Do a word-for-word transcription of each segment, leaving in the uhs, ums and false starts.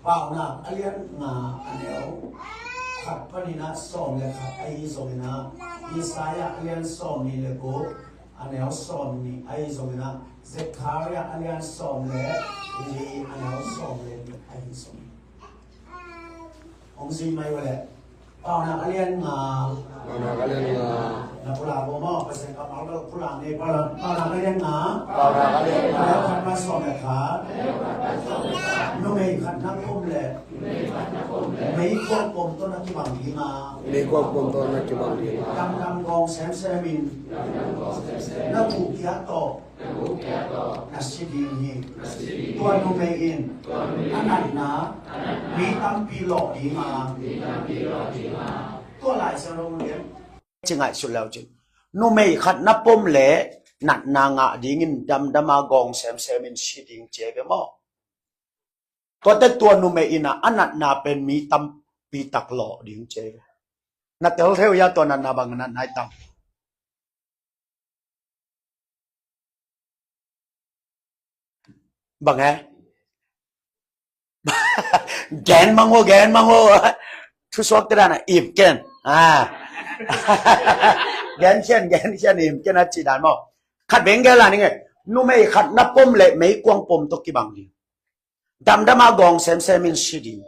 Paunak a lian nga a neu khat panin ah sawm le khat ahi zongin ah, Isaiah a lian sawm nih le guk a neu sawm nih ahi zongin ah, Zekhariah a lian sawm le li a neu sawm le nih ahi zongin. Hong zui mai uh leh. Paunak a lian nga. Paunak a lian nga. Na pulak uh maw, Pasian kammal bel pulak ni, Paunak, Paunak a lian nga. Paunak a lian nga. A neu khat pan sawm le khat. Numei khat na pom leh meikuang pom tawh na kibang ding a. Meikuang pom tawh na kibang ding a. Damdam gawng semsem in. Na guhkhia tawh na si ding hi. Tua numei in a natna mi tampi lawh ding a. Tua Lai Siangtho lian ci ngaihsut leu cin, numei khat na pom leh natna ngah dingin damdam a gawng semsem in si ding ci ve maw? Tuate tua numei in a natna pen mi tampi tak lawh ding ci ve. Na tel thei uh hia tua natna bang natna hi tam? Bang he? Gen mang uh, gen mang uh. Thusuak te dan a ip ken. Ah. Gen khian, gen khian, ip ken a ci dan maw? Khat beng gen la ning e. Numei khat na pom leh meikuang pom tawh kibang ding. Damdam a gawng semsem in si ding.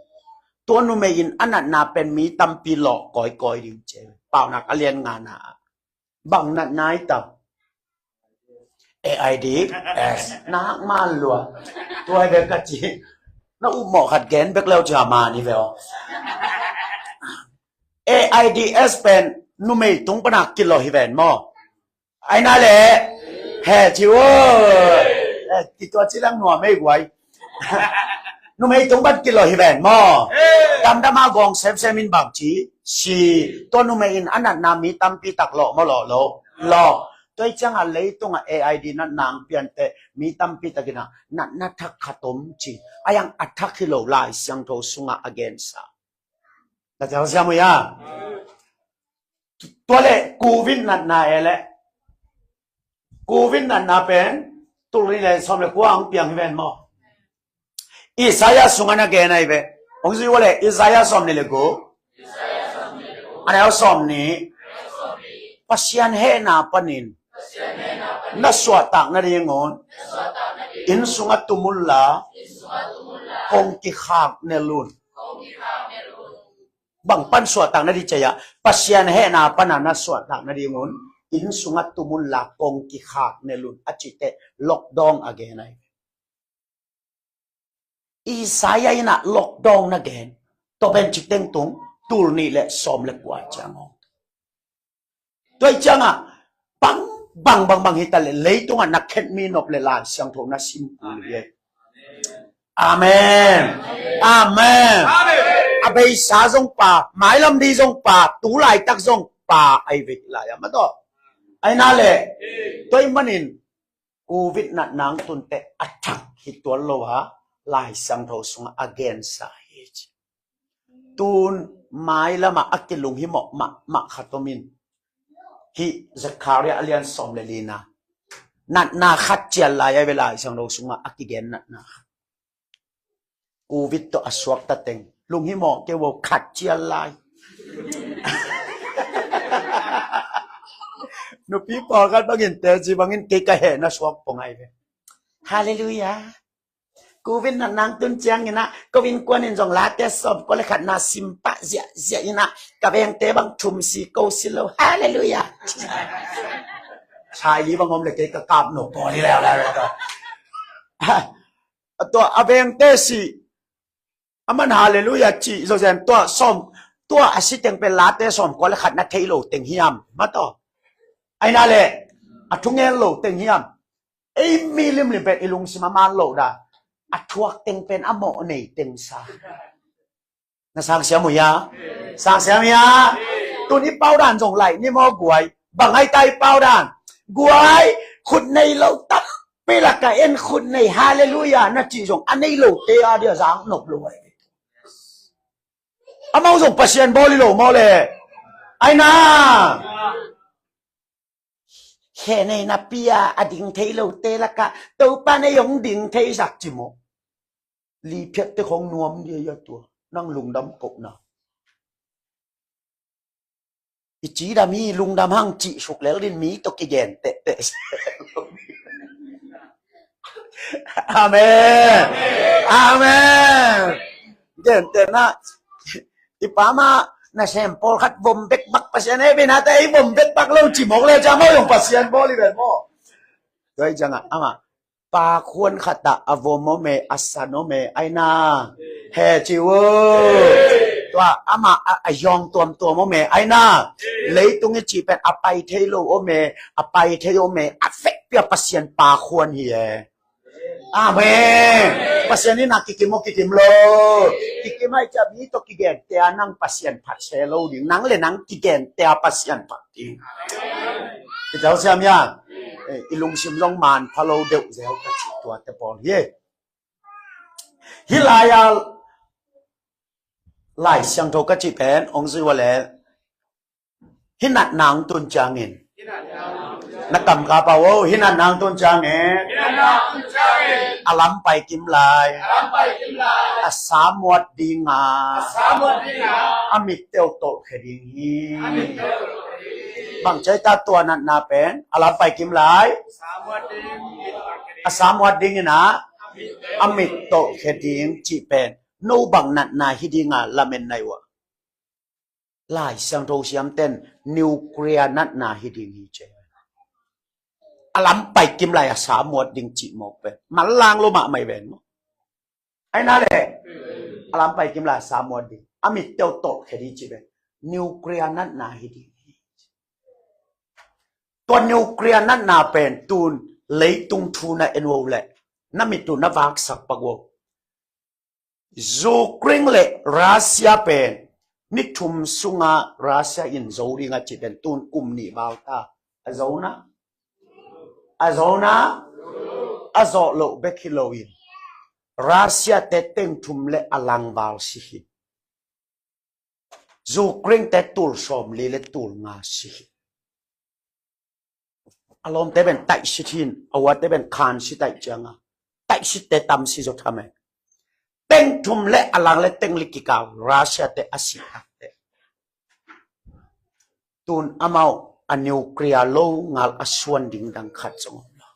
Tua numei in a natna pen mi tampi lawh kawikawi ding ci. Paunak a lian nga na. Bang natna hi tam? AIDS. Nak man lua. Tua hi ve ka ci. Na upmawh khat gen bek leu ci a man hi ve aw. AIDS pen numei tung pana kilawh hi ven maw? Aina le he ci uh. Eh, kitua ci lang nuam ei guai. Numei tung pan kilawh hi ven maw? Damdam a gawng semsem in bang ci si. Tua numei in a natna mi tampi tak lawh maw, lawh lo? Lawh. Tua hi ciangah leitungah AIDS natna ang piante mi tampi takin a natna thak khat om ci. A yang a thak hi lo Lai Siangtho sungah a gensa. Na telsiam uh hia? Tua leh covid natna e leh. Covid natna pen tul nih le sawm le kua hong piang hi ven maw? Isaiah sungah na gen ahi ve. Hong zui uh leh Isaiah sawm nih le guk a neu sawm nih. Pasian hehna panin na suahtak nadingun inn sungah tum unla kong kikhak nel un. Bang pan suahtak na di ci a, Pasian hehna pana na suahtak nadingun inn sungah tum unla kong kikhak nel un a cite lockdown a gen ahi. Isaiah in a lockdown na gen. Tua pen cik tengtung tul nih le sawm le kua ciang aw. Tua hi ciangah bang bang bang bang hi ta leh leitungah na khet mi nop le Lai Siangtho na sim kul hi. Amen. Amen. A beisa zong pa, mailam di zong pa, tu laitak zong pa ahi ve hi lai a ma tawh. Aina le tua hi manin covid natna ang tunte a thak hi tuan lo a Lai Siangtho sungah a gensa hi ci. Tun mailamah a kilunghimawh mahmah khat om in. Hih Zekhariah a lian sawm le lina natna khat cial lai a ve Lai Siangtho sungah a kigen natna khat. Covid tawh a suakta teng lunghimawh kei uh, khat cial lai. Nupi pawlkhat bangin teci bangin kei ka hehna suak pong ahi ve. Halleluiah. Covid natna ang tun ciangin ah ko innkuan in zong Late sawm kua le khatna sim pah ziahziah in ah ka vengte bang thum si ko si lo. Halleluiah. Sai li bang om le kei ka kap no ko li leu leu. Tua a vengte si a man halleluiah ci zawzen tua sawm, tua a si teng pen Late sawm kua le khatna thei lo teng hiam ma tawh. Aina le a thungen lo teng hiam. Ei mi limlim pen i lungsim a man lo dan a thuak teng pen a mawh nei teng sa. Na sangsiam uh hia? Sangsiam hia? Tun i pau dan zong laih ni maw guai? Bang ahi ta i pau dan? Guai, khut nei lo takpi laka en khut nei halleluiah na cih zong a nei lote a dia zang nop lo ahi. Amau zong Pasian bawl hi lo maw le? Aina. Khe nei napi a a ding thei lote lakah Topa nei hong ding thei zak ci maw? Li phiat te khong nuam dia, ya tua. Nang lungdam kohna. I cidam hi, lungdam hang cih suk lel din mi tawh kigen tehteh. Amen. Amen. Gentehna, i pa mah nasem pawlkhat vom bekbak Pasian hehpihna tawh ei vom bekbak lo ci mawk le ciang maw, zong Pasian bawl hi ven maw. Tua hi ciangah amah pa khuan khatah a vom om e, a san om e, aina he ci uh. Tua amah a, a yawng tuamtuam om e, aina. Leitung i cih pen a pai thei lo om e, a pai thei om e, a vekpi a Pasian pa khuan hi e. Amen. Pasian in a kikim aw, kikim lo? Kikim ahih ciang mi tawh kigen te a nang Pasian phat se lo ding, nang le nang kigen te a Pasian phat ding. I telsiam hiam? Eh, i lungsim zong manpha lo deuh zel ka cih tuate pawl hi. Hih lai-a Lai Siangtho ka cih pen hong zui uh a le, hih natna hong tun ciangin, na kamkap ah, oh, hih natna hong tun ciangin a lam pai kim lai, a samuat dinga, a mitte uh tolhkhia ding hi. Bang ci ai ta, tua natna pen a lam pai kim lai, a samuat dingin ah a mit tolhkhia ding cih pen no bang natna hi dinga lamen nai uh a? Lai Siangtho siamten nuclear natna hi ding hi ci. A lam pai kim lai a samuat ding cih mawk pen manlang lo mahmah hi ven maw. Aina le, a lam pai kim lai a samuat ding, a mitte uh tolhkhia ding cih pen nuclear natna hi ding hi. Tua nuclear natna pen tun leitung thu na en uh leh na mit uh na vaksak pak uh. Ukraine le Russia pen ni thum sunga Russia in zo ding a cih pen tun kum nih val ta. A zo na, a zo na, a zawh loh bek hi loin Russia te teng thum le a lang val si hi. Ukraine te tul sawmli le tul nga si hi. A lawmte pen taihsit hin, a uate pen khansit ahih cianga taihsitte tam si zaw tham e. Teng thum le a lang le teng li kikal Russia te a si takte, tun amau a nuclear lo ngal a suan ding dang khat zong om lo.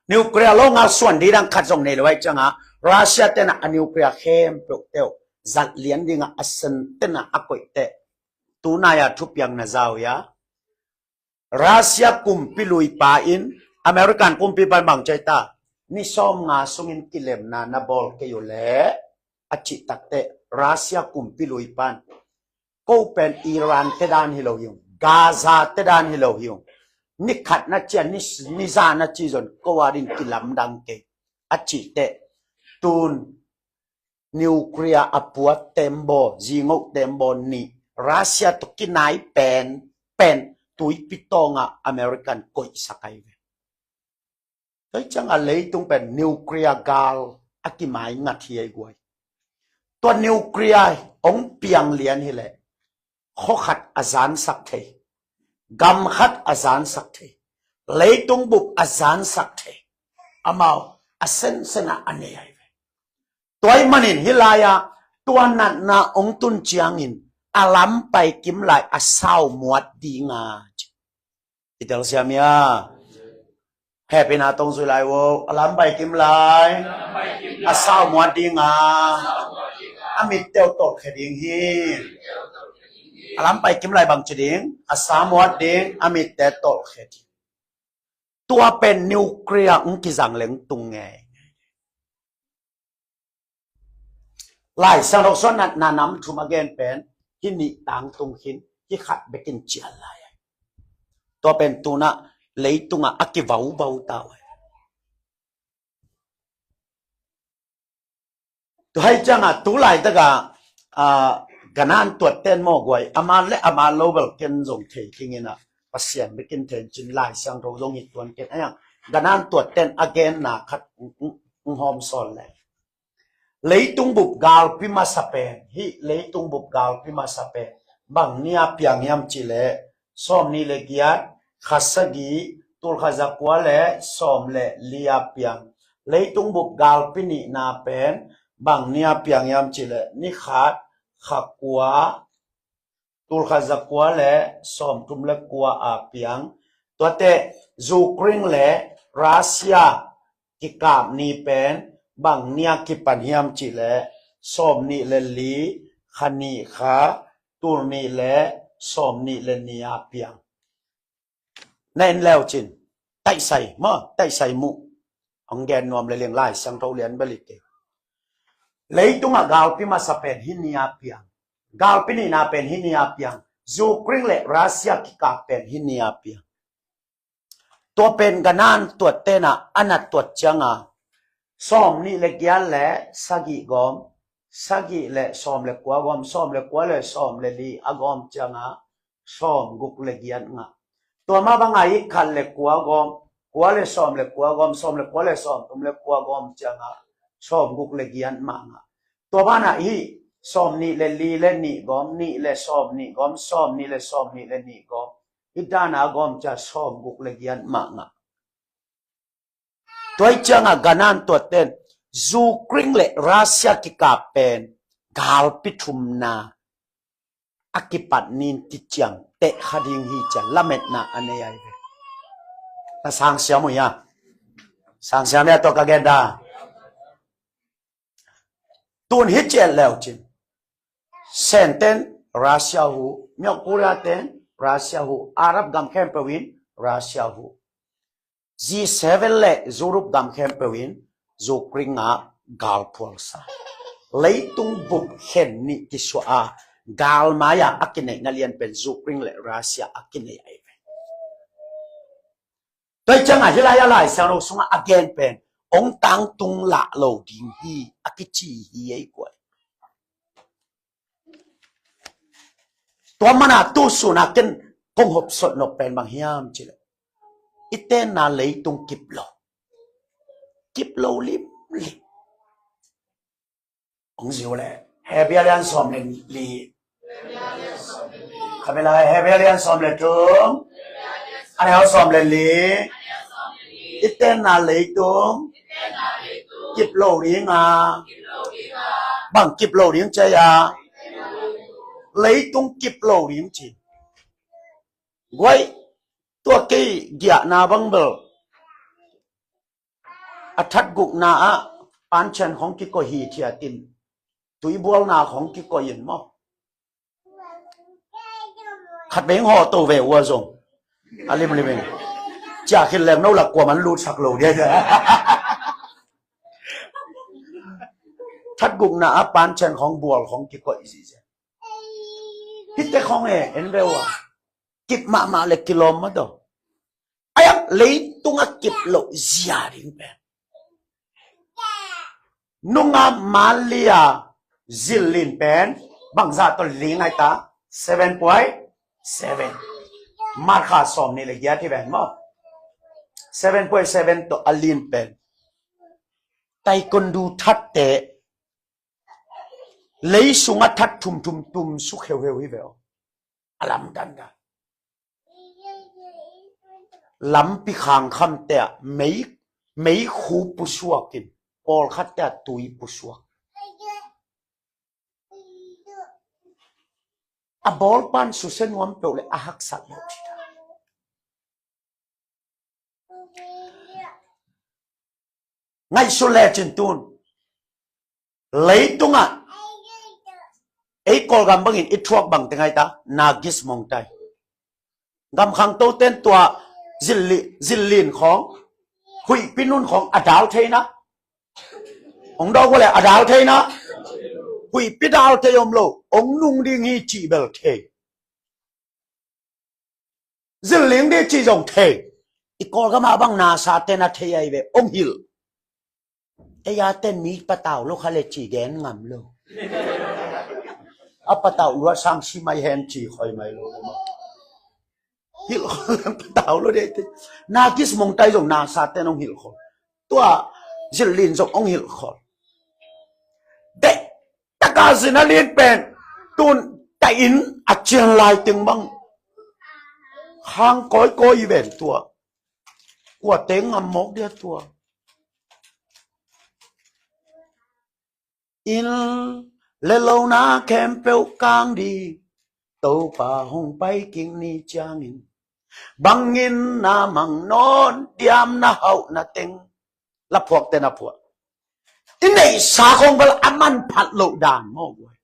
Nuclear lo ngal suan ding dang khat zong nei lo ahih cianga Russia tenah a nuclear khempeuh teuh zat lian dingah a sen tenah a koihteh tunai-a thupiang na zau ia. Russia kumpi luipa in American kumpipa in bang ci ai ta, ni sawmnga sungin kilemna na bawl kei uh leh a cih takteh Russia kumpi luipa in ko pen Iran te dan hi lo hi ung, Gaza te dan hi lo hi ung, ni khat na cian ni, ni za na ci zon ko a din kilamdang kei a cihteh tun nuclear a puat tembaw, zingoh tembaw nih Russia tawh kinai pen, pen tuipi tawngah American koihsak ai ve. Tua hi ciangah leitung pen nuclear gal a kimai ngat hi ei guai. Tua nuclear hong piang lian hileh khua khat a zansak thei, gam khat a zansak thei, leitung bup a zansak thei, amau a sensen ah a nei ai ve. Tua ahih manin hih lai-ah tua natna hong tun ciangin a lam pai kim lai a sau muat dinga, i telsiam ia. Hehpihna tawh zui lai uh, a lam pai kim lai a sau muat dinga, a mitte uh tolhkhia ding hi. A lam pai kim lai bang ci ding? A sau muat ding, a mitte tolhkhia ding. Tua pen nuclear hong kizang leng tung ngei. Lai Siangtho sung natna nam thum a gen pen hih nih tangtung khin, hih khat bekin cian lai. Tua pen tunah leitungah a kivauvau ta uh. Tua hi ciangah tu laitakah, ah, Kanan tuatte in maw guai, ama le ama lo bel ken zong thei kingin ah, Pasian bekin thei cin Lai Siangtho zong hi tuan ken. Ayang Kanan tuatte in a genna khat ng, ng, ng hawm sawn le. Leitung bup galpi masa pen, hih leitung bup galpi masa pen bang ni-a piang hiam cih leh sawmnih le giat, kha sagih, tul khat za kua le sawm le li-a piang. Leitung bup galpi nihna pen bang ni a piang hiam cih leh ni khat, kha kua, tul khat za kua le sawmthum le kua a piang. Tuate Ukraine le Russia kikap ni pen bang ni a kipan hiam cih leh sawmnih le li, kha nih kha, tul nih le sawmnih le nih a piang. Na en leu cin, taisai maw, taisai muh. Hong gen nuam le ling Lai Siangtho lian bel i kei. Leitungah galpi masa pen hih ni a piang. Galpi nihna pen hih ni a piang. Ukraine le Russia kikap pen hih ni a piang. Tua pen ganan tuat tena a na tuat cianga sawmnih le giat le sagih gawm, sagih le sawm le kua gawm, sawm le kua le sawm le li a gawm cianga sawmguk le giat ngah. Tua mah banga hih khat le kua gawm, kua le sawm le kua gawm, sawm le kua le sawmthum le kua gawm cianga sawmguk le giat mah ngah. Tua banah hih sawmnih le li le nih gawm, nih le sawmnih gawm, sawmnih le sawmnih le nih gawm, hih dana a gawm cia sawmguk le giat mah ngah. Tua ih ciangah ganan tuat ten Ukraine le Russia kikap pen galpi thumna a kipat nin kiciang teh kha ding hi cian lametna a nei ai ve. Na sangsiam uh hia? Sangsiam hia tua ka gen da? Tun hi cian leu cin. Sen ten Russia hu, North Korea ten Russia hu, Arab gam khempeuh in Russia hu. G seven le Europe gam khempeuh in Ukraine ah galphual sa. Leitung bup khen nih kisuah a galmai-ah a kineihna lian pen Ukraine le Russia a kineih ahi ve. Tua ih ciangah hih lai-ah Lai Siangtho sungah a gen pen hong tangtung lah lo ding hi a kici hi ei kuai. Tua mana tu suna ken kong hopsot nok pen bang hiam cileh i tenna leitung kip lo. Kip lo limlim. Hong ziu le Hebia lian sawm le li. Khabela Hebia lian sawm le thum. A neu sawm le li. I tenna leitung kip lo ding a. Bang kip lo ding cia. Leitung kip lo ding ci. Guai, tua kei giahna bang bel a thatgukna ah pancian khong kikoih hi thiatin tuibualna khong kikoih in maw? Khat veng haw to ve ua zong a limlim in cia khit leng no lak kuaman lutsak lo dia. Thatgukna ah pancian khong bual khong kikoih zizia. Hite khong e en ve ua. Kip mahmah le kilawm mah tawh. Aiang leitung a kip loh zia ding pen. Nunga Malia zillin pen bangza tawh ling ai ta? Seven point seven. Markha sawm nih le giat hi ven maw? Seven point seven tawh a lin pen. Taekwondo thatte lei sungah that thumthum tum suk heuheu hi ve aw. A lamdang dan. Lampi khangkhamte ah mei, meikhu pusuakin pawlkhatte ah tui pusuak. A bawlpan susia nuam peuh le a haksat lo. Ngaihsun lecin tun leitungah ei Kawlgam bangin i thuak bang te ngai ta? Nagis mongtai. Gam khangto ten tua zilli, zillin khawng, huihpi nun khawng a dal theina. Hong dawk uh le a dal theina. Huihpi dal thei om lo, hong nung ding hi cih bel thei. Zilling dih cih zong thei. I Kawlgam ah bang nasa ten a thei ahi ve, hong hilh. Ei a ten mi patau lo kha le cih gen ngam lo. A patau luat sang si mai hen cih khoi mai lo. Hilh khol patau lo dih te. Nagis mongtai zong nasa ten hong hilh khol. Tua zillin zong hong hilh khol. Deh taka zin a lin pen tun ta in a cian lai teng bang khang kawikawi i ven tua. Kuate ngam mawk dia tua. Inn le lo na khempeuh kang ding, Topa hong pai kik ni ciangin, bangin na mang nawn diam na hauh na teng. La phuakte na phuak. I neihsa khong bel a manphat loh dan maw guai.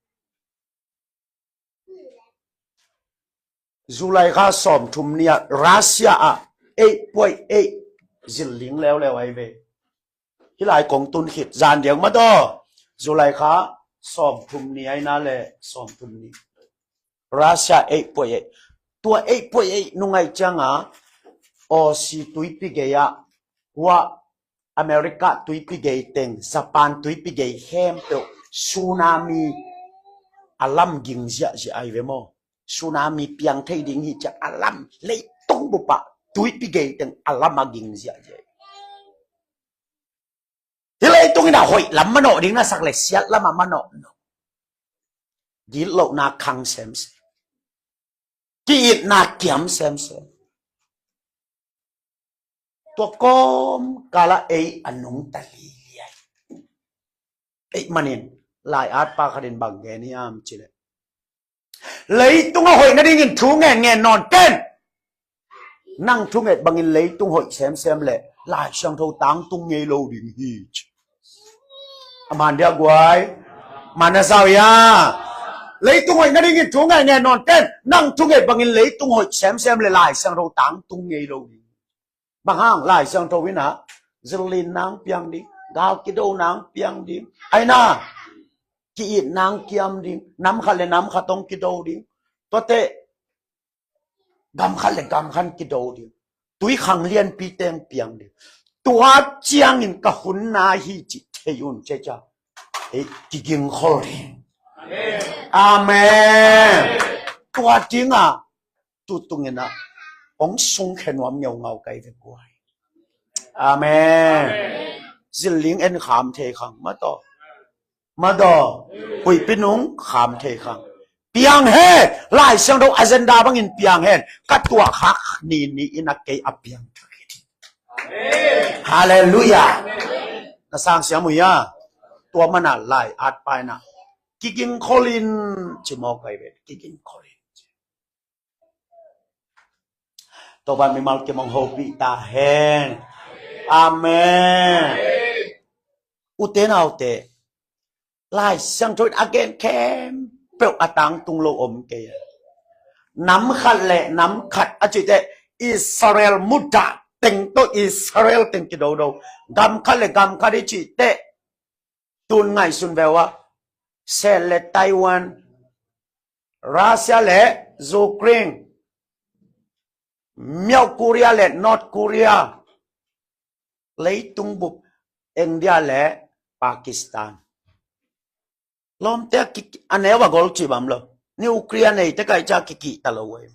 July kha sawmthum ni-ah Russia ah eight point eight zilling leuleu ahi ve. Hih lai kong tun khit zan diang mah daw. July kha sawmthum ni ahi na le sawmthum ni. Russia eight point eight. Tua eight point eight nung ahi cianga Aussie tuipi gei ah, hua America tuipi gei teng, Japan tuipi gei khempeuh tsunami a lam ging ziahziah ahi ve maw. Tsunami piang thei ding hi ciah a lam, leitung bupah tuipi gei teng a lam a ging ziahziah. Hih leitung in a hoih lam manawh ding na sak le siat lam a manawh no. Gitlohna khang semsem. Ki-itna kiam semsem. Tua kawm kala ei a nungta liliai. Ei manin lai-at pa khatin bang gen hiam cileh, leitung a hoih nadingin thu ngen ngen nawn ken. Nang thunget bangin leitung hoih semsem le Lai Siangtho tangtung ngei lo ding hi ci. A man dia guai. Man a zau ia. Leitung hoih nadingin thu ngen ngen nawn ken. Nang thunget bangin leitung hoih semsem le Lai Siangtho tangtung ngei lo ding. Bang hang? Lai Siangtho in ah zillin nang piang ding, gal kido nang piang ding, aina ki-it nang kiam ding, nam khat le nam khat hong kido ding. Tuate gam khat le gam khat kido ding, tui khang lianpi teng piang ding. Tua ciangin ka hun na hi cih thei un ceca ei kigingkhol ding. Amen. Tua dingah tutungin ah hong sungkhia nuam ngeungau kai ve guai. Amen. Zilling en kham thei khang mataw, mataw, huihpi nung kham thei khang. Piang hen. Lai Siangtho agenda bangin piang hen. Ka tuah khak ni ni in a kei a piang thak hi. Halleluiah. Na sang siam uh hia? Tua mana lai-at pa in ah kigingkhol in ci mawk ai ve. Kigingkhol in. Topan mimal kim hong hopih ta hen. Amen. Ute naute, Lai Siangtho in a gen khempeuh a tangtung lo om kei. Nam khat le nam khat a cih teh Israel mudah teng tawh Israel teng kidodo. Gam khat le gam khat i cih teh tun ngaihsun ve uh a, Sen le Taiwan, Russia le Ukraine, Myauk Korea le North Korea, leitung bup India le Pakistan. Lawmte a neu a gol cih bang lo. Nuclear neite kaih ca kikih ta lo uh ei.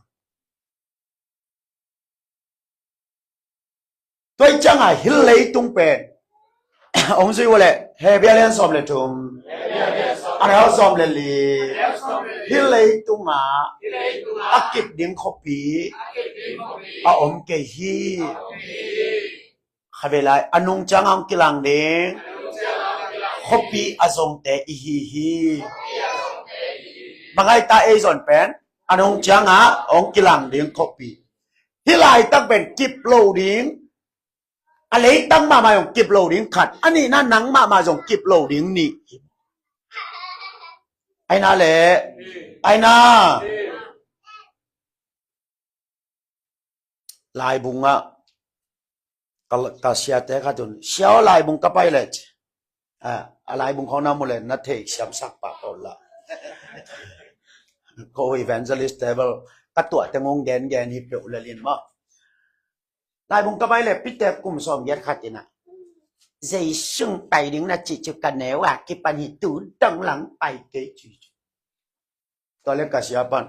Tua i ciangah hih leitung pen hong zui uh leh Hebrew lian sawm le thum, a neu sawm le li. Hih leitungah a kip ding khuapi a om kei hi. Khavelai a nung ciangah hong kilang ding khuapi a zongte i hi hi. Bang ai ta ei zon pen a nung ciangah hong kilang ding khuapi. Hih laitak pen kip lo ding, a leitak mahmah zong kip lo ding khat, a nihna nang mahmah zong kip lo ding nih. Aina le aina. Laibung ah ka, ka siate khat un, "Sia aw, laibung ka pai leh," ci. A, a laibung khawng na mu leh na thei siamsak pah ko la. Ko evangelist table ka tuah teng hong gengen hi peuh lel in maw. Laibung ka pai leh Peter kum sawmgiat khat in ah, "Jesu pai ding na cih cu ka neu a kipan hi, tu dong lang pai kei," ci. Tua le ka siapan,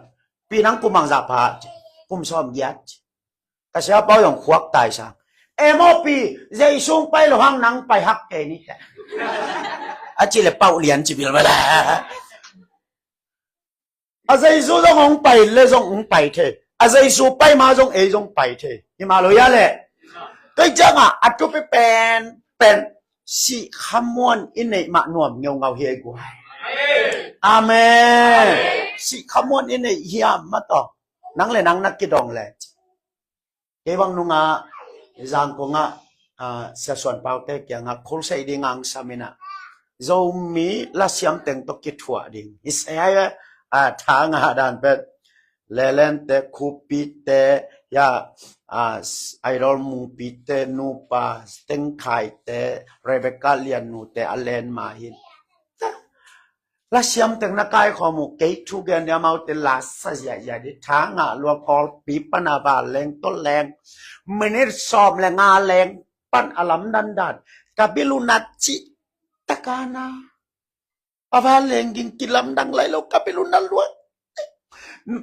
"Pi, nang kum bangzah pha?" ci. "Kum sawmgiat," ci. Ka siapa zong khuak taisang, "E maw pi, Jesu pai lo hang nang pai hak kei ni," a ci le pauh lian ci bil bala. A Jesu zong hong pai le zong hong pai thei. A Jesu pai ma zong ei zong pai thei. Hi mah lo hia le. Tua i ciangah a thupi pen pen Sih khamuan i neih mah nuam ngeungau hi ei guai. Amen. Sih khamuan i neih hiam mah tawh nang le nang na kidong le. Kei bang nungah Zangkong ah, ah, Sia Suan Paute kiangah khulsei ding angsam inah Zomi lasiam teng tawh kithuah ding hi se ai. Ah, tha ngah dan pet Lelente, Khupite, ya, ah, Idol Mungpite, Nupa, Tengkhaite, Rebecca Liannute a len ma hin. Lasiam teng na kaikhawm uh kei thu gen dia amaute la sa ziahziah di tha ngah lua Kawlpi pana vanleng tawh leng minit sawm le nga leng pan a lamdan dan ka bil uh na cih takana a vanleng ding kilamdang lai lo ka bil uh na lua.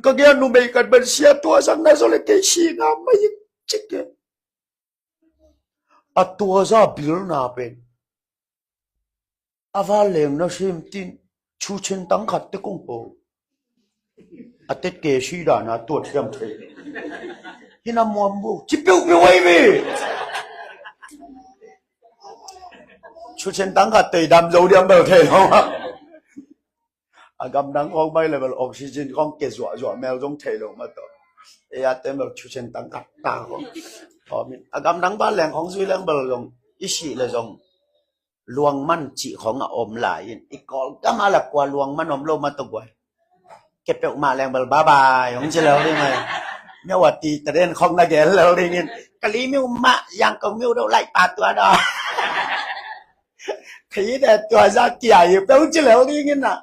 Ka gen numei kan ban sia tua zang na zo le kei si nga mai ing cik e. A tua za bil na pen a vanleng na sim tin chu chen tang khat te kong po. A tet ke si dana tua thiam thei. Hina muam bu ci piu piu ai mi. Chu chen tang khat te dam zo diam bel thei lo. A gamdang khong bai le bel oxygen khong ke zuah zuah mel zong thei lo ma to. E a te bel chu chen tang khat ta khong. A gamdang ba leng khong zui leng bel zong i si le zong luang man cih khong a om lai in i Kawlgam a la kua luang man om lo ma to guai. Kepeuh mah leng bel bye bye hong ci lo ding ai. Miau a ti ta den khong na gen lo ding in. Ka li miu mah yang kong miu do lai pa tua do. Khi de tua za kia i peuh ci lo ding in na.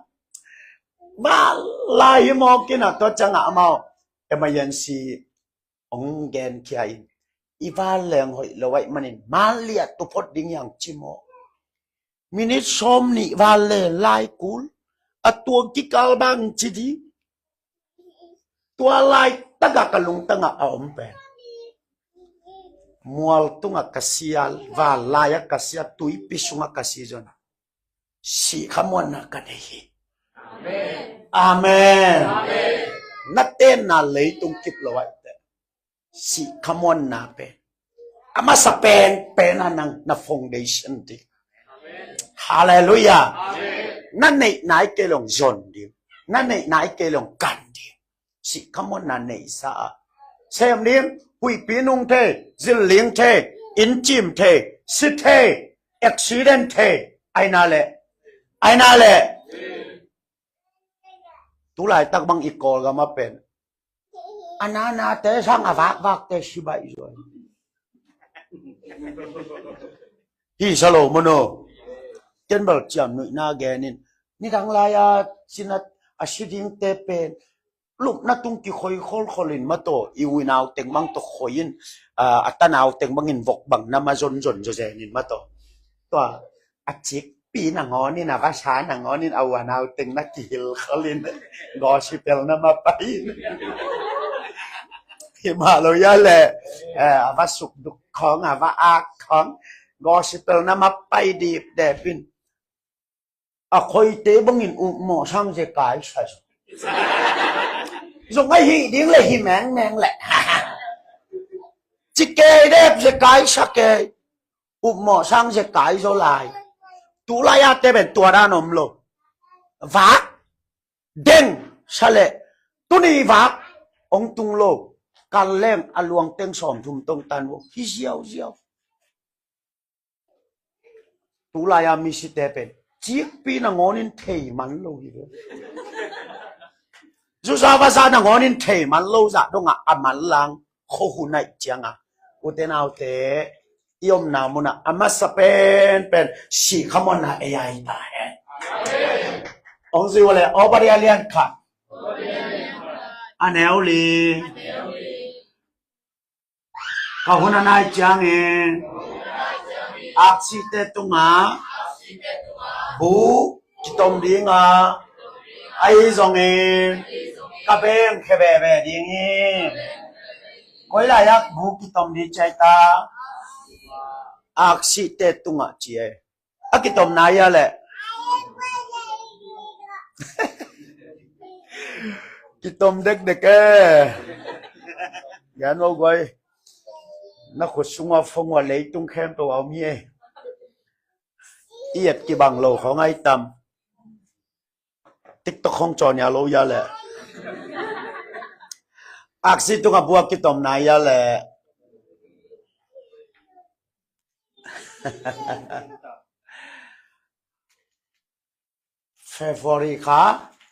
Ma lai hi mawk in na tua cang a mau emergency hong gen khia in. I vanleng hoih lo aih manin manliah tu phot ding yang ci maw. Minit sawm nih vanleng lai kul a tuang kikal bang ci di. Tua lai taka ka lungtanga a om pen mual tunga ka sia, vanlai a ka sia, tuipi sunga ka si zona sih khamuanna ka nei hi. Amen. Na tenna leitung kip lo aite sih khamuanna pen a masa pen pen a nang na foundation ding. Halleluia. Na neih nai kei long zon ding, na neih nai kei long kan ding. Sih khamuanna neihsa a sem ding, huihpi nung thei, zilling thei, inncim thei, si thei, accident thei, aina le aina le tulaitak bang i Kawlgam a pen a nanate sang a vakvakte si baih zuai. Hi sa lo maw no. Ken bel ciam nuihna genin nidang lai-a sinat a si dingte pen lupna tung kikhoi kholkholin mataw i uinau teng bang tawh khoiin a tanau teng bangin vok bang nama zonzon zazenin mataw. Tua a cikpi nangawn in a vasa nangawn in a uanau teng na kihil kholin gospel nama pai in. Hi mah lo ia le a va sukduk khawng a va ak khawng gospel nama pai dipdep in a khoite bangin upmawh sang zekai sa zong a hih ding le hi mengmeng leh ci kei dep zekai sa kei. Upmawh sang zekai zo lai. Tulai a te ben tua dan om lo. Vak deng sa leh tuni vak ong tung lo. Kan leng a luang teng sawm thum tong tan vo hi ziauziau. Tulai a misite pen cikpi nangawnin thei man lo hi ve. Zuza vaza nangawnin thei man lo zah dongah a manlang khohu naih cianga ute naute i omna munah a masa penpen sih khamuanna ei ai ta hen. Ong zui vale Obadiah lian khat a neu li. Ka hun a nai ciangin aksite tungah bu kitom dinga ahi zongin ka beng khe veve ding hi. Koi lai-ak bu kitom ding ciai ta? Aksite tungah ci e. A kitom nai a leh kitom dekdek e. Yan o guai na khut sungua fongua leitung khempeuh a om hi e. I et kibang lo khong ai tam. TikTok khong cawn ya lo ya le. Aksi tungah buak kitom nai ya le. February kha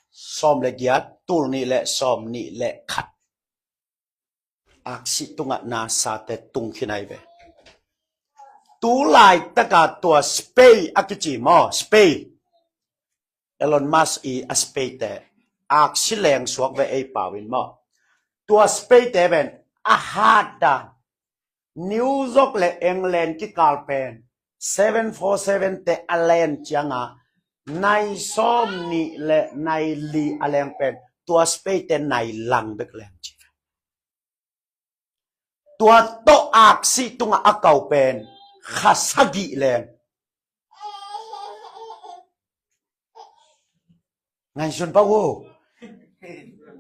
sawm le giat, tul nih le sawm nih le khat. Aksi tungah nasate tung khin ai ve. Tu laitaka tua space a kici maw, space. Elon Musk i a space te aksi leng suak ve ei pau in maw. Tua space te ven a hat dan. New York le England kikal pen seven four seven te a len cianga nai sawm nih le nai li a leng pen tua space te nai lang bek leng ci. Tua tawh aksi tungah a kau pen kha sagih leng. Ngaihsun pah uh.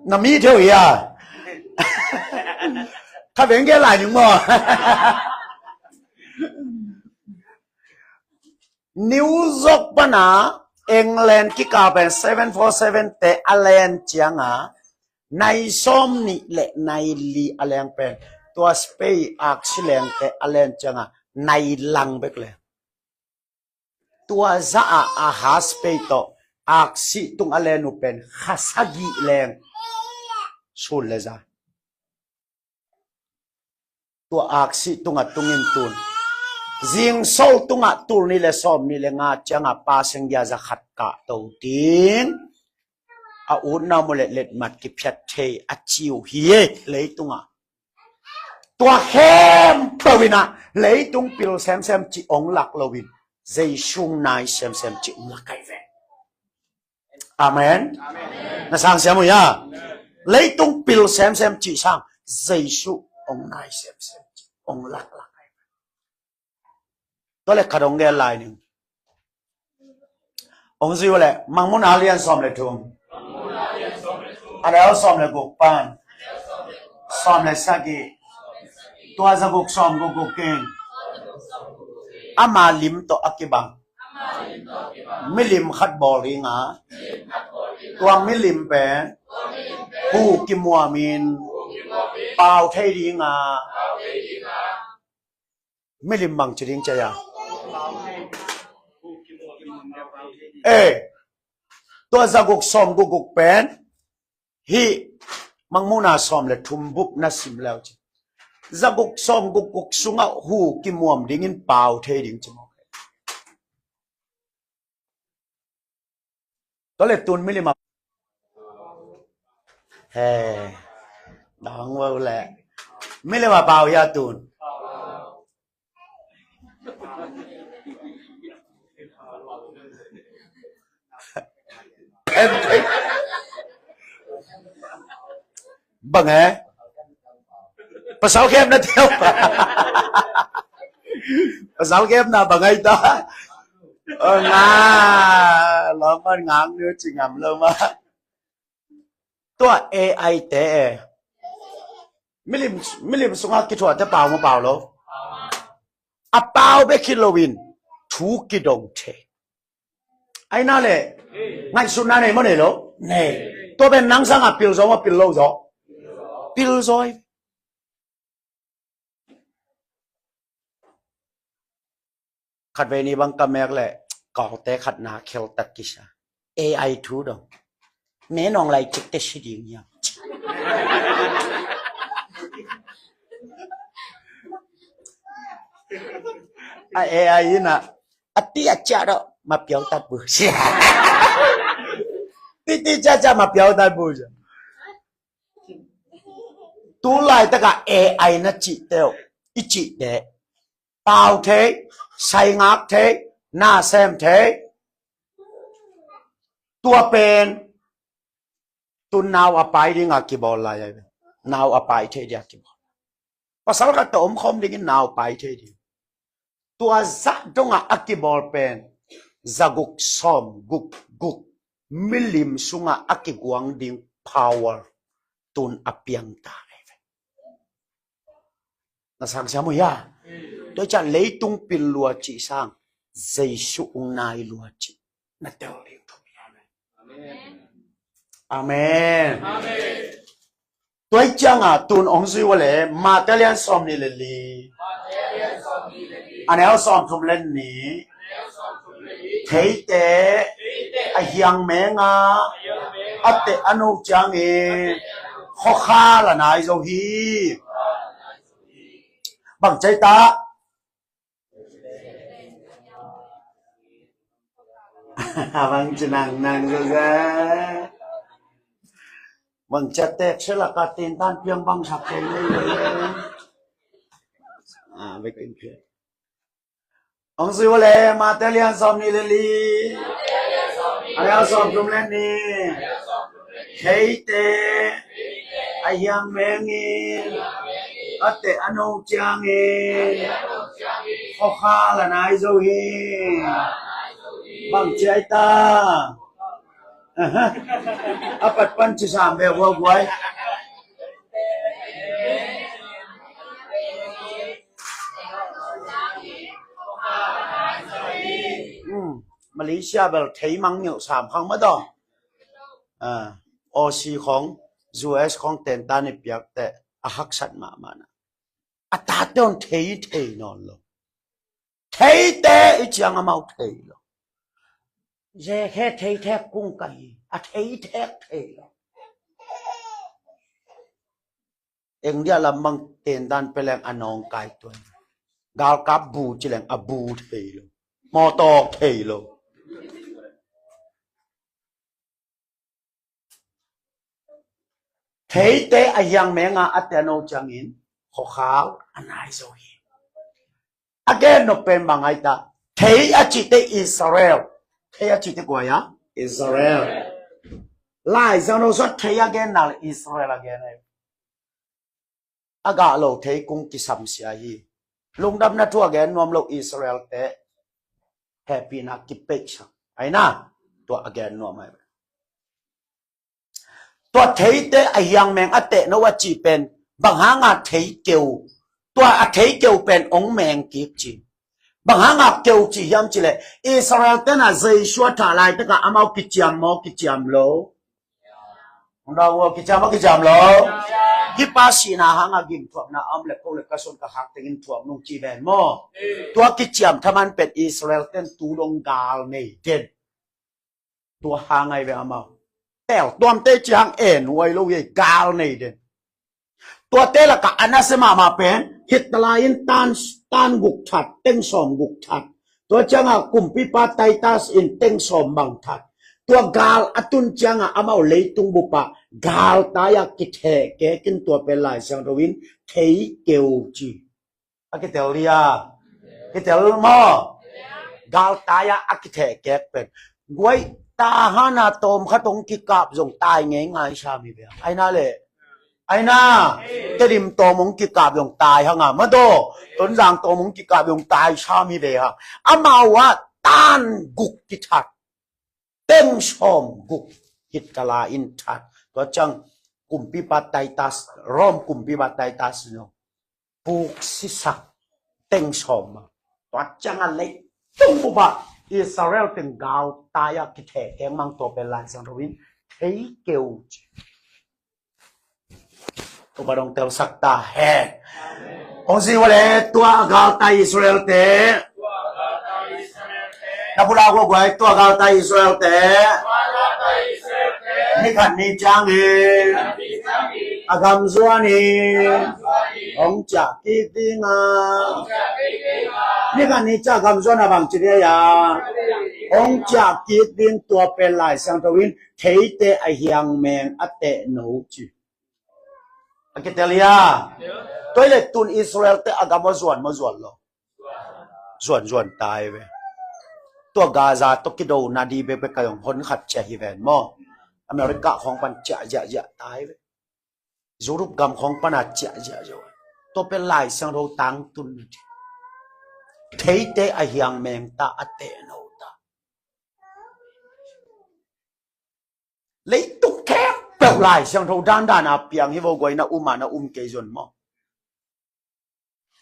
Na mi theu hia. Kha veng ge lai ning maw. New York pana England kikal pen seven four seven te a len cianga nai sawm nih le nai li a leng pen tua space aksi leng te a len cianga nai lang bek leng. Tua za a a ha space tawh aksi tung a len uh pen kha sagih leng. Sun le za. Tua aksi tungah tungin tun. Zingsol tungah tul nih le sawm nih le nga ciangah passenger za khat kah to ding. A utna mu le letmat kiphiat thei a ciu hi e leitungah. Tua khempeuh inah leitung pil semsem cih ong lak loin Jesu nai semsem cih ong lak kai ve. Amen. Na sang siam uh ya. Leitung pil semsem cih sang Jesu ong nai semsem cih ong laklak. Tua le khat ong gen lai ning. Ong zui uh le Mangmuhna lian sawm le thum. A neu sawm le guk pan sawm le sagih. Tua za guk sawm guk guk in ama lim tawh a kibang milim khat bawl dinga, tua milim pen hu kimuamin pau thei dinga, milim bang ci ding cia. E, tua za guk sawm guk guk pen hih Mangmuhna sawm le thum bup na sim leu ci. Za guk sawm guk guk sungah hu kimuam dingin pau thei ding ci maw. Tua le tun milim a, he, dang wa le milim a pau ya tun. Bang e? Pasal khemna teu. Pasal khemna bang ai ta. Nga lawm man ngang nu ci ngam lo ma. Tua A I te e. Milim, milim sungah kithuah te pau maw pau lo. A pau bek hi loin thu kidong thei. Ai na le ngaihsutna nei maw nei lo. Nei. Tua pen nang sangah pil zaw maw pil lo zaw. Pil zaw. Khatvei ni bang ka mek le kawngte khatna khel tak kisa. A I thu dong. Me nong lai cik te si ding hiam. A A I ina a ti a cia do ma piau tat bu. Ti ti cia cia ma piau tat bu. Tu laitaka A I na cih teu i cih te pau thei, saingak thei, na sem thei. Tua pen tun nau a pai dinga kibawl lai ai ve. Nau a pai thei dia kibawl. Pasal khat tawh om khawm dingin nau pai thei ding. Tua zah dongah a kibawl pen za guk sawm guk guk milim sungah a kiguang ding power tun a piang ta ai ve. Na sang siam uh hia? Tua ciah leitung pil lua cih sang Jesu ung nai lua cih na tel ding thupi. Amen. Tua ih cianga tun ong zui ua le Mate lian sawm nih le li, a neu sawm thum le nih. Theite a hiang menga a teh a no ciangin khuakhal a nai zo hi. Bang cai ta? Bang ci nang nang zo za. Bang cia tek se laka tin tan piang bang sak kei nei le. Ah, bekin pia. Ong zui ua le Mate lian sawm nih le li, a neu sawm thum le nih. Theite a hiang mengin a teh a no ciangin khuakhal a nai zo hi. Bang ciai ta? A pat pan ci sam ve ua guai. Malaysia bel thei mang ngiuh sam khang mah daw. Aussie khong, U S khong tentan i piak teh a haksat mahmah na. A tate on thei thei nawn lo. Theite i ciang amau thei lo. Zekhe thei thek kung ka hi, a thei thek thei lo. Eng dia lam bang tendan peleng a nawng kai tuan. Galkap bu cileng a bu thei lo. Mawtaw thei lo. Theite a hiang menga a teh a no ciangin khuakhal a nai zo hi. A gen nop pen bang ai ta? Thei a cihte Israel. Thei a cihte kua ia? Israel. Lai Siangtho sua thei a gen nak le Israel a gen ai. A gah lo thei kung kisamsia hi. Lungdamna thu a gen nuam lo Israel te hehpihna kipeihsak ai na. Tua a gen nuam ai. Tua theite a hiang meng a teh no a cih pen bang hanga thei keu? Tua a thei keu pen ong meng kik ci. Bang hanga keu ci hiam cileh Israel tena Jesu a thah laitaka amau kiciam maw kiciam lo? Ong dau ua kiciam maw kiciam lo? Hih pa sihna hanga gimthuakna a om le ko le ka son ka khak tengin thuak nung ci ven maw? Tua kiciam thaman pen Israel ten tu dong gal nei den. Tua hang ai ve amau. Tel tuamte ci hang en huai lo hi gal nei den. Tuate laka a nasia mahmah pen Hitler in tan, tan guk that, teng sawm guk that. Tua cianga kumpipa Titus in teng sawm bang that. Tua gal a tun cianga amau leitung bupa gal tai-a kitheh kekin tua pen Lai Siangtho in thei keu ci. A kitel dia. Kitel maw? Gal tai-a a kitheh kek pen guai ta hana tawm khat hong kikap zong tai ngei ngai sa mi ve. Aina le. Aina. Tedim tawm hong kikap zong tai hanga madaw. Tonzang tawm hong kikap zong tai sa mi ve hang. Amau a tan guk kithat. Teng sawm guk Hitler in that. Tua ciang kumpipa Titus, Rome kumpipa Titus no. Puk sisak teng sawm ma. Tua cianga leitung bupa Israel teng gal tai-a kitheh keng mang tua pen Lai Siangtho in thei keu ci. Tua pa dong telsak ta hen. Hong zi ua le tua a galtai Israel te. Na pula guaguai tua a galtai Israel te. Ni khat ni ciangin a gam zuan in hong ciah kik ding a. Ni khat ni ciah a gam zuan a bang ci dia ya. Hong ciah kik ding tua pen Lai Siangtho in theite a hiang meng a teh no ci. A kitel hia. Tua ile tun Israel te a gam a zuan maw zuan lo? Zuan zuan tai ve. Tua Gaza tua kido na di bekbek ka zong hon khat ciah hi ven maw? America khong pan ciah ziahziah tai ve. Europe gam khong pana ciah ziahziah. Tua pen Lai Siangtho tangtun na ci. Theite a hiang meng ta a teh no ta. Leitung khempeuh Lai Siangtho dandan a piang hi vo guai na um a na um kei zon maw?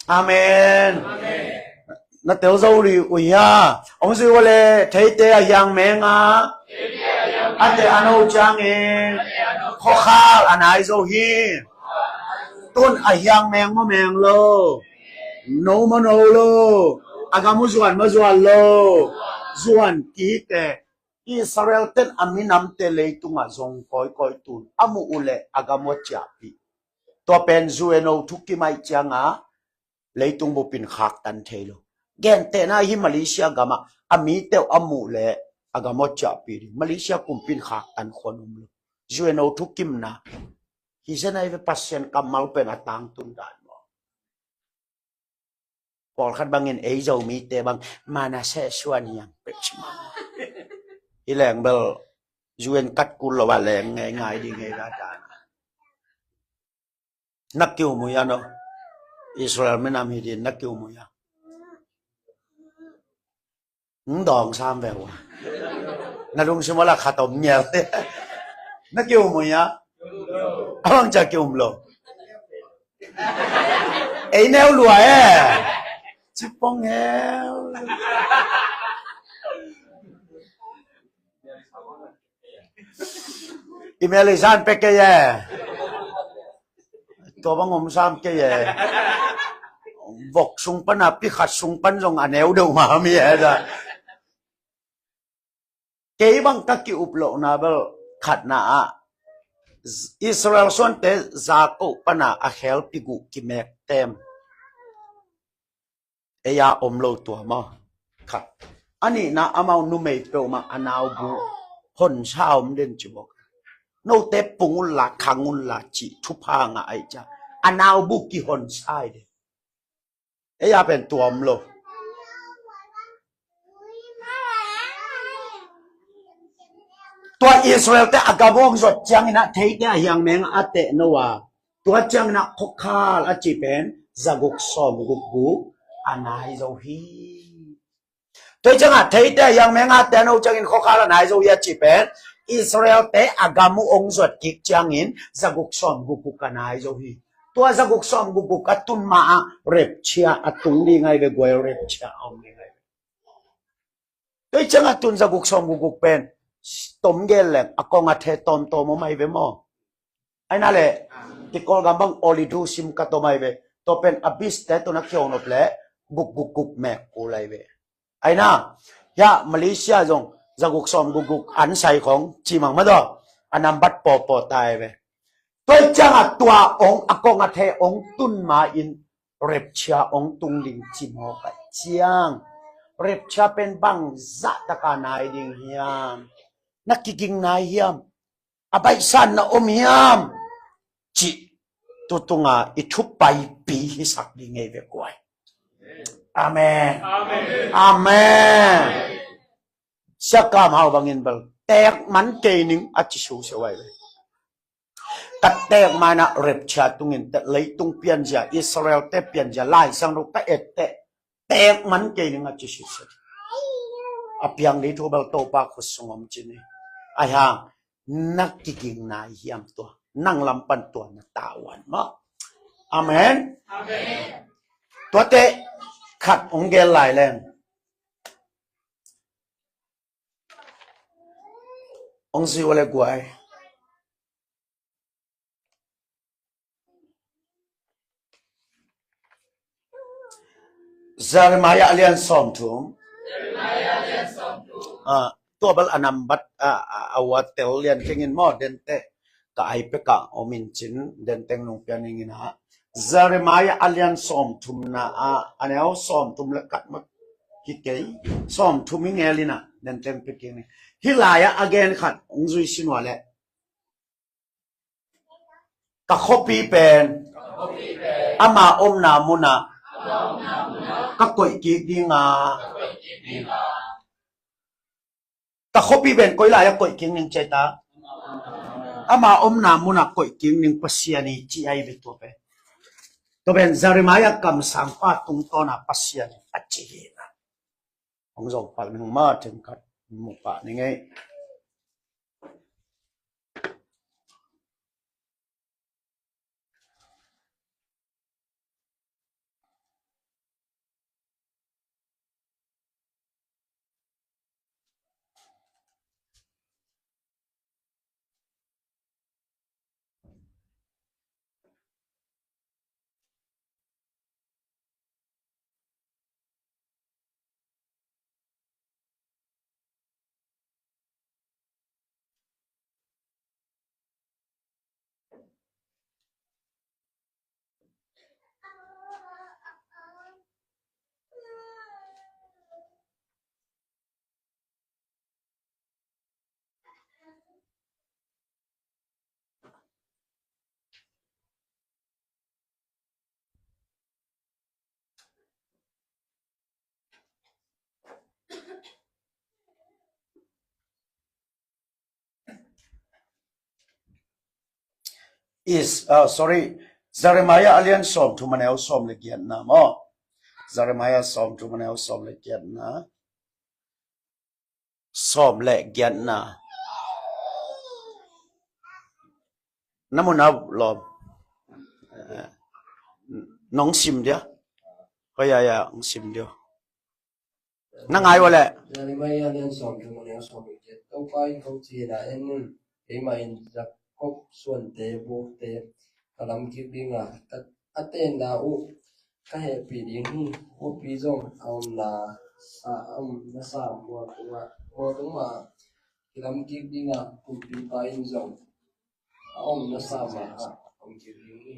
Amen. Na tel zo rih uh hia? Hong zui uh leh theite a hiang meng a, a teh a no ciangin khuakhal a nai zo hi. Tun a hiang meng maw meng lo, no maw no lo, a gam uh zuan maw zuan lo, zuan kik e. Israel ten a minamte leitungah zong kawikawi tun a muh uh leh a gam uh a ciahpih. Tua pen U N O thukim ahih ciangah leitung bupin khaktan thei lo. Gentehna hi Malaysia gamah a mite uh a muh leh a gam uh a ciahpih ding. Malaysia kumpin khaktan khua om lo. U N O thukimna hi zen ahi ve, Pasian kammal pen a tangtun dan maw. Pawlkhat bangin ei Zomite bang mana seh suan hiang pek ci mah. Hi leng bel U N kat kul lo a leng ngei ngai ding ngei la dan. Na kium uh hia no? Israel minam hi din na kium uh hia? Ng dawng sam ve ua. Na lungsim uh a la khat om ngial. Na kium uh hia? A bang ca kium lo. Ei neu lua e. Cipong heu. Email i zan pe kei e. Tua bang om sam kei e. Vok sung pan a pi khat sung pan zong a neu deuh mah mi e da. Kei bang ka ki-up lohna bel khatna ah Israel suante Jakob pan a a khelpi guh kimek tem. Ei a om lo tua maw? Khat. A nihna amau numei peuhmah a naubu honsa om den ci bawk. Note pung unla khang unla cih thupha ngah aih ciang a naubu kihonsa i den. Ei a pen tua om lo. Tua Israel te a gam hong zuat ciangin a theite a hiang meng a teh no a, tua ciangin a khuakhal a ci pen zaguk sawm guk guk a nai zo hi. Tua ciangin a theite a hiang meng a teh no ciangin khuakhal a nai zo hi a ci pen Israel te a gam uh hong zuat kik ciangin zaguk sawm guk guk a nai zo hi. Tua zaguk sawm guk guk a tun ma a rapture a tung ding ahi ve guai, rapture a om ding ahi ve. Tua ciangin a tun zaguk sawm guk guk pen tom gel leng a kong a the tawmtawm om ahi ve maw? Aina le kikol gam bang olidu sim ka tom ahi ve. Tua pen a bis te tun a kiong nop le guk guk guk mek kul ahi ve. Aina hia Malaysia zong zaguk sawm guk guk an sai khong cimang madaw a nambat pawpaw tai ve. Tua ciangin a tua ong a kong a the ong tun ma in rapture ong tung ding cimawk a ciang rapture pen bang zah taka nai ding hiam? Na kiging nai hiam? A baihsan na om hiam? Cih tutunga i thupaipi hisak ding ngei ve guai. Amen. Amen. Amen. Siakam hau bangin bel tek man kei ning a ci su se wai le. Ka tek mana rapture tungin te leitung pianzia Israel te pianzia laisang ro ka et te tek man kei ning a ci su se. A piang di thu bel Topa khut sung om ci ni. Ai hang na kiging nai hiam tua nang lam pan tua na tawan maw? Amen. Amen. Tuate khat ong gel lai leng ong zi wale guai. Jeremiah a lian sawmthum. Ah, tua bel a nambat a, a, a ua tel lian kengin maw dente ka ai peka omin cin denteng nung pian ingin a Jeremiah a lian sawmthumna a a neu sawmthum le kat mak hi kei sawmthum i ngelina denteng peking ni. Hi lai a a gen khat ong zui sinua le ka khuapi pen ama omna muna ka koih kik dinga. Ka khuapi pen koi lai a koih kik ning cei ta? Ama omna muna koih kik ning Pasian i ci ai ve tua pen. Tua pen Jeremiah kamsangpa tungtawna Pasian a ci hi na. Hong zong pal ning ma thengkhat mu pah ning ei. Is, uh, sorry, Jeremiah a lian sawm thum a neu sawm le giatna maw? Jeremiah sawm thum a neu sawm le giatna. Sawm le giatna. Na mun a lawm. Eh, nong sim dia. Hoi ya ya, nong sim dia. Na ngai ua leh. Jeremiah lian sawm thum a neu sawm le giat. Topa in kong ci-in ah, en un, keimah in Jakob suante bukte ka lam kik ding a, ka, a tenna uh ka hehpih ding hi. Khuapi zong a omna sa, a omna sa mual tungah, mual tung mah a kilam kik ding a, kumpipa in zong a omna sa mah ah om kik ding hi.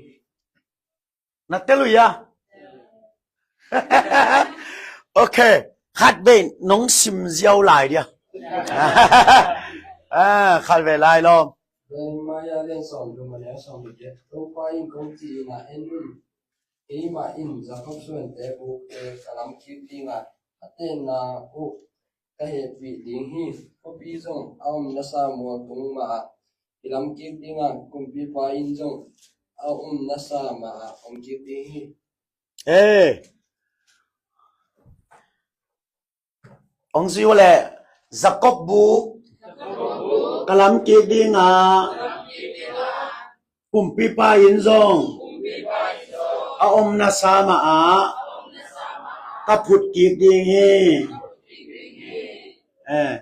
Na tel uh hia? Ok. Khat vei nong sim ziau lai dia. Ah, khat vei lai lawm. Jeremiah lian sawm thum a neu sawm le giat. Topa in kong ci-in ah, en un, keimah in Jakob suante bukte ka lam kik ding a, a tenna uh ka hehpih ding hi. Khuapi zong a omna sa mual tung mah ah kilam kik ding a, kumpipa in zong a omna sa mah ah om kik ding hi. Eh. Hong ci uh leh, Jakob buk ka lam kik ding a, kumpipa in zong a omna sa mah ah ka phut kik ding hi. Eh,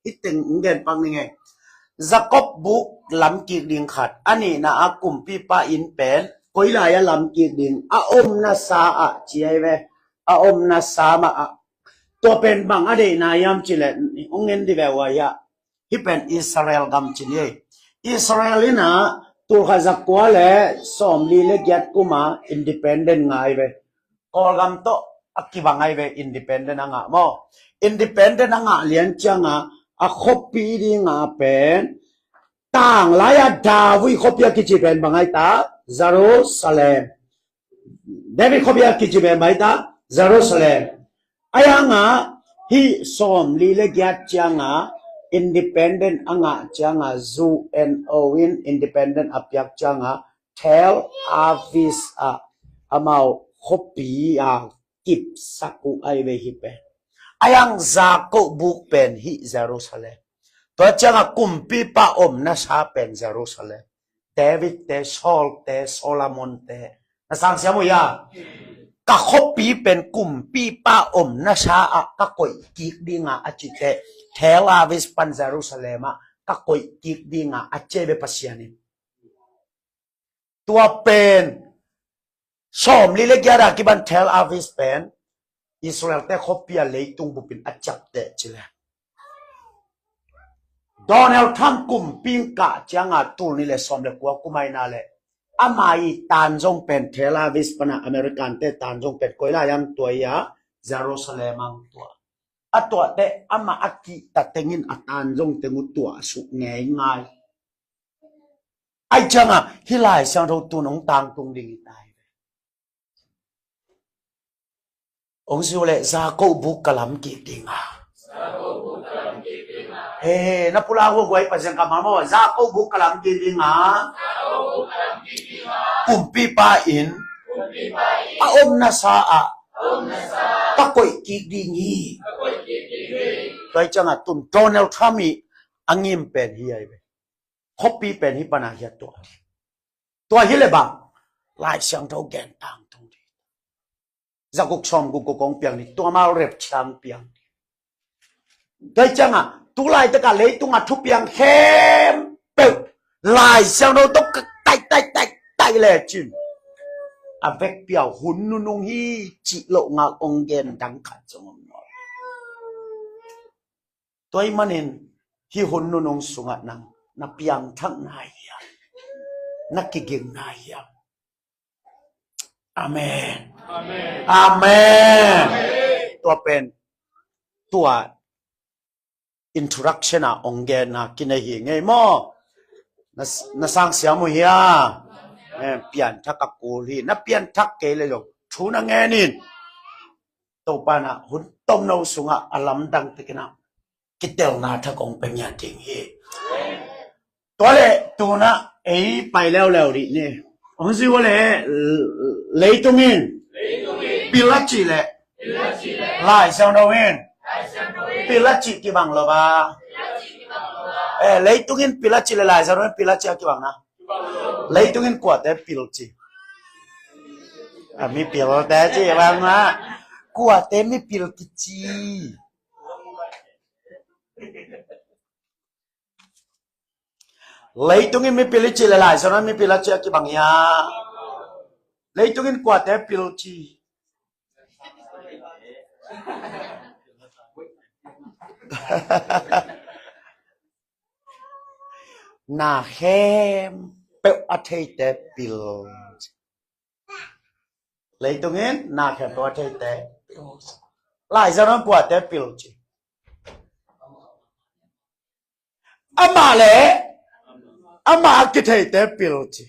hih teng hong gen pak ning ei. Jakob buk lam kik ding khat, a nihna ah kumpipa in pen koi lai a lam kik ding, a omna sa ah ci ai ve. A omna sa mah ah. Tua pen bang a deihna hiam cih leh, hong en dih ve ua hia. Hih pen Israel gam ci ni ei. Israel in ah tul khat za kua le sawmli le giat kum a independent ngah ai ve. Kawlgam tawh a kibang ai ve, independent a ngah maw. Independent a ngah lian ciang a, a khuapi ding a pen, tanglai a David khuapi a kici pen bang ai ta? Jerusalem. David khuapi a kici pen bang ai ta? Jerusalem. A yang a, hih sawmli le giat ciang a independent a ngah ciang a, U N O in independent a piak ciang a, Tel Aviv ah amau khuapi a kipsak uh ai ve hih pen. A yang Jakob buk pen hih Jerusalem. Tua ciang a kumpipa omna sa pen Jerusalem. David te, Saul te, Solomon te. Na sang siam uh hia? Ka khuapi pen kumpipa omna sa ah ka koih kik ding a, a ci teh, Tel Aviv pan Jerusalem ah ka koih kik ding a, a ci ai ve Pasian in. Tua pen sawmli le giat a kipan Tel Aviv pen Israel te khuapi a leitung bup in a ciapteh ci leh, Donald Trump kumpi kah ciang a tul nih le sawm le kua kum ai na leh, ama i tan zong pen Tel Aviv pan a American te tan zong pen koi lai ang? Tua i a Jerusalem ang tua. A tua teh ama a kihta teng in a tan zong teng uh tuah suk ngeingai. Ai ciang a, hih Lai Siangtho tun hong tangtung ding hi ta hi ve. Hong ci uh leh, Jakob buk ka lam kik ding a. He, na pulak huaguai Pasian kammal maw, Jakob buk ka lam kik ding a. Kumpipa in a omna sa ah ka koih kik ding hi. Tua i ciang a tun Donald Trump i a ngim pen hi ai ve. Khuapi pen hih pan a hi a tuah. Tua hi leh bang, Lai Siangtho gen tangtung dih. Za guk sawm guk guk kong piang dih, tua mau rep ciang piang dih. Tua i ciang a, tu laitak a leitung a thupiang khempeuh Lai Siangtho tawh ka tai tai tai tai le cin, a vekpi a hun nunung hi cih loh ngak ong gen dang khat zong om nawn lo. Tua ahih manin hih hun nunung sungah nang na piangthak na hiam? Na kiging na hiam? Amen. Amen. Amen. Tua pen, tua introduction a ong gen na kinei hi ngei maw? Na, na sang siam uh hia? Amen. Pianthak a kul hi. Na pianthak kei leh zong thu na ngen in. Topa in a hun tomno sungah a lamdang takin a kitelna thak ong pia ngiat ding hi. Tua leh tu-in a Ei pai leuleu dih ni. Hong zui uh leh, leitung in pil a cih leh, Lai Siangtho in pil a cih kibang lo a. Eh, leitung in pil a cih leh Lai Siangtho in pil a cih a kibang na. Leitung in kuate pil ci? A mipilte ci bang na. Kuate mipil kici? Leitung in mipil i ci leh Lai Siangtho in mipil a ci a kibang hia? Leitung in kuate pil ci? Na khempeuh a theite pil. Leitung in na khempeuh a theite pil. Lai Siangtho in kuate pil ci? Amah le amah a kitheite pil ci.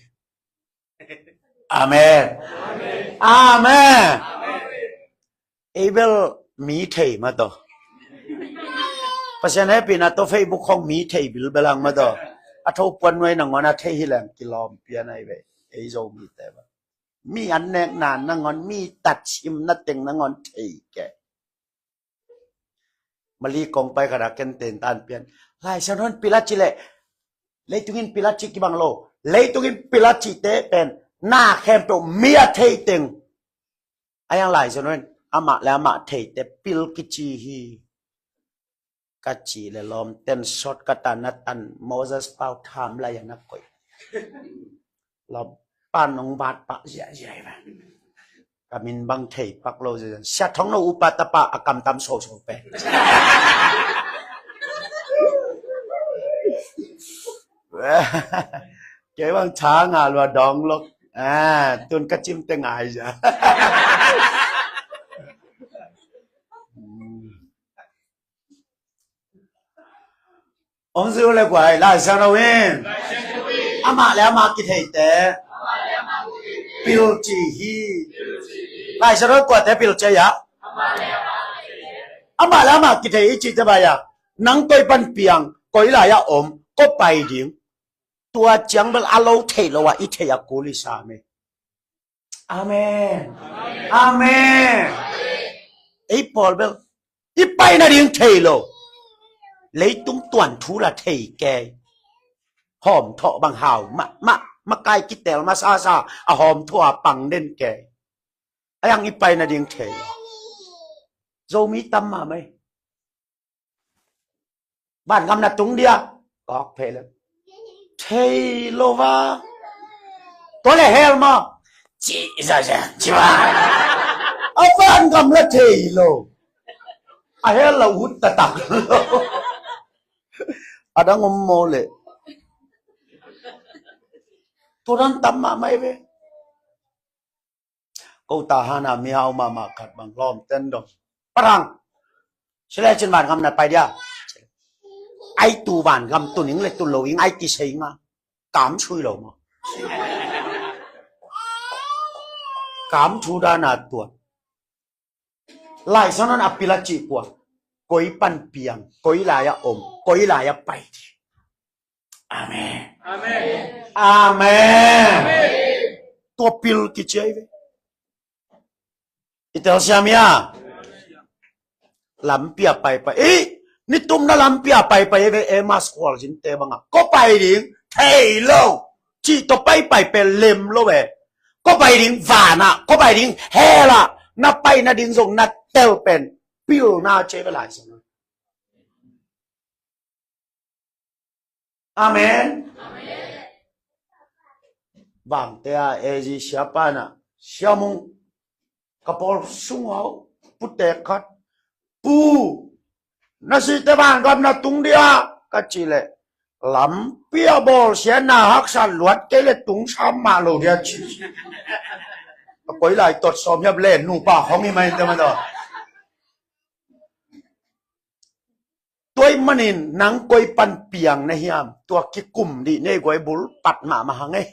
Amen. Amen. Ei bel mi thei mah tawh. Pasian hehpihna tawh Facebook khong mi thei bilbel hang mah tawh. A tho puan nuai nangawn a thei hi leng kilawm pian ahi ve. Ei Zomite bang, mi an nekna nangawn, mi tatsimna teng nangawn thei kei. Mali kong pai khat a ken ten tan pian, Lai Siangtho in pil a ci leh, leitung in pil a ci kibang lo. Leitung in pil a cite pen na khempeuh mi a thei teng. A yang Lai Siangtho in amah le amah theite pil kici hi. Ka ci leh lawmten sawt ka tan a tan, Moses Pau tham lai a na koih. Lawm pan nong bat pah ziahziah hi ve. Ka min bang thei pak lo ziahziah. Sia Thong No upa tapa a kamtam soso pen. Kei bang tha nga lua dawng lok. Ah, tun ka cim te ngai zia. Hong zui uh leh guai, Lai Siangtho in amah le amah kitheite pil ci hi. Lai Siangtho in kuate pil ci a? Amah le amah kithei i cihte bang a, nang koi pan piang, koi lai a om, koi pai ding. Tua ciang bel a lo thei lo a i thei a kul i sam hi. Amen. Amen. Ei pawl bel i pai nading thei lo. Leitung tuanthu la thei kei. Hawmthawh bang hau mah, mah, makai kitel masasa a hawmthawh a pang den kei. A yang i pai nading thei lo. Zomi tam mahmah hi. Vangam na tung dia? Kawk phei lem. Thei lo va. Tua le hell maw? Ci za za ci va. A vangam la thei lo. A hell la ut taktak lo. A dang om maw le. Tua dan tam mahmah hi ve. Ko ta hana mihau mahmah khat bang lawmten dong. Pathang. Sile cin vangam na pai dia? Ai tu vangam tun ing le tun lo ing ai kisei nga. Kam sui lo maw? Kam thu dana tuan. Lai Siangtho in a pil a cih kua? Koi pan piang, koi lai a om, koi lai a pai ding. Amen. Amen. Amen. Tua pil kici ahi ve. I telsiam hia? Lampi a paipai. Ei, nitumna lampi a paipai ahi ve, Emmaus khualzinte bang a. Koi pai ding thei lo. Cih tawh paipai pen lem lo ve. Koi pai ding van ah, koi pai ding hell ah, na pai nading zong na tel pen pilna ci ahi ve Lai Siangtho. Amen. Vangte a A G siapa na, Sia Mung, ka pawl sung uh a putek khat, Pu, na sihte vangam na tung dia? Ka cih leh, lampi a bawlsia na haksa luat kei leh tung sam mah lo dia ci. A koi lai tot sawm hiam le nupa khong hi mai te mah tawh. Tua ahih manin nang koi pan piang na hiam? Tua kikum dih nei guai bul pat mahmah hang ei.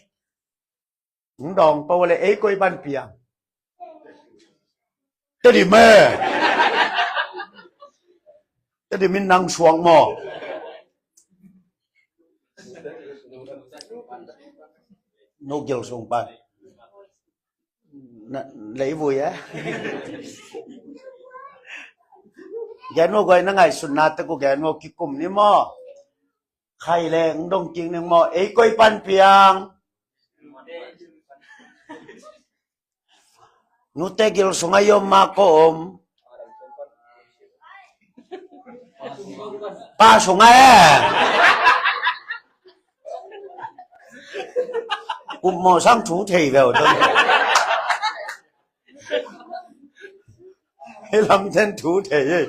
Hong dawng pau le ei koi pan piang. Tedim e. Tedim in nang suang maw? Nu gil sung pan. Na, leivui eh. Gen maw guai, na ngaihsutna tek uh gen maw, kikum ni maw. Khai leng dong kik ning maw, ei koi pan piang. Nute gil sungah i om ma ko om. Pa sungah eh. Kum maw sang thu thei veu tun. Hei lam ten thu thei ei.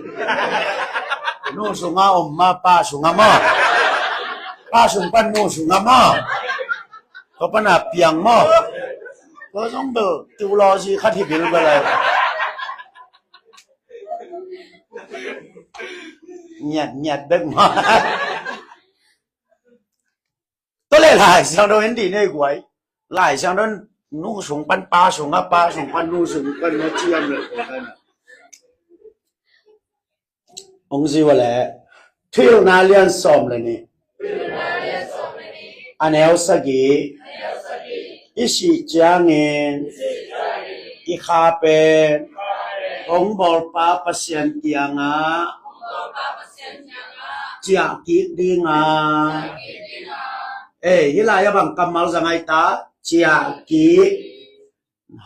Nu sungah om ma, pa sungah maw. Pa sung pan nu sungah maw. Tua pan a piang maw. Tua zong bel theology khat hi bil bel lai. Ngiat ngiat bek maw. Tua leh Lai Siangtho en dih nei guai. Lai Siangtho nu sung pan pa sungah, pa sung pan nu sung pan na ciam le ko kan. Ong zi ua leh Thuhilhna lian sawm le nih, a neu sagih. I sih ciangin i kha pen hong bawlpa Pasian kiangah ciah kik dinga. Ei, hih lai-ah bang kammal za ngai ta? Ciah kik.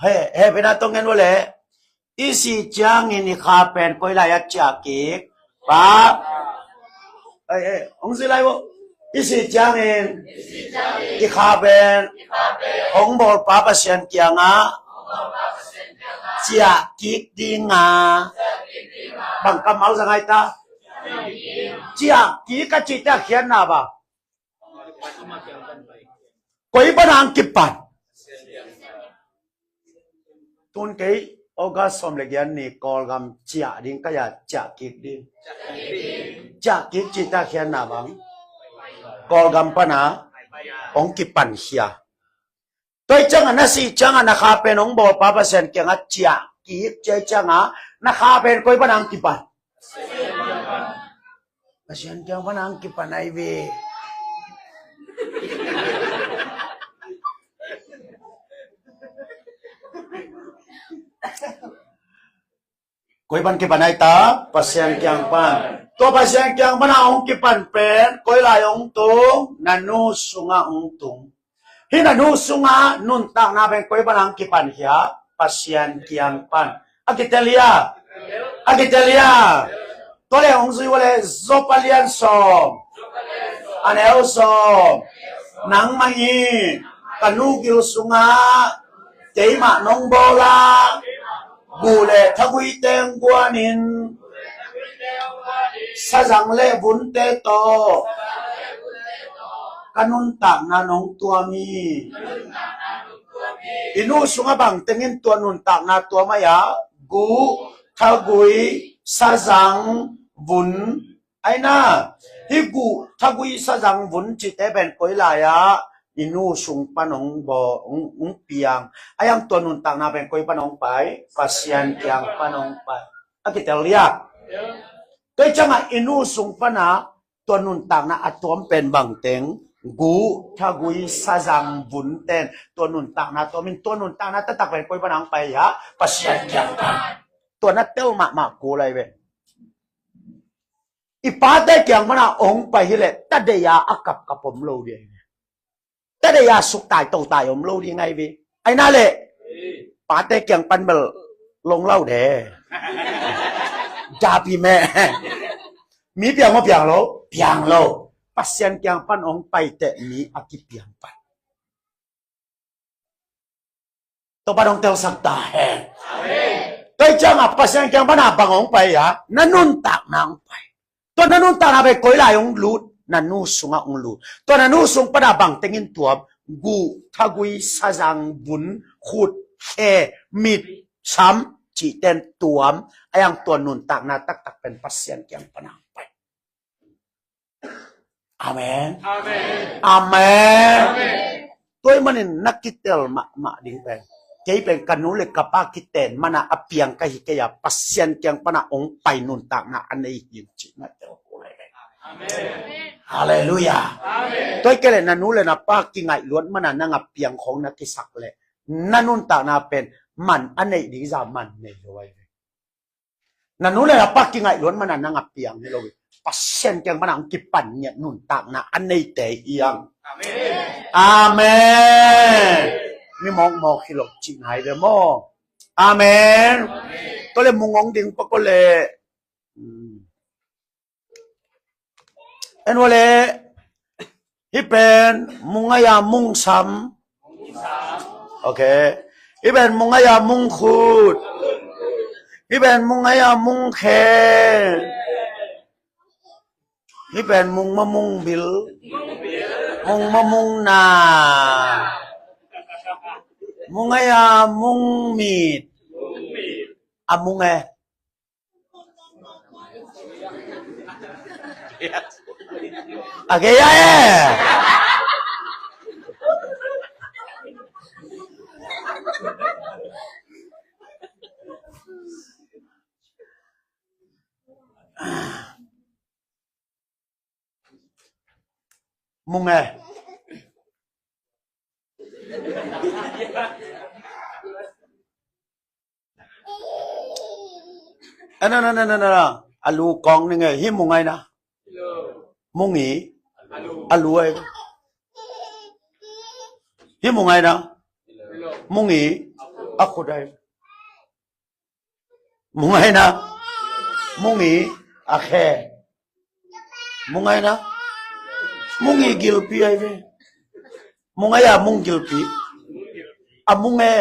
He, he, pina tong en ua leh. I sih ciangin i kha pen koi lai-ah ciah kik? Pa. Ei, ei, hong zi lai vo. I sih ciangin i kha pen hong bawlpa Pasian kiangah ciah kik dinga. Bang kammal za ngai ta? Ciah kik a cihte a khiatna bang? Koi pan hong kipan? Tun kei August sawm le giat ni Kawlgam ciah ding ka hia, ciah kik ding. Ciah kik cihte a khiatna bang? Kawlgam pan a hong kipan hia. Tua ciangah na sih ciangah na kha pen hong bawlpa Pasian kiangah ciah kik ciai ciangah na kha pen koi pan hong kipan? Pasian kiang pan hong kipan ai ve. Koi pan kipan ai ta? Pasian kiang pan. Tua Pasian kiang pan a hong kipan pen koi lai hong tung? Na nu sungah hong tung. Hih na nu sungah nuntakna pen koi pan hong kipan hia? Pasian kiang pan. A kitel hia? A kitel hia? Tua leh hong zui ua leh Job a lian sawm, a neu sawm. Nangmah in ka nu gil sungah keimah nong bawl a, guh le thagui teng guanin, sazang le vunte tawh ka nuntakna nong tuam hi. I nu sungah bang tengin tua nuntakna tuam ai a? Guh, thagui, sazang, vun. Ai na, hih guh, thagui, sazang, vun cihte pen koi lai-ah i nu sung pan hong bawl, hong, hong piang? Ai ang tua nuntakna pen koi pan hong pai? Pasian kiang pan hong pai. A kitel hia? Tua ciangah i nu sung pan a tua nuntakna a tuam pen bang teng? Guh, thagui, sazang, vun ten tua nuntakna tuam in, tua nuntakna taktak pen koi pan hong pai hia? Pasian kiang pan. Tua na tel mahmah kul ai ve. I pate kiang pan a hong pai hi leh tadei a a kapkap om lo ding. Tadei a suktai totai om lo ding ai ve. Ai na leh pate kiang pan bel long lau de. Dapi meh. Mi piang maw, piang lo? Piang lo. Pasian kiang pan hong pai teh mi a kipiang pan. Topa dong telsak ta hen. Tua ciangah Pasian kiang pan a bang hong pai hia? Na nuntakna hong pai. Tua na nuntakna pen koi lai hong lut? Na nu sungah hong lut. Tua na nu sung pan a bang tengin tuam? Guh, thagui, sazang, vun, khut, khe, mit, sam cihten tuam. Ai ang tua nuntakna taktak pen Pasian kiang pan a hong pai. Amen. Amen. Amen. Amen. Tua ahih manin na kitel mahmah ding pen, kei pen ka nu le ka pa kiten man a a piang ka hi kei a, Pasian kiang pan a hong pai nuntakna a nei hi cih na tel kul ai ve. Halleluiah. Tua hi kei leh na nu le na pa kingaih luat mana nang a piang khawng na kisak leh na nuntakna pen man a neih ding za man nei lo ahi ve. Na nu le na pa kingaih luat mana nang a piang hi lo hi. Pasian kiang mana hong kipan ngiat nuntakna a neite hi hang. Amen. Mi mawkmawk hi lo cihna hi ve maw? Amen. Tua le mung hong ding pak o le. En wale. Hih pen mung ahi a mung sam. Ok. Hih pen mung ahi a mung khut. Hih pen mung ahi a mung khe. Hih pen mung ma mung bil. Mung ma mung na. Mung ahi a mung mit. A mung e. A gei a e. Mung e. Ana na na na na. A lu kong ni nge hi mung ai na. Mung i. A lu ai. Hi mung ai na. Mung i. A khut ai. Mung ai na. Mung i. A khe. Mung ai na. Mung i gilpi ai ve. Mung ai a mung gilpi. A mung e.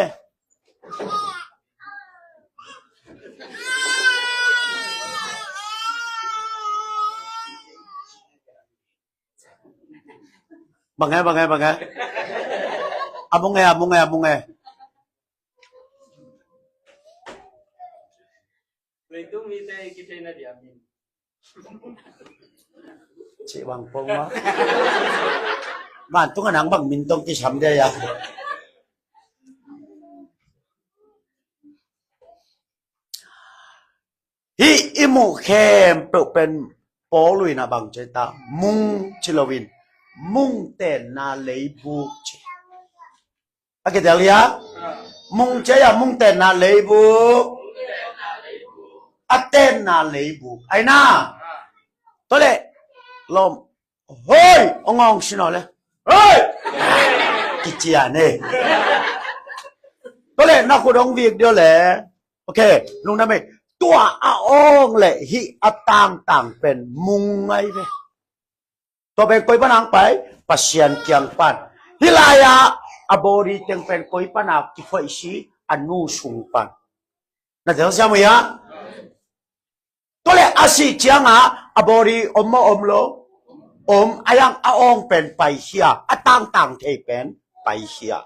Bang e, bang e, bang e. A mung e, a mung e, a mung e. Leitung mite i kithei na diam in. Cih bang pong ma. Vantung a nang bang min tong kisam dia ya. Hih i muh khempeuh pen Paul in a bang ci ta, mung ci loin mung tenna leibuk ci. A kitel hia? Mung ci a, mung tenna leibuk. A tenna leibuk ai na. Tua leh lawm. Hoi! Ong ong sin aw le. Hoi! Kician e. Tua le na khut ong vik dia le. Ok, lungdam e. Tua a ong le hih a tangtang pen mung ngai ve. Tua pen koi pan ang pai, Pasian kiang pan. Hih lai-ah a body teng pen koi pan a kiphoihsi, a nu sung pan. Na telsiam uh hia? Tua le a sih ciangah a body om maw om lo? Om, a yang a awng pen pai hia, a tangtang thei pen pai hia.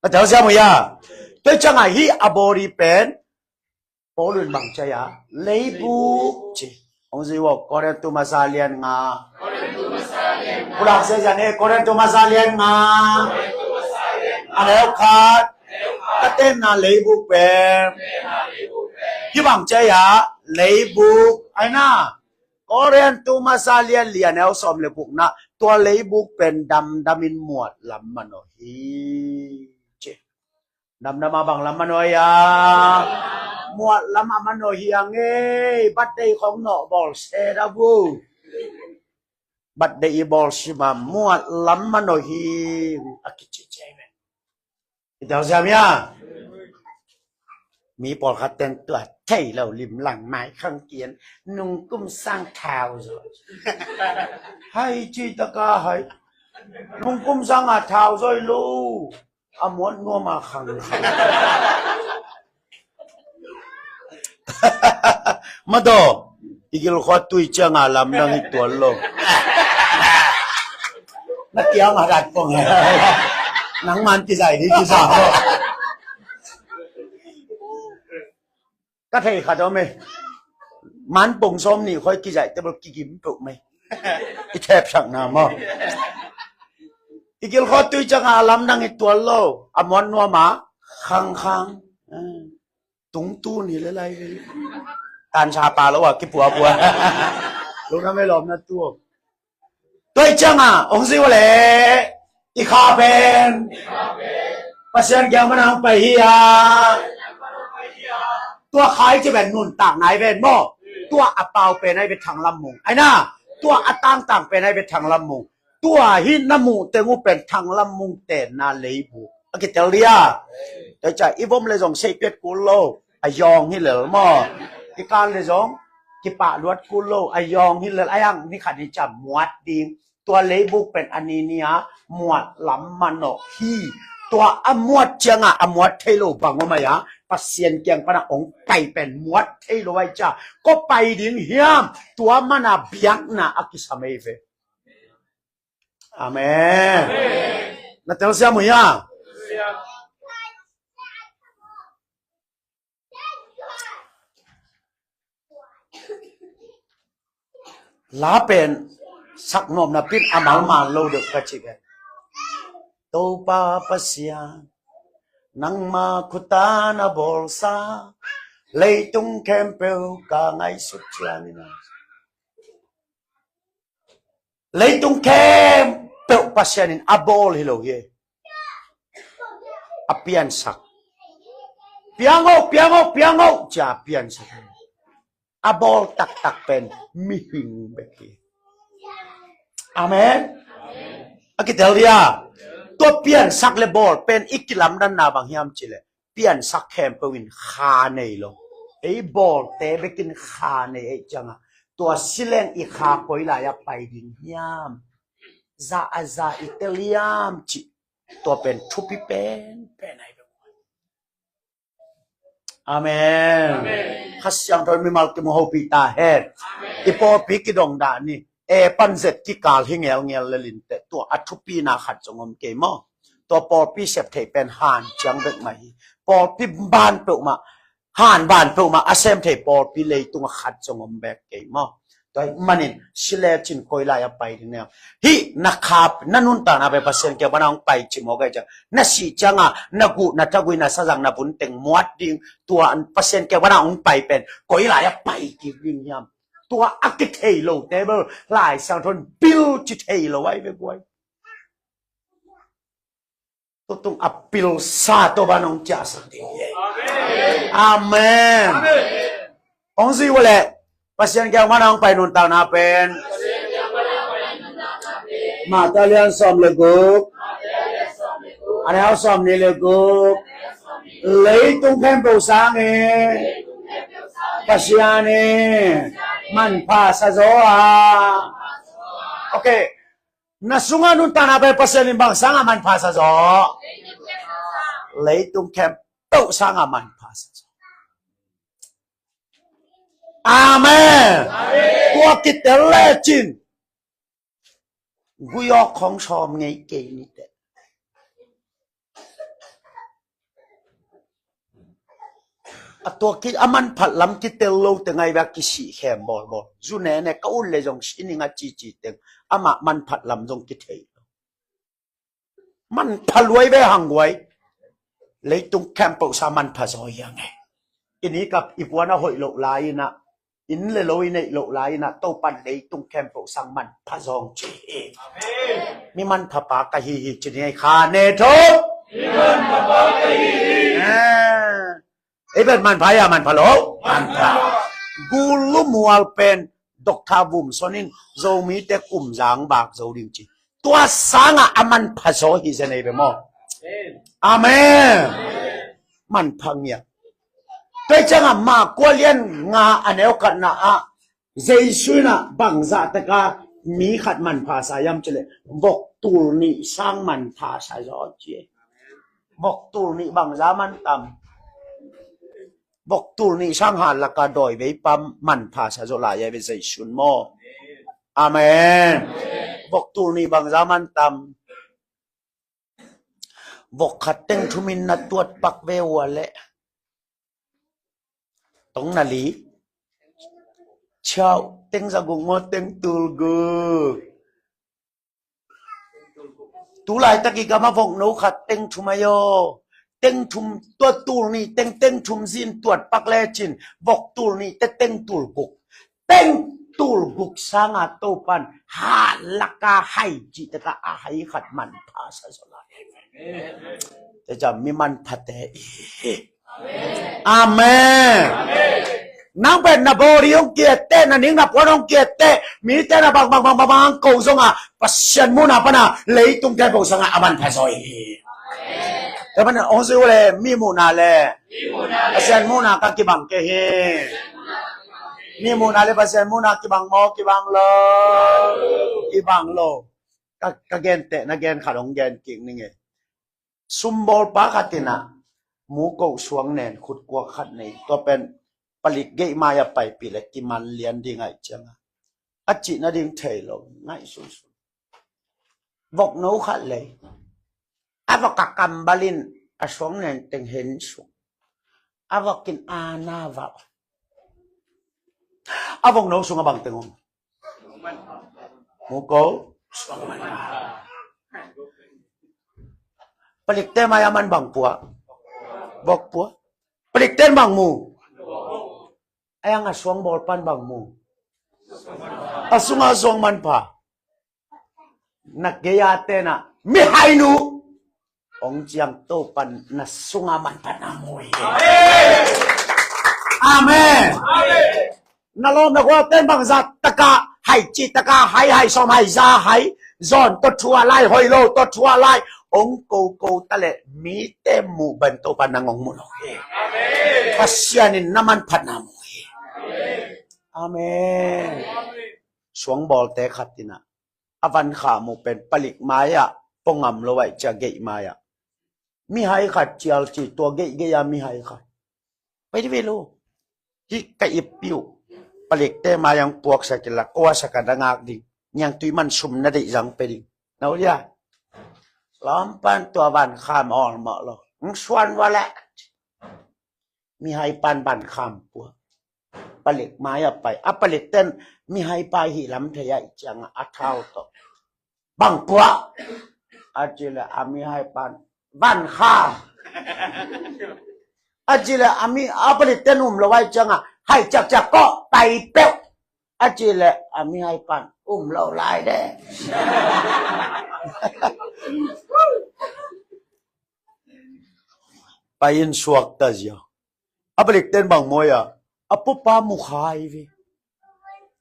Na telsiam uh hia? Tua ciangah hih a body pen Paul in bang ci a, leibuk ci. Hong zui uh, Korintu masa lian nga. Pulak se zan e, Korintu masa lian nga. A neu khat. Ka tenna leibuk pen. Hih bang ci a, leibuk. Ai na. Korintu masa lian li a neu sawm le gukna. Tua leibuk pen damdamin muat lam man aw hi. Ci. Damdam a bang lam man aw hi a. Muat lam a man aw hi a ngei. Birthday khong nawh bawl se da bu. Birthday i bawl sima muat lam man aw hi. A kici ci a hi ve. I tau siam hia? Mi pawlkhat ten tua thei lo limlang mai khang kian nungkum sang thau zaw. Hai ci taka hai. Nungkum sang a thau zaw i lo. A muat nuam a khang khang. Madaw, i gilkhua tui ciang a lamdang hi tuan lo. Na kiang a dat pong he. Nang man kizai di kizai lo. Ka thei khat om e. Man pong sawm nih khoi kizai te bol kigim peuh mai. I thep sak na maw. I gilkhua tui ciang a lamdang hi tuan lo. A muat nuam a khang khang. Tungtun hi le lai hi. Tan sa pa lo a kipuapua. Lo na me lawm na tuam. Tua hi ciangah hong zi uh leh i kha pen Pasian kiang pan hong pai hi a. Tua kha i ci pen nuntak nai pen maw? Tua a pau pen ai ve thanglam mung ai na. Tua a tangtang pen ai ve thanglam mung. Tua hi na muh teng uh pen thanglam mung tenna leibuk a kitel dia. Tua hi ciah i vom le zong seihpiat kul lo, a yawng hi lel maw? I kan le zong kipah luat kul lo, a yawng hi lel. A yang ni khat ni ciah muat ding. Tua leibuk pen a ni ni a muat lam manawh hi. Tua a muat ciangah a muat thei lo bang om ai a, Pasian kiang panah hong pai pen muat thei lo ai ciah ko pai ding hiam? Tua mana biakna a kisam ei ve. Amen. Na telsiam uh hia? La pen saknopna pin a malmal lo deuh ka ci pen. Topa Pasian, nangma khuta na bawlsa leitung khempeuh ka ngaihsut ciangin a, leitung khempeuh Pasian in a bawl hi lo hi. A piansak. Piang oh, piang oh, piang oh cia a piansak. A bawl taktak pen mihing bek hi. Amen. A kitel dia. Tua piansak le bawl pen i kilamdanna bang hiam cileh, piansak khempeuh in kha nei lo. Ei bawlte bekin kha nei ei ciangah tua sileng i kha koi lai a pai ding hiam? Za a za i tel hiam cih tua pen thupi pen pen ai lo. Amen. Kha Siangtho in mimal kimu hopih ta hen. I pawlpi kidong dah ni. E pan zet kikal hi ngelngel le linteh tua a thupina khat zong om kei maw? Tua pawlpi sep theih pen han ciang bek mah hi. Pawlpi ban peuhmah, han ban peuhmah a sem thei pawlpi leitung a khat zong om bek kei maw? Tua hi manin si lecin koi lai a pai ding ne? Hih na khap na nuntakna pen Pasian kiang pana hong pai ci maw gai ciang, na sih cianga na guh na thagui na sazang na vun teng muat ding tua Pasian kiang pana hong pai pen koi lai a pai kik ding hiam? Tua a kithei lo te bel Lai Siangtho in pil ci thei lo ai ve guai. Tutung a pilsa Topa nong ciahsak ding hi. Amen. Hong zi uh leh Pasian kiang mana hong pai nuntakna pen Mata lian sawm le guk, a neu sawm ni le guk. Leitung khempeuh sangin Pasian in manpha sa zaw a. Okay. Na sunga nuntakna pen Pasian in bang sanga manpha sa zaw? Leitung khempeuh sanga manpha sa zaw. Amen. Tua kitel lecin gui awk khong sawm ngei kei niteh. A tua ki a manphat lam kitel lo te ngai ve a kisih khem bawlbawl. Zu nene ka ut le zong sining a cici teng amah manphat lam zong kithei lo. Manpha luai ve hang guai. Leitung khempeuh sa manpha zaw hi a nge. I ni kap i puan a hoih loh lai inah, inn le lo i neih loh lai inah Topan leitung khempeuh sang manpha zawng ci hi. Mi manpha pa ka hi hi ci ni ei kha ne tho. Ei pen manpha ya manpha lo? Manpha. Gulu mual pen Doctor Vum Son in Zomite kumzang bak zo ding ci. Tua sanga a manpha zaw hi zen ei ve maw? Amen. Manpha ngiat. Tua cianga ma kua lian nga a neu khatna ah Jesu inah bangzah teka mi khat manpha sa yam cileh vok tul nih sang manpha sa zaw ci. Vok tul nih bangzah man tam? Vok tul nih sang han laka dawi veipa manpha sa zaw lai a ve Jesu in maw? Amen. Vok tul nih bangzah man tam? Vok khat teng thumin na tuat pak ve ua leh tong na li ciau teng za guk maw teng tul guk. Tulaitak i gama vok no khat teng thum ayo. Teng thum tua tul nih teng teng thum zin tuat pak lecin vok tul nih te teng tul guk. Teng tul guk sanga Topan hat laka hai cih taka a hai khat manpha sa zaw lai. Tua ciang mi manphate i hi. Amen. Nang pen na body hong kiatte, na ning na puan hong kiatte, mite na bang bang bang bang bang ko zonga Pasian muhna pana leitung te bo sanga a manpha zaw i hi. Tua pana hong zui uh le mi muhna le Pasian muhna ka kibang kei hi. Mi muhna le Pasian muhna kibang maw, kibang lo? Kibang lo. Ka, ka gente na gen khat hong gen kik ning e. Sumbawlpa khat in ah muko suang nen khutkuak khat nei, tua pen palik geih mai-ah paipih le kiman lian ding ahih ciangin a cih nading thei lo, ngaihsunsun. Vokno khat lei, a vok a kambal in a suang nen teng hen suk, a vok in a na vau. A vokno sungah bang teng om? Muko. Palikte mai-ah man bang pua? Vok pua. Palikte in bang mu? A yang a suang bawl pan bang mu? A sungah suang manpha. Na gei-a tenah mihai nu hong ciang Topan na sungah manphatna mu hi. Amen. Na lawm na gual ten bangzah takah hai cih takah hai, hai sawm, hai za, hai zawn tawh thu a lai, hoih lo tawh thu a lai hong koko ta leh mite muh bang Topan nang hong mu lo hi. Pasian in na manphatna mu hi. Amen. Suangbawlte khat in ah a vankham uh pen palik mai-ah pua ngam lo ahih ciang geih mai-ah mihai khat cial ci, tua geihgeih-a mihai khat. Pai di ve lo. Hih ka ippi uh palikte mai-ah hong puaksak inla, kuasak a na ngak ding, niangtui man sum na deih zang pia ding. Na uh dia, lawm pan tua vankham awlmawh lo, hong suan vua leh. Mihai pan vankham pua. Palik mai-ah pai. A palik ten mihai pa hih lam thei ahih ciangin a thau tawh, bang pua? A cih leh a mihai pan vankham. A cih leh a mi, a palik ten um lo ahih ciangin hai ciakciak kawh pai peuh. A cih leh a mihai pan um lo lai de. Pai in suak ta ziau. A palik ten bang mawi a, a pupa mu kha hi ve.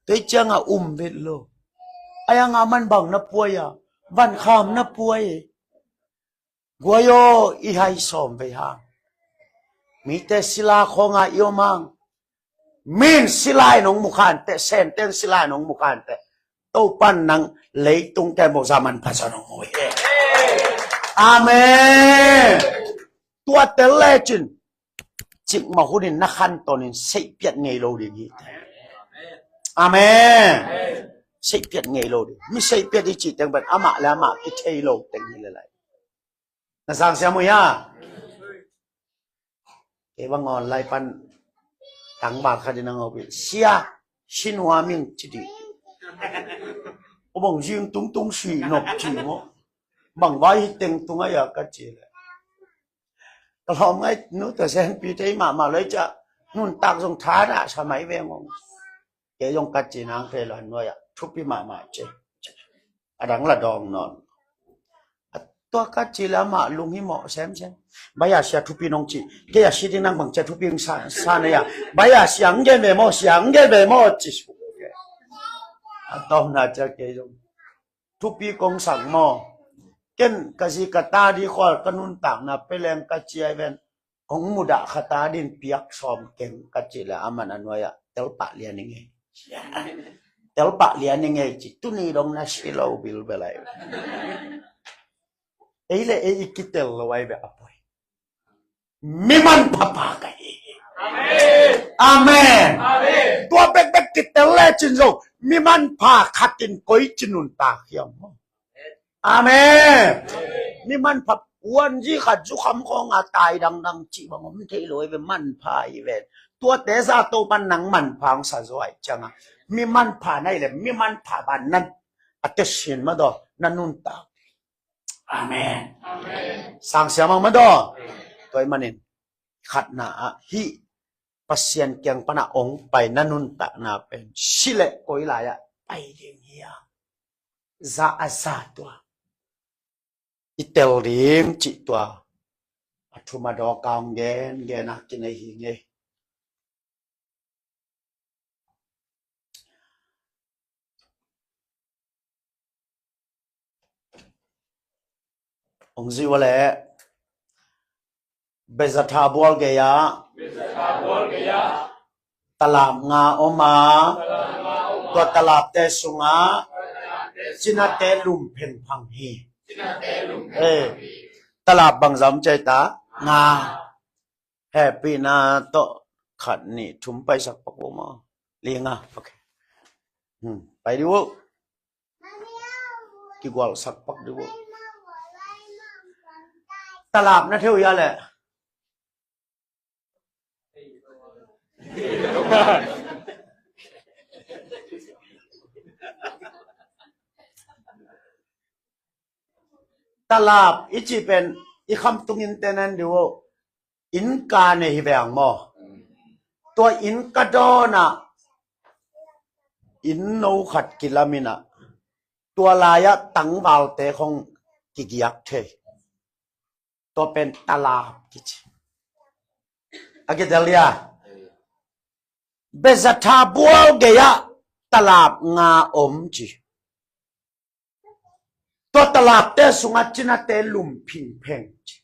Tua ciangin um vet lo. A yang a man bang na pua a, vankham na pua hi. Guai aw, i hai sawm vei hang. Mite sila khawngah i om hang. Min sila in hong mu kha inteh, Senten sila in hong mu kha inteh, Topan nang leitung te mawza manpha zaw nong mu hi. Amen. Tua tel lecin cikmah hunin na khantonin seihpiat ngei lo ding hi. Amen. Seihpiat ngei lo ding. Mi seihpiat i cih teng pen amah le amah kithei lo teng hi le lai. Na sang siam uh hia? Kei bang online pan tangval khat in a ngawh pi, sia, si nuam ing ci dih. Aw, bang zing tungtung si nop ci maw? Bang vai hi teng tung a ia ka ci leh, ka lawm ngai nu ta sen pi tei mahmah loi ca, nuntak zong tha dah sa mai veng ong. Kei zong ka ci nang thei lo, nuai ah thupi mahmah ci. A dang la dawng nawn. A tua ka ci le amah lunghimawh semsem. Bai a sia thupi nong ci. Kei a si ding nang bang cia thupi sa, sa na ia. Bai a sia ng gen ve maw, sia ng gen ve maw ci su. A tawmna cia kei zong thupi kong sak maw? Ken ka zi ka ta di khual ka nuntakna peleng ka ci ai ven. Hong mudah khat a din piak sawm keng ka cih le aman a nuai ah telpah lian i ngei. Telpah lian i ngei ci, tuni dong na si lo bilbel ai. Ei le ei i kitel lo ai ve a poi. Mi manpha pa ka hi. Amen. Tua bekbek kitel lecin zong mi manpha khat in koi ci nuntak hiam maw? Amen. Mi manpha, uanzi khat zukham khawng a tai dangdang cih bang om thei lo hi ve, manpha hi ve. Tuate zah Topan nang manpha hong sa zaw ahih ciangin mi manpha na hih leh mi manpha ban nan a tesin mah daw na nuntak. Amen. Sang siam ang mah daw. Tua ahih manin khatna ah hih Pasian kiang pana ong pai na nuntakna pen si le koi lai-ah pai ding hi a, za a za tua i tel ding cih tua a thum a dawk a ong gen gen a kinei hi ngei. Ong zui ua leh bezatha bual gei-ah talap nga om a, tua talapte sungah cinate lum phengphang hi. Eh, talap bangzah om ci a i ta? Nga. Hehpihna tawh khat nih thum paisak pak uh maw? Li nga. Ok. Hmm. Pai dih uh. Kigualsak pak dih uh. Talap na theu hia leh talap i cih pen i khamtung innte nan dih uh. Innka nei hi veng maw? Tua innka dawnah inn no khat kilamin ah tua lai-ah tangvalte khong kigiak thei. Tua pen talap kici. A kitel dia? Bezatha bual gei-ah talap nga om ci. Tua talapte sungah cinate lum phingpheng ci.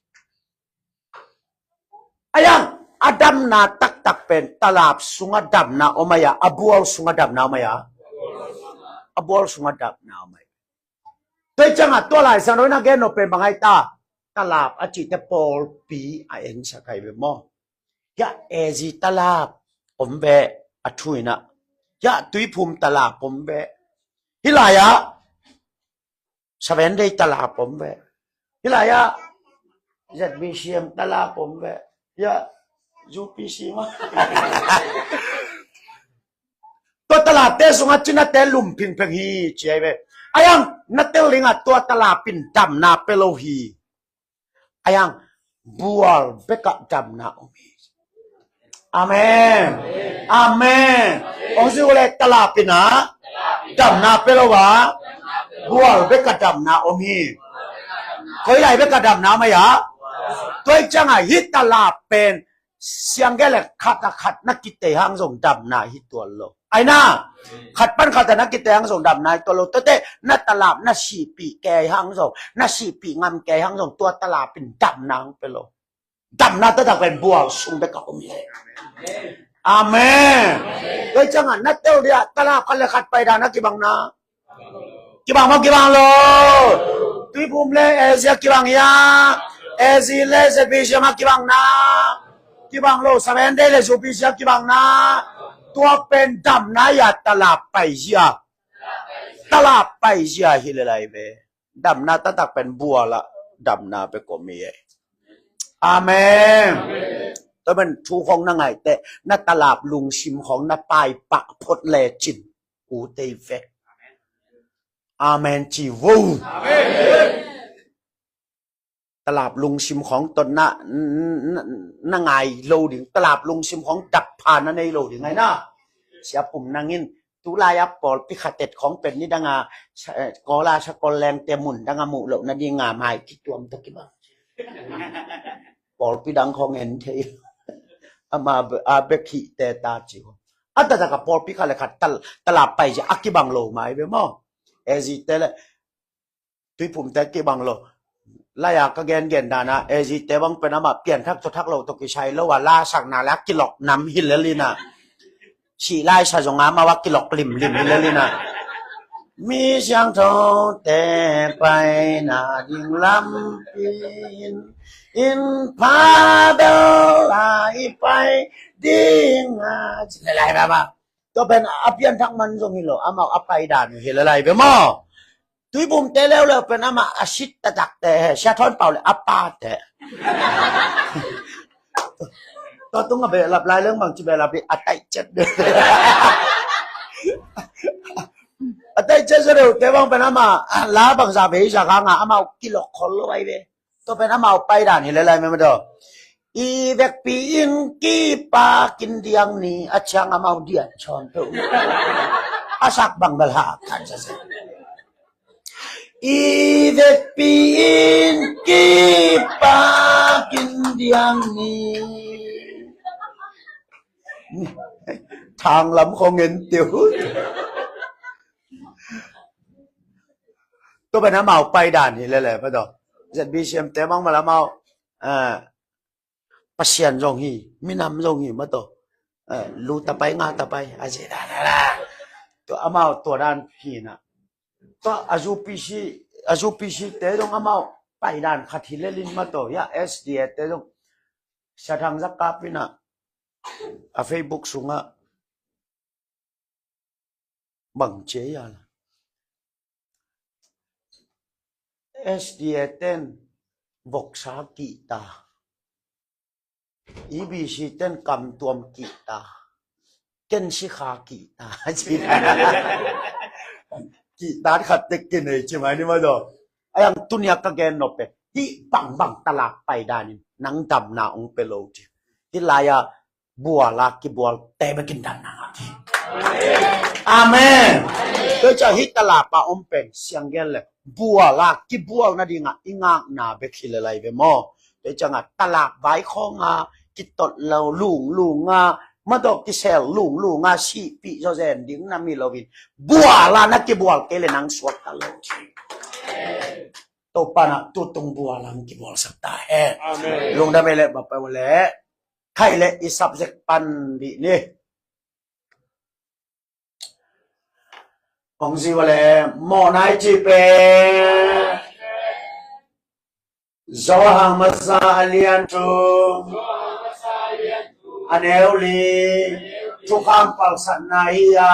A yang a damna taktak pen talap sungah damna om a, a bual sungah damna om a, a bual sungah damna om a. Tua hi ciangah tua Lai Siangtho in a gen nop pen bang a i ta? Talap a cihte pawlpi a ensak a hi ve maw? Hiah A Z talap om ve a thu in ah. Hiah Tuiphum talap om ve. Hih lai-ah Seven Day talap om ve. Hih lai-ah Z B C M talap om ve. Hiah U P C maw? Tua talapte sungah cinate lum phingpheng hi ci a hi ve. A yang na tel dingah tua talap in damna pia lo hi. A yang bual bekah damna om hi. Amen. Amen. Ong zui uh leh talap in ah damna pia lo a, bual bekah damna om hi. Koi lai bekah damna om a? Tua hi ciangah hih talap pen siang gei le khat a khat na kitei hang zong damna hi tuan lo. Ai na, khat pan khat a na kitei hang zong damna hi tuan lo. Tuate na talap na sihpih kei hang zong, na sihpih ngam kei hang zong tua talap in damna hong pia lo. Damna taktak pen bual sung bek a om hi. Amen. Tua hi ciangah na tel dia talap khat le khat paidan a kibang na. Kibang maw, kibang lo? Tuiphum le A Z a kibang hia? A Z le Z B C M a kibang na? Kibang lo, Seven Day le U P C a kibang na? Tua pen damna hia, talap paizia? Talap paizia hi le lai ve. Damna taktak pen bual ah damna bek om hi. Amen. Tua pen thu khong na ngaite, na talap lungsim khong na paipah phot lecin. U tei ve. Amen ci vo. Talap lungsim khong tawh na, na, na ngai lo ding. Talap lungsim khong dap pha na nei lo ding ai na. Sia Pum Nang in tulai a pawlpi khatet khong pen nidang a, eh, Kawl a sakol lengte mun dang a muh loh nading a mai kituam tawh kibang. Pawlpi dang khong en thei. Ama be-, a bek hihte ta ci. A taktak a pawlpi khat le khat tal-, talap paizia a kibang lo mai ve maw? A Z te le Tuiphumte kibang lo. Lai-a ka gengen dana A Z te bang pen amah pianthak thuthak lo tawh kisai lo a, lasakna le a kilok nam hi lel ina. Sih laisa zong amau a kilok limlim hi lel ina. Mi siangthote paina ding lampi in, inn pha bel a i pai ding a, ci le lai mama. Tua pen a pianthak man zong hi lo, amau a paidan hi le lai ve maw? Tuiphumte leuleu pen amah a sit taktakte he, Sia Thawn Pau le a pate. Tua tung a behlap lai leng bangci behlap dih, a taih cet dih. A taih cet zaw deuhte bang pen amah la bangza vei zak hanga amau kilok khol lo ai ve. Tua pen amau paidan hi le lai mama daw. I vekpi in kipakin diang ni a ciang amau dian cawn peuh. A sak bang bel ha kan sa se. I vekpi in kipakin diang ni. Thang lam khong en tiu. Tua pen amau paidan hi lele pa to. Z B C M te mang malamau. Pasian zong hi, minam zong hi ma to. Lu tapai nga tapai a zi dan a la. Tua amau tua dan hi na. Tua a UPC, a UPC te zong amau paidan khat hi lelin ma to. Ya S D A te zong Sia Thang Za Kap ina a Facebook sunga bang cia la. S D A ten voksa kihta. E B C ten kamtuam kihta. Ken sikha kihta. Kihta khat tek kinei ci mai ni ma do. Ayang tunia ka gen nope. Hi bangbang talak pai danin nang damna ong pe lo ci. Hi laya buala kibual te bekin damna ngak hi. Amen. Tua ciang hi talapa om pen siang gen le buala kibual nadinga i ngakna bek hi le lai ve maw. Tua cianga talak vai khonga kitot lo lunglunga madok kisel lunglunga sihpih zawzen ding na mi loin buala na kibual kei le nang suak ta lo. Topa na tutung buala ang kibual sak ta hen. Amen. Lungdam e le bapa le. Khai le i subject pan dih ni. Hong zi ua le mawh nai ci pen Zawhang masa a lian thum a neu li thukham palsatna hi a.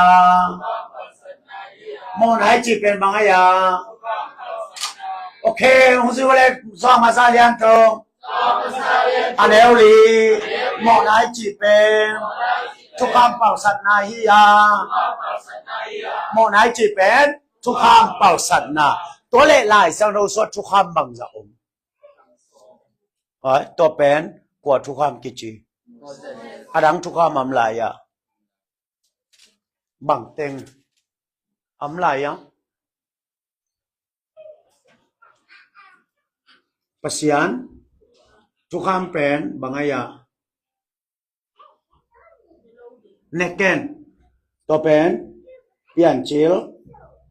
Mawh nai ci pen bang a hi a. Ok, hong zi ua le Zawhang masa a lian thum a neu li mawh nai ci pen thukham palsatna hi a. Mawh nai ci pen thukham palsatna. Tua le Lai Siangtho sua thukham bangza om. Tua pen kua thukham kici. Adang thukham am lai a. Bang teng am lai a. Pasian thukham pen bang a hi a. Neken tua pen Piancil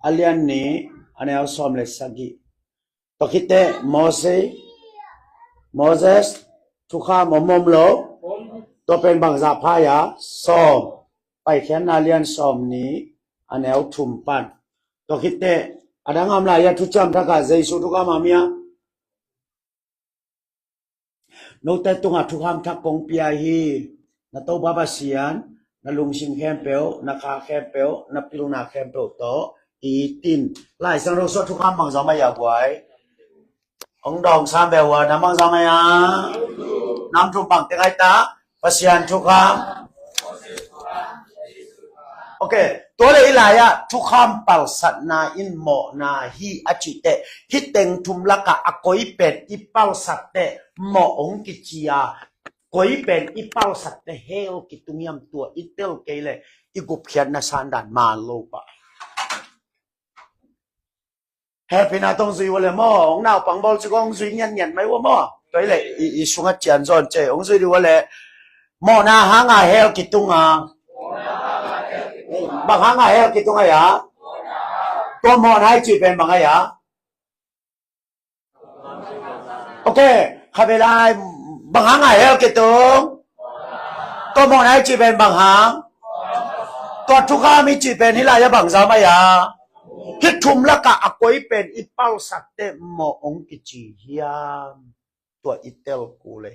a lian ni a neu sawm le sagih. Tua khite Moses, Moses thukham om om lo. Tua pen bangza phai a sawm. Paikhiatna lian sawm ni a neu thum pan. Tua khite adang am lai a thuciam thak a Jesu thukham am hi a. Note tungah thukham thak kong pia hi. Na Topa Pasian na lungsim khempeuh, na kha khempeuh, na pilna khempeuh tawh i tin. Lai Siangtho sua thukham bangza mai a guai. Hong dawng sam ve ua na bangza mai a. Nam thum bang teng ai ta. Pasian thukham. Ok, tua le i lai ah thukham palsatna in mawhna hi a cih teh, hih teng thum lakah a koi pen i palsat teh mawh hong kici a, koi pen i palsat teh hell kitung hiam tua i tel kei le i gupkhiatna sandan man lo pah. Hehpihna tawh hong zui ua le maw, hong naupang bawl cik hong zui ngiatngiat mai ua maw. Tua hi le i, i sungah cian zawn cei hong zui dih ua le. Mawhna hanga hell kitung a. Bang hanga hell kitung a ya. Tua mawhna i cih pen bang a ya. Ok, kha ve lai, bang hanga hell kitung. Tua mawhna i cih pen bang hang. Tua thukham i cih pen hi lai a bangza mai a. Hih thum lakah a koi pen i palsat teh mawh hong kici hiam. Tua i tel kul e.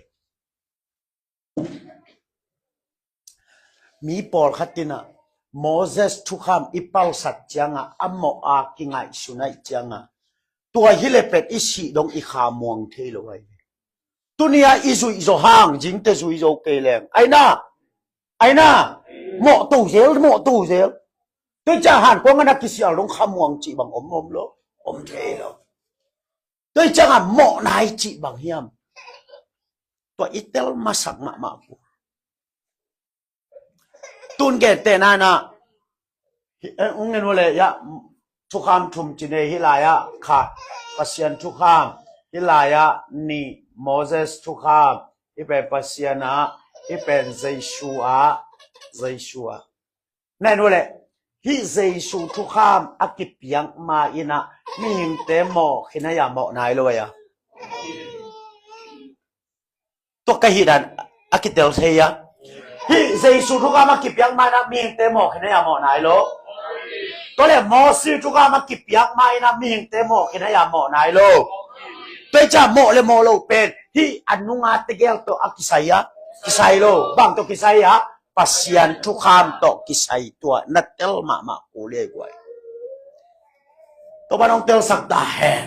Mi pawlkhat in ah Moses thukham i palsat ciangah a mawh a kingaihsun ahih ciangah tua hi le pen i sih dong i kha muang thei lo ahi. Tunia i zuih zaw hang zingte zui zo kei leng aina, aina mawh to zel, mawh to zel. Tua ciang han kuang a na kisial dong kha muang cih bang om om lo, om thei lo. Tua ciangah mawhna i cih bang hiam. Tua i tel masak mahmah kul. Tun gentehna in ah, hi, eh, ung ngen uh leh, ya, thukham thum ci nei, hih lai-ah khat, Pasian thukham, hih lai-ah nih, Moses thukham, hih pen Pasian ah, hih pen Jesu ah, Jesu ah. Ngen uh leh, hih Jesu thukham a kipiak ma-in ah mihingte mawh khin a, ya, mawh nai lo a, ya. Tua ka hih dan a kitel thei a. Hih Jesu thukham a kipiak ma-in ah mihingte mawh khin a, ya, mawh nai lo. Tua leh Mosi thukham a kipiak ma-in ah mihingte mawh khin a, ya, mawh nai lo. Tua hi ciang mawh le mawh lo pen hih a nunga tegel tawh a kisai a, kisai lo. Bang tawh kisai a? Pasian thukham tawh kisai. Tua na tel mahmah kul hi ei guai. Topa nong telsak ta hen.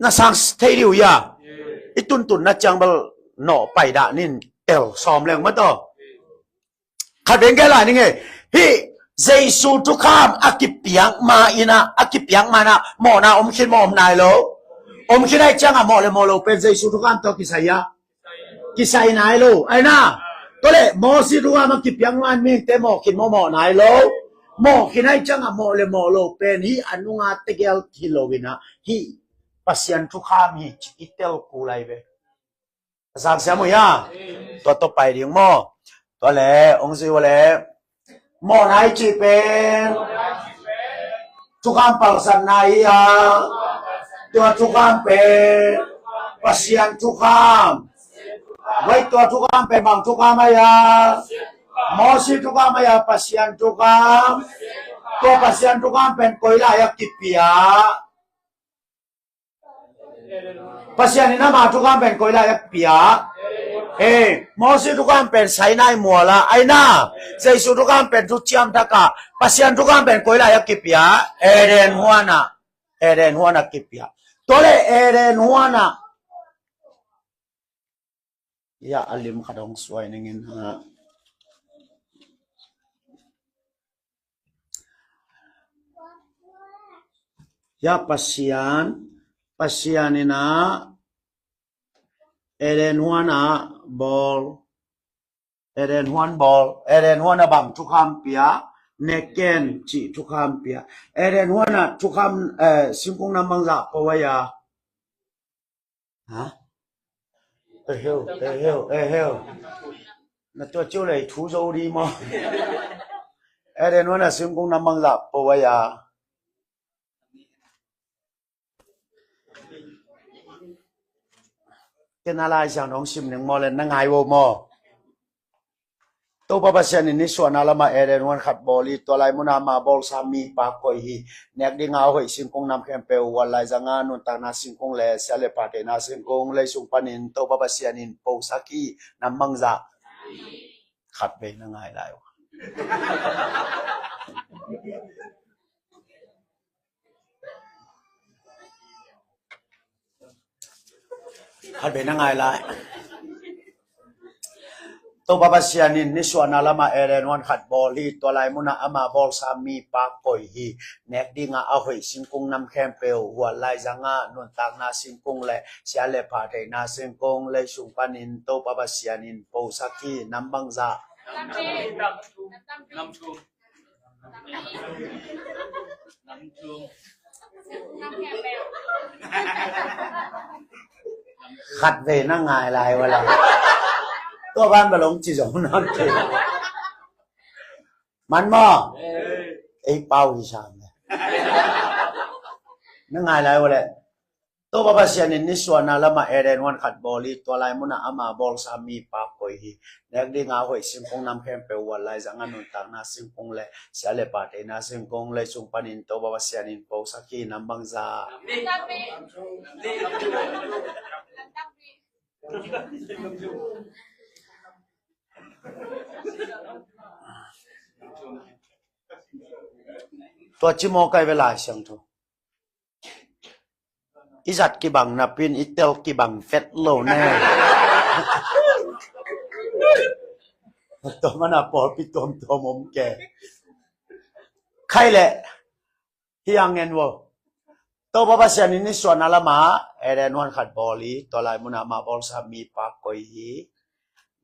Na sang thei dih uh hia? I tuntunna ciang bel nawh paidah nin, tel sawm leng mah tawh. Khat vei ngen lai ning ei. Hih Jesu thukham a kipiak ma-in ah, a kipiak ma-in ah mawhna om khin maw, om nai lo? Om khin ahih ciangah mawh le mawh lo pen Jesu thukham tawh kisai a, kisai nai lo. Ai na, tua leh Mosi thukham a kipiak ma-in mihingte mawh khin maw, mawh nai lo? Mawh khin ahih ciangah mawh le mawh lo pen hih a nunga tegel hi lo-in ah hih Pasian thukham hi cih i tel kul lai ve. A sang siam uh hia? Tua tawh pai ding maw? Tua leh ong zui uh leh, mawhna i cih pen thukham palsatna hi a, tua thukham pen Pasian thukham. Vai, tua thukham pen bang thukham a, ya? Mosi thukham a, ya, Pasian thukham. Tua Pasian thukham pen koi lai-ah kipia? Pasian in ama thukham pen koi lai-ah kipia? Ei, Mosi thukham pen Sinai mual ah, ai na. Jesu thukham pen thuciam thak ah. Pasian thukham pen koi lai-ah kipia? Eden huan ah. Eden huan ah kipia. Tua leh Eden huan ah, ya, a lim khat hong suai ning in, ha. Ya, Pasian, Pasian in ah Eden huan ah bawl, Eden huan bawl, Eden huan ah bang thukham pia? Neken cih thukham pia. Eden huan ah thukham, eh, singkung nam bangzah po a, ya? Ha? Eheu, eheu, eheu. Na tua ciu lei thu zo di maw? Eden huan ah singkung nam bangzah po a, ya? Ken a Lai Siangtho hong sim ning maw, leh na ngai vo maw? Topa Pasian in nisuahna lamah Eden huan khat bawl hi. Tua lai munah ama bawlsa mipa koih hi. Nek dinga a hoih singkung nam khempeuh, huan laizang a nuntakna singkung le sia le pha theihna singkung, leisung panin Topa Pasian in posak hi. Nam bangzah? Khat vei na ngai lai uh. Khat vei na ngai lai. Topa Pasian in nisuahna lamah Eden huan khat bawl hi. Tua lai munah ama bawlsa mipa koih hi. Nek dinga a hoih singkung nam khempeuh, huan laizang a nuntakna singkung le sia le pha theihna singkung, leisung panin Topa Pasian in posak hi. Nam bangzah? Nam thum. Khat vei na ngai lai uh a. Tua ban bel hong ci zong nam thum. Man maw? Ei pau hi sam le. Na ngai lai uh a. Topa Pasian in nisuahna lamah Eden huan khat bawl hi. Tua lai munah ama bawlsa mipa koih hi. Nek dinga a hoih singkung nam khempeuh, huan laizang a nuntakna singkung le sia le pha theihna singkung, leisung panin Topa Pasian in posak hi. Nam bangzah? Tua ci maw, kai ve Lai Siangtho. I zat kibang napi-in i tel kibang vet lo ne. Tua mana pawlpi tuamtuam om ke. Khai leh, hi ang ngen vo. Topa Pasian in nisuahna lamah Eden huan khat bawl hi, tua lai munah amah bawlsa mipa koih hi.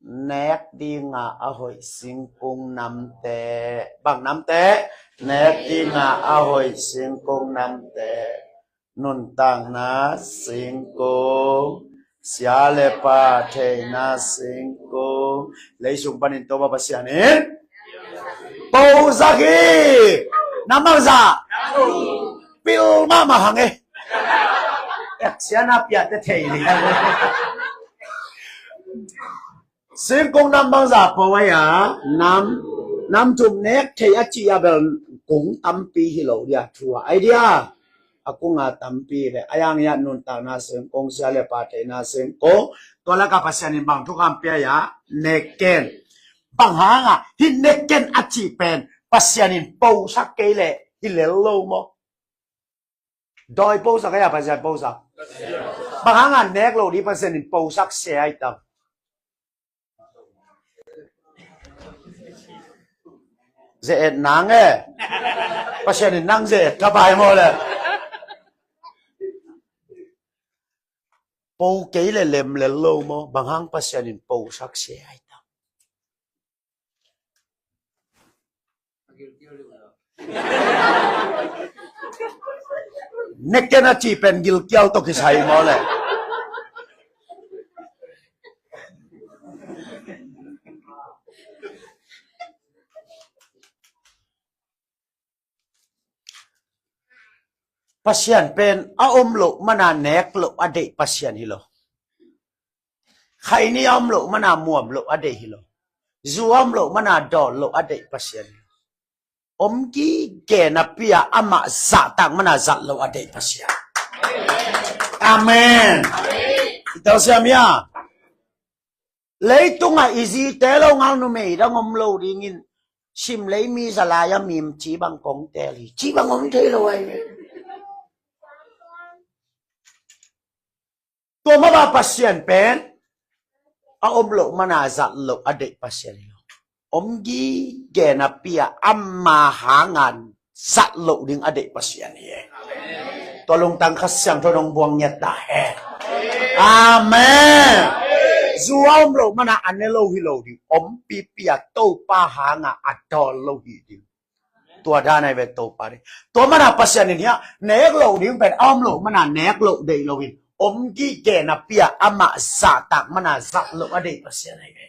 Nek dinga a hoih singkung namte, bang namte? Nek dinga a hoih singkung namte, nuntakna singkung, sia le pa theihna singkung, leisung panin Topa Pasian in posak hi. Nam bangzah? Pil mahmah hang e. Eksiana piate thei lian. Singkung nam bangzah po ai a, nam, nam thum nek thei a cih a bel kung tampi hi lo dia thu a, ai dia. A kunga tampi ve. A yang ia nuntakna singkung, sia le pa theihna singkung, tua laka Pasian in bang thukham pia ia? Nek ken. Bang hanga hih nek ken a cih pen Pasian in posak kei leh hi lel lo maw? Dawi posak ai a Pasian posak? Bang hanga nek lo ding Pasian in posak se ai tam? Ze-et nang e. Pasian in nang ze-et ka pai maw le? Po kei le lem lel lo maw? Bang hang Pasian in posak se ai tam? Neken a cih pen gilkial tawh kisai maw le? Pasian pen a om loh mana nek loh a deih Pasian hi lo. Khaini a om loh mana muam loh a deih hi lo. Zu a om loh mana dawn loh a deih Pasian hi lo. Om gige napi-a amah zahtak mana zat loh a deih Pasian. Amen. I telsiam ia? Leitungah i zite lo ngal numei dang om lo dingin sim lei mi zalai a mim ci bang kong tel hi. Ci bang om thei lo ai ve. Tua mah bang Pasian pen a om loh mana zat loh a deih Pasian hi lo. Om gige napi-a ama hangan zat loh ding a deih Pasian hi e. Tua lungtang Kha Siangtho dong buang ngiat ta hen. Amen. Zu a om loh mana a ne lo hi lo ding. Om pipi-a Topa hanga a dawn lo hi ding. Tua dan ai ve Topa ding. Tua mana Pasian in hia nek loh ding pen a om loh mana nek loh deih loin om gige napi-a amah zahtak mana zat loh a deih Pasian ai ve.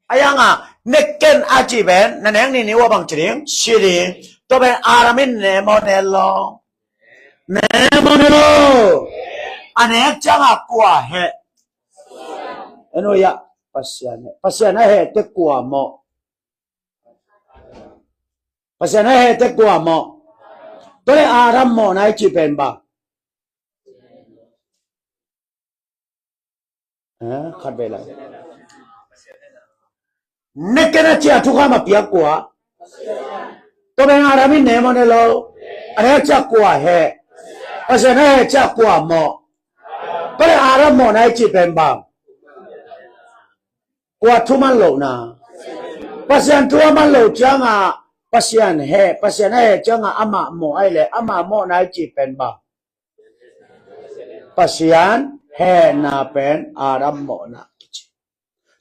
A yanga neken a cih pen na nek ni ni ua bang ci ding si ding. Tua pen Adam in ne maw ne lo? Ne maw ne lo? A nek cianga kua heh? En ua ia Pasian heh. Pasian a hehte kua mawh? Pasian a hehte kua mawh? Tua le Adam mawhna i cih pen bang? Eh, khat vei lai. Neken a cih a thukham a piak kua? Tua pen Adam in ne maw ne lo? A nek ciang kua heh? Pasian a heh ciang kua mawh? Tua le Adam mawhna i cih pen bang? Kua thu man lohna? Pasian thu a man loh cianga Pasian heh, Pasian a heh cianga amah mawh ai le amah mawhna i cih pen bang? Pasian hehna pen Adam mawhna kici.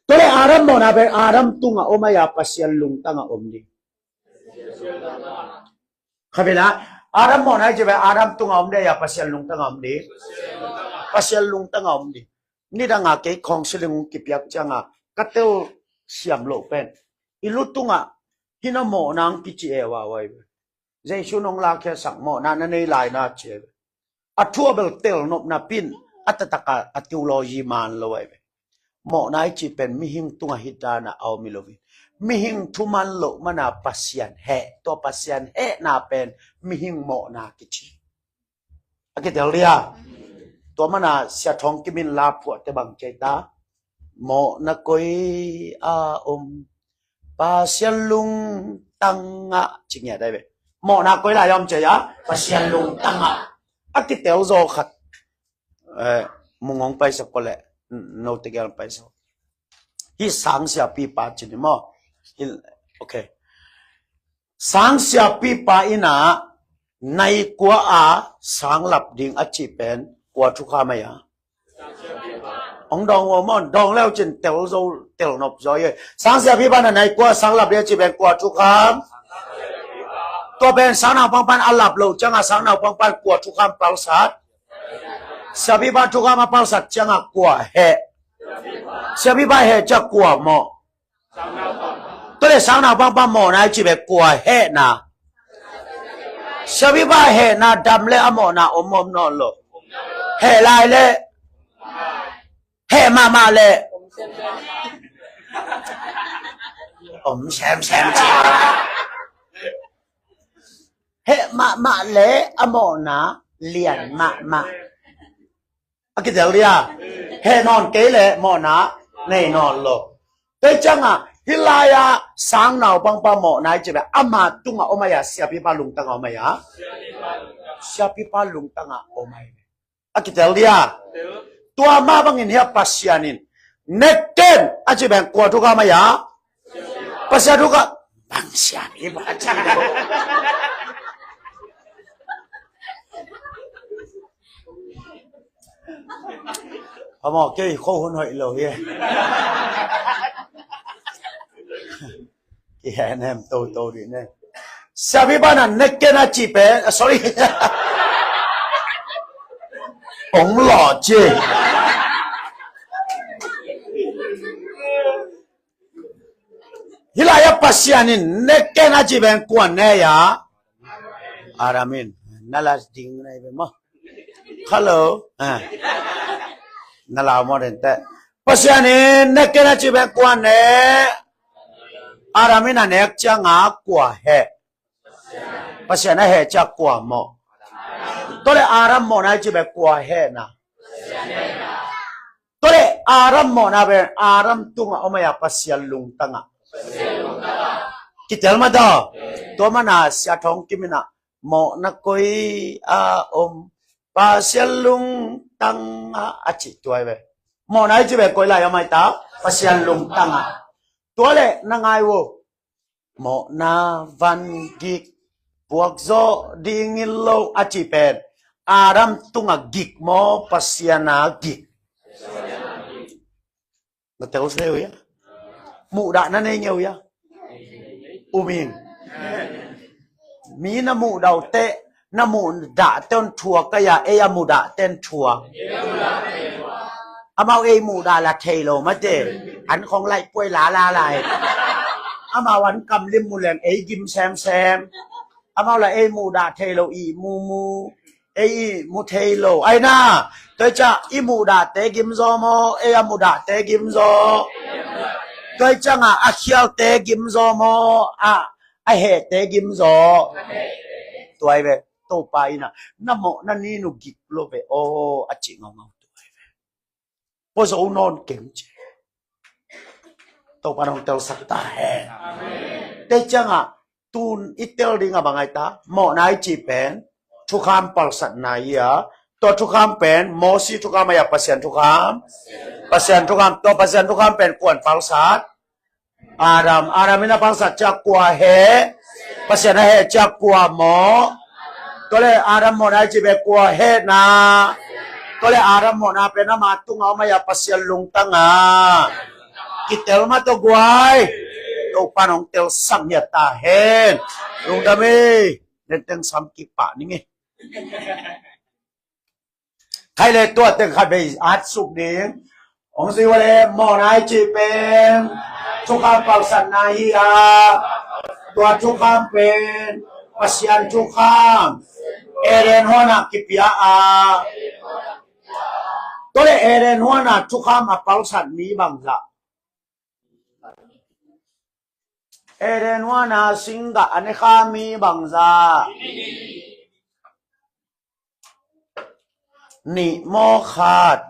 Tua le Adam mawhna pen Adam tunga om ai a Pasian lungtanga om ding? Kha vei la, Adam mawhna i cih pen Adam tunga om ding ai a Pasian lungtanga om ding? Pasian lungtanga om ding. Nidanga kei counseling hong kipiak cianga ka tel siam loh pen i lu tunga hina mawhna hong kici e vawai ve. Jesu nong lakhiasak mawhna na nei lai na ci e ve. A thu a bel tel nopna pin a tataka a theology man lo ai ve. Mawhna i cih pen mihing tunga hih dana a om hi loin mihing thu man loh mana Pasian heh, tua Pasian hehna pen mihing mawhna kici. A kitel dia. Tua mana Sia Thawng Kim in la phuahte bang ci ai ta? Mawhna koi a om Pasian lungtangah ci ngiat ai ve. Mawhna koi lai a om ci ai a? Pasian lungtangah. A kitel zaw khat. Eh, mung hong paisak ko le note gel paisak. Hih sang siapipa ci ni maw? Hih, okay. Sang siapipa ina Nai kua a sang lap ding a cih pen kua thukham ahi a? Hong dawng uh maw, dawng leu cin tel zo, tel nop zo hi. Sang siapipa na nai kua sang lap ding a cih pen kua thukham? Tua pen sang naupangpan a lap loh ciangah sang naupangpan kua thukham palsat? Siapipa thukham a palsat ciangah kua heh? Siapipa heh ciah kua mawh? Tua le sang naupangpa mawhna i cih pen kua hehna? Siapipa hehna dam le a mawhna om om nawn lo. Heh lai le heh mahmah le om semsem ci. Heh mahmah le a mawhna lian mahmah. A kitel dia? Heh nawn kei le mawhna nei nawn lo. Tua ciangah hih lai-ah sang naupangpa mawhna i cih pen ama tungah om ahi a, siapipa lungtangah om ahi a? Siapipa lungtangah om ahi. A kitel dia? Tua mah bangin hih a Pasian in nekken a cih pen kua thukham ahi a? Pasian thukham. Bang siapipa. Amaw, kei kho hun hoih lo hi. Kihenem toto dih ne. Siapipa na nekken a cih pen, ah, sorry. Ong lo ci. Hih lai-ah Pasian in nekken a cih pen kuan ne ya? Adam in. Na la ding na i pen maw? Hello. Ah. Na la maw den te. Pasian in nekken a cih pen kuan ne? Adam in a nek ciangah kua heh? Pasian a heh ciah kua mawh? Tua le Adam mawhna i cih pen kua hehna? Tua le Adam mawhna pen Adam tungah om ahi a, Pasian lungtangah? Kitel mah tawh. Tua mana Sia Thawng Kim in ah mawhna koi a om, Pasian lungtangah a cih tua hi ve. Mawhna i cih pen koi lai om ahi ta? Pasian lungtangah. Tua le na ngai uh. Mawhna van gik puak zawh ding hi lo a cih pen Adam tungah gik maw, Pasian a gik? Na tel se uh hia? Muhdah na nei ngeu hia? Um ing. Mi na muhdah uh teh, na muhdah teh un thuak ahi a, ei a muhdah teh un thuak. Amau ei muhdah la thei lo mate. An khong laih puai la la lai. Amau an kam lim mu leng ei gim semsem. Amau la ei muhdah thei lo, i mumu. Ei i mu thei lo. Ai na. Tua i ciah i muhdahte gim zaw maw, ei a muhdahte gim zaw? Tua i ciangah a khialte gim zaw maw, a, a hehte gim zaw? Tua hi ve. Topa in ah na mawhna ni nu gik lo ve aw a cih ngaungau tua hi ve. Pua zo nawn keng ci. Topa in hong telsak ta hen. Te ciangah tun i tel dingah bang ai ta? Mawhna i cih pen thukham palsatna hi a. Tua thukham pen Mosi thukham ahi a, Pasian thukham? Pasian thukham. Tua Pasian thukham pen kuan palsat? Adam. Adam in a palsat ciah kua heh? Pasian a heh ciah kua mawh? Tua le Adam mawhna i cih pen kua hehna? Tua le Adam mawhna pen ama tungah om ahi a, Pasian lungtangah? Kitel mah tawh guai. Topa in hong telsak ngiat ta hen. Lungdam ei. Nenteng sam kipah ning ei. Khai le tua teng khat vei at suk ding. Hong zui ua le mawhna i cih pen thukham palsatna hi a. Tua thukham pen Pasian thukham. Eden huanah kipia a. Tua le Eden huanah thukham a palsat mi bangzah? Eden huana singgah a nekham mi bangzah? Nih maw khat?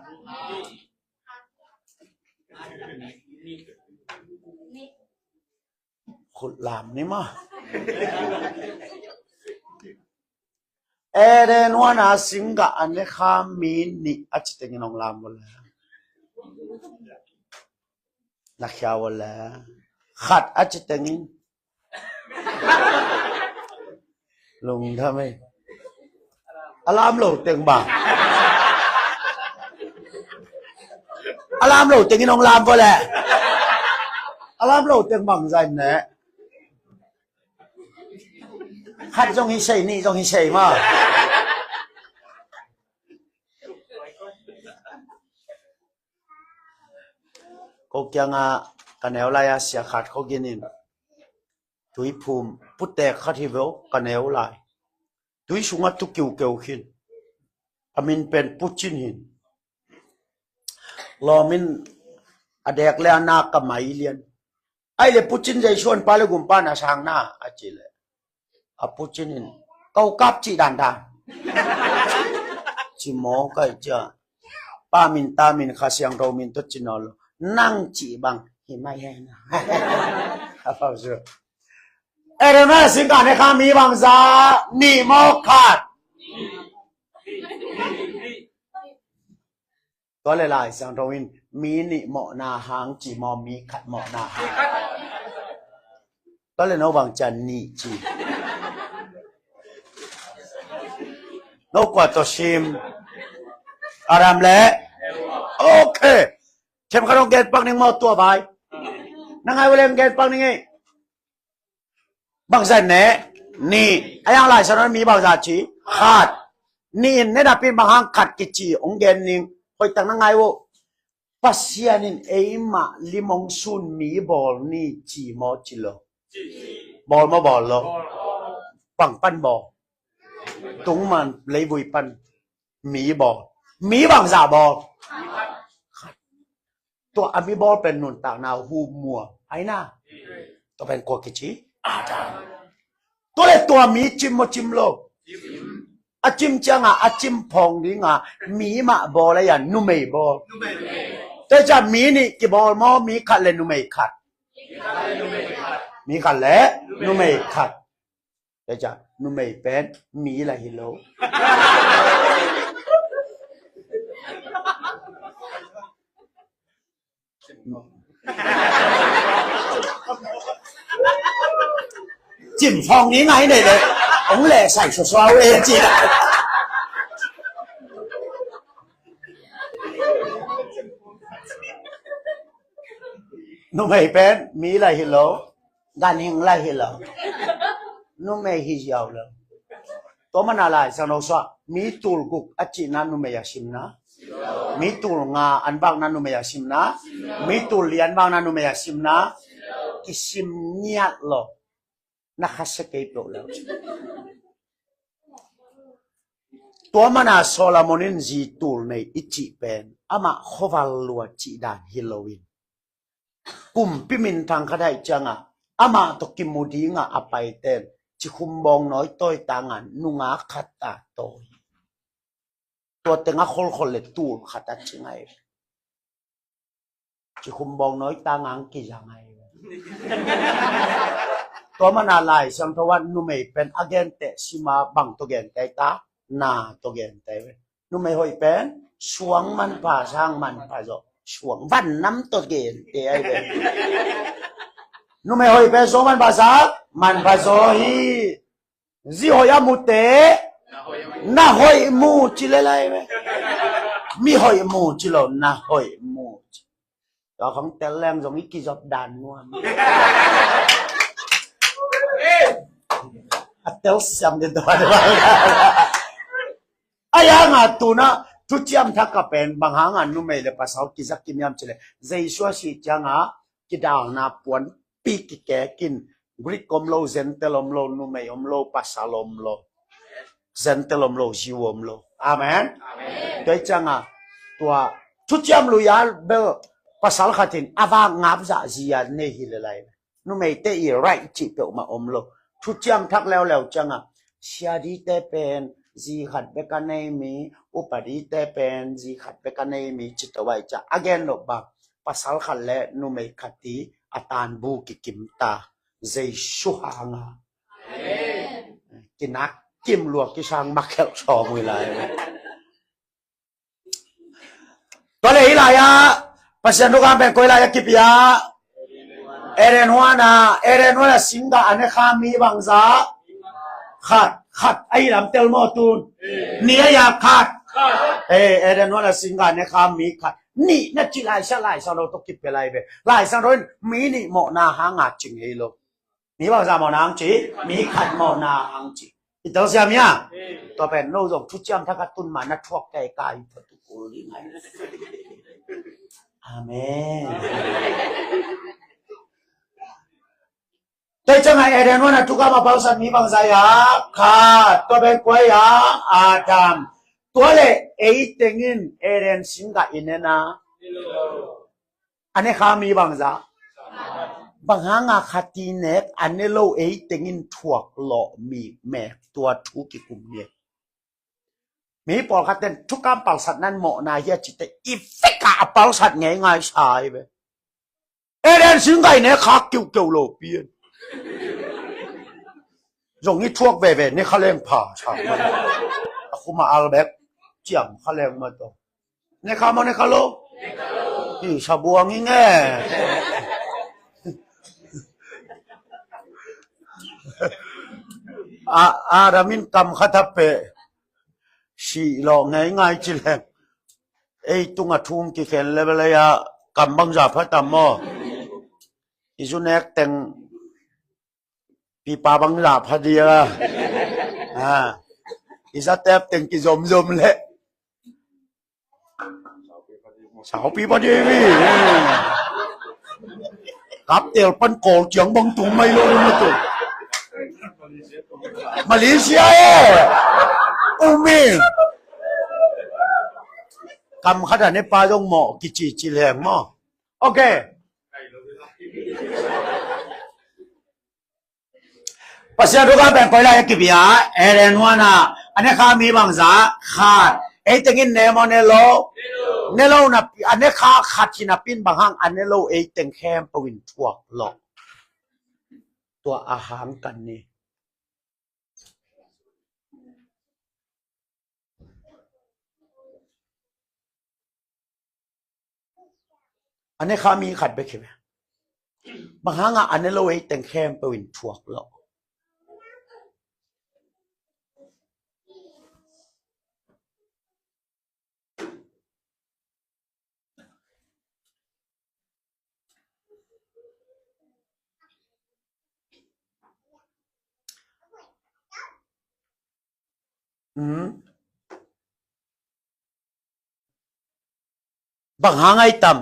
Khut lam ni maw. Eden huana singgah a nekham mi nih a ci tengin hong lam ua le. Na khia ua le. Khat a ci tengin. Lungdam ei. A lam lo teng bang. A lam lo teng in hong lam vua leh. A lam lo teng bang zah in ne. Khat zong hi sei, nih zong hi sei maw. Ko kiangah ka neu lai-a sia khat khua ginin, tuiphum putek khat hi veu ka neu lai. Tui sungah tu kiukeu khin. A min pen Pucin hin. Lawm in a dek le a nak ka mai lian. Ai le Pucin Jesuh an pa le gumpa na sang na a ci le. A Pucin in, "Ka ukap cih dandan." Ci maw kai cia. Pa min, ta min, Kha Siangtho min tawh ci nawn lo. Nang cih bang hi mai hen. A pau su. Erona singkane kha mi bangza nih maw khat. Tua le Lai Siangtho in mi nih mawhna hang ci maw, mi khat mawhna hang. Tua le no bang cian nih ci. No kua tawh sim. Aram le. Ok. Them khat hong gen pak ning maw tua vai. Na ngai ua le hong gen pak ning ei. Bangza ne, nih. A yang Lai Siangtho mi bangza ci, khat. Nih in ne dapin bang hang khat kici hong gen ning. Hoih tak na ngai uh. Pasian in eimah lim hong sun mi bawl ni ci maw ci lo. Bawl maw bawl lo. Bang pan bawl. Tungman leivui pan mi bawl. Mi bangza bawl. Tua a mi bawl pen nuntakna hu mua. Ai na. Tua pen kua kici. Adam. Tua le tua mi cim maw cim lo. A cim cianga a cim phawng dinga mi mah bawl a yan numei bawl. Tua cia mi nih kibawl maw mi khat le numei khat. Mi khat le numei khat. Tua cia numei pen mi la hi lo. Cim phawng ni ngai nei le ong le sai suasua e ci. Numei pen mi la hi lo. Ganhing la hi lo. Numei hi ziau lo. Tua mana Lai Siangtho suah mi tul guk a cihna numei a simna. Mi tul nga an vakna numei a simna. Mi tul li an vakna numei a simna. Kisim ngiat lo. Na khasia kei peuh lo. Tua mana Solomon in zi tul nei i cih pen amah khuaval lua cih dan hi loin kumpi minthang khat aih cianga amah tawh kimu dinga a paiten cikhum bawng nawi tawi tanga nunga khat a tawi. Tua tenga kholkhol le tul khat a ci ngai. Cikhum bawng nawi tanga ang kiza ngai. Tua mana Lai Siangtho ah numei pen a genteh sima bang tawh genteh ta, na tawh genteh. Numei hoih pen suang manpha sang manpha zaw. Suang van nam tawh gen te ai ve. Numei hoih pen suang manpha sang manpha zaw hi. Zi hoih a mute na hoih mu ci le lai ve. Mi hoih mu ci lo na hoih mu ci. Tua khong tel leng zong i kizop dan nuam. A tel siam den tua. A yanga tuna thuciam thak ka pen bang hanga numei le pasal kizak kimiam ci le Jesu a si cianga kidalna puan pi kikekin Greek om lo, Gentile om lo, numei om lo, pasal om lo. Gentile om lo, Jew om lo. Amen. Tua i cianga tua thuciam lui a bel pasal khatin a vak ngap zah zia nei hi le lai. Numeite i right cih peuhmah om lo. Thuciam thak leuleu cianga sia dite pen zi khat bek a nei mi, upa dite pen zi khat bek a nei mi ci to ai cia a gen lo bang pasal khat le numei khat i a tanbu kikim ta. Jesu hanga kinak kim lua kisang makhelh sawm ui lai. Tua le hi lai-ah Pasian thukham pen koi lai-ah kipia. Eden huana, Eden huana singga a ne kha mi bangza khat. Khat a i lam tel maw tun? Nih a i a khat. Eh, Eden huan a singgah ne kha mi khat. Nih na ci Laisiangtho, Laisiangtho tawh kipia lai ve. Laisiangtho in mi nih mawhna hanga ci ngei lo. Mi bangzah mawhna hang ci? Mi khat mawhna hang ci. I telsiam hia? Tua pen no zong thuciam thak a tun ma na thuak kei ka i patu kul ding ai. Amen. Tua i ciangah Eden huan a thukam a palsat mi bangzah i a khat. Tua pen kua i a? Adam. Tua le ei tengin Eden singgah i ne na. A ne kha mi bangzah. Bang hanga khat i nek a ne lo ei tengin thuak lawh mi mek tua thu kikum ni. Mi pawlkhat ten thukam palsat nan mawhna hi a cite i fek a palsat ngeingai sa hi ve. Eden singgah i ne kha kiukiu lo pian. Zong i thuak veve ne kha leng pha sa. A khuma albek ciam kha leng ma to. Ne kha maw ne kha lo? Hi sabuang i nge. A, Adam in kam khat a peh. Sih lawh ngeingai ci leng. Ei tunga thum kikhen level ei a kam bangzah pha tam maw? I zu nek teng pipa bangzah pha dia. Ha. I za tep teng kizomzom le. Saupi pha dia mi. Kap tel pan Kawl ciang bang tung mai lo ma tu. Malaysia eh. Umi. Kam khat a ne pa zong mawh kici ci leng maw? Okay. Pasian thukam pen koi lai a kibia, Eden huan a, a ne kha mi bangzah khat. Ei tengin ne maw ne lo? Ne lo napi, a ne kha khat hi napi in bang hang a ne lo ei teng khempeuh in thuak lawh. Tua a hang kan ni. A ne kha mi khat bek hi ve. Bang hanga a ne lo ei teng khempeuh in thuak lawh. Hmm. Bang hang ai tam?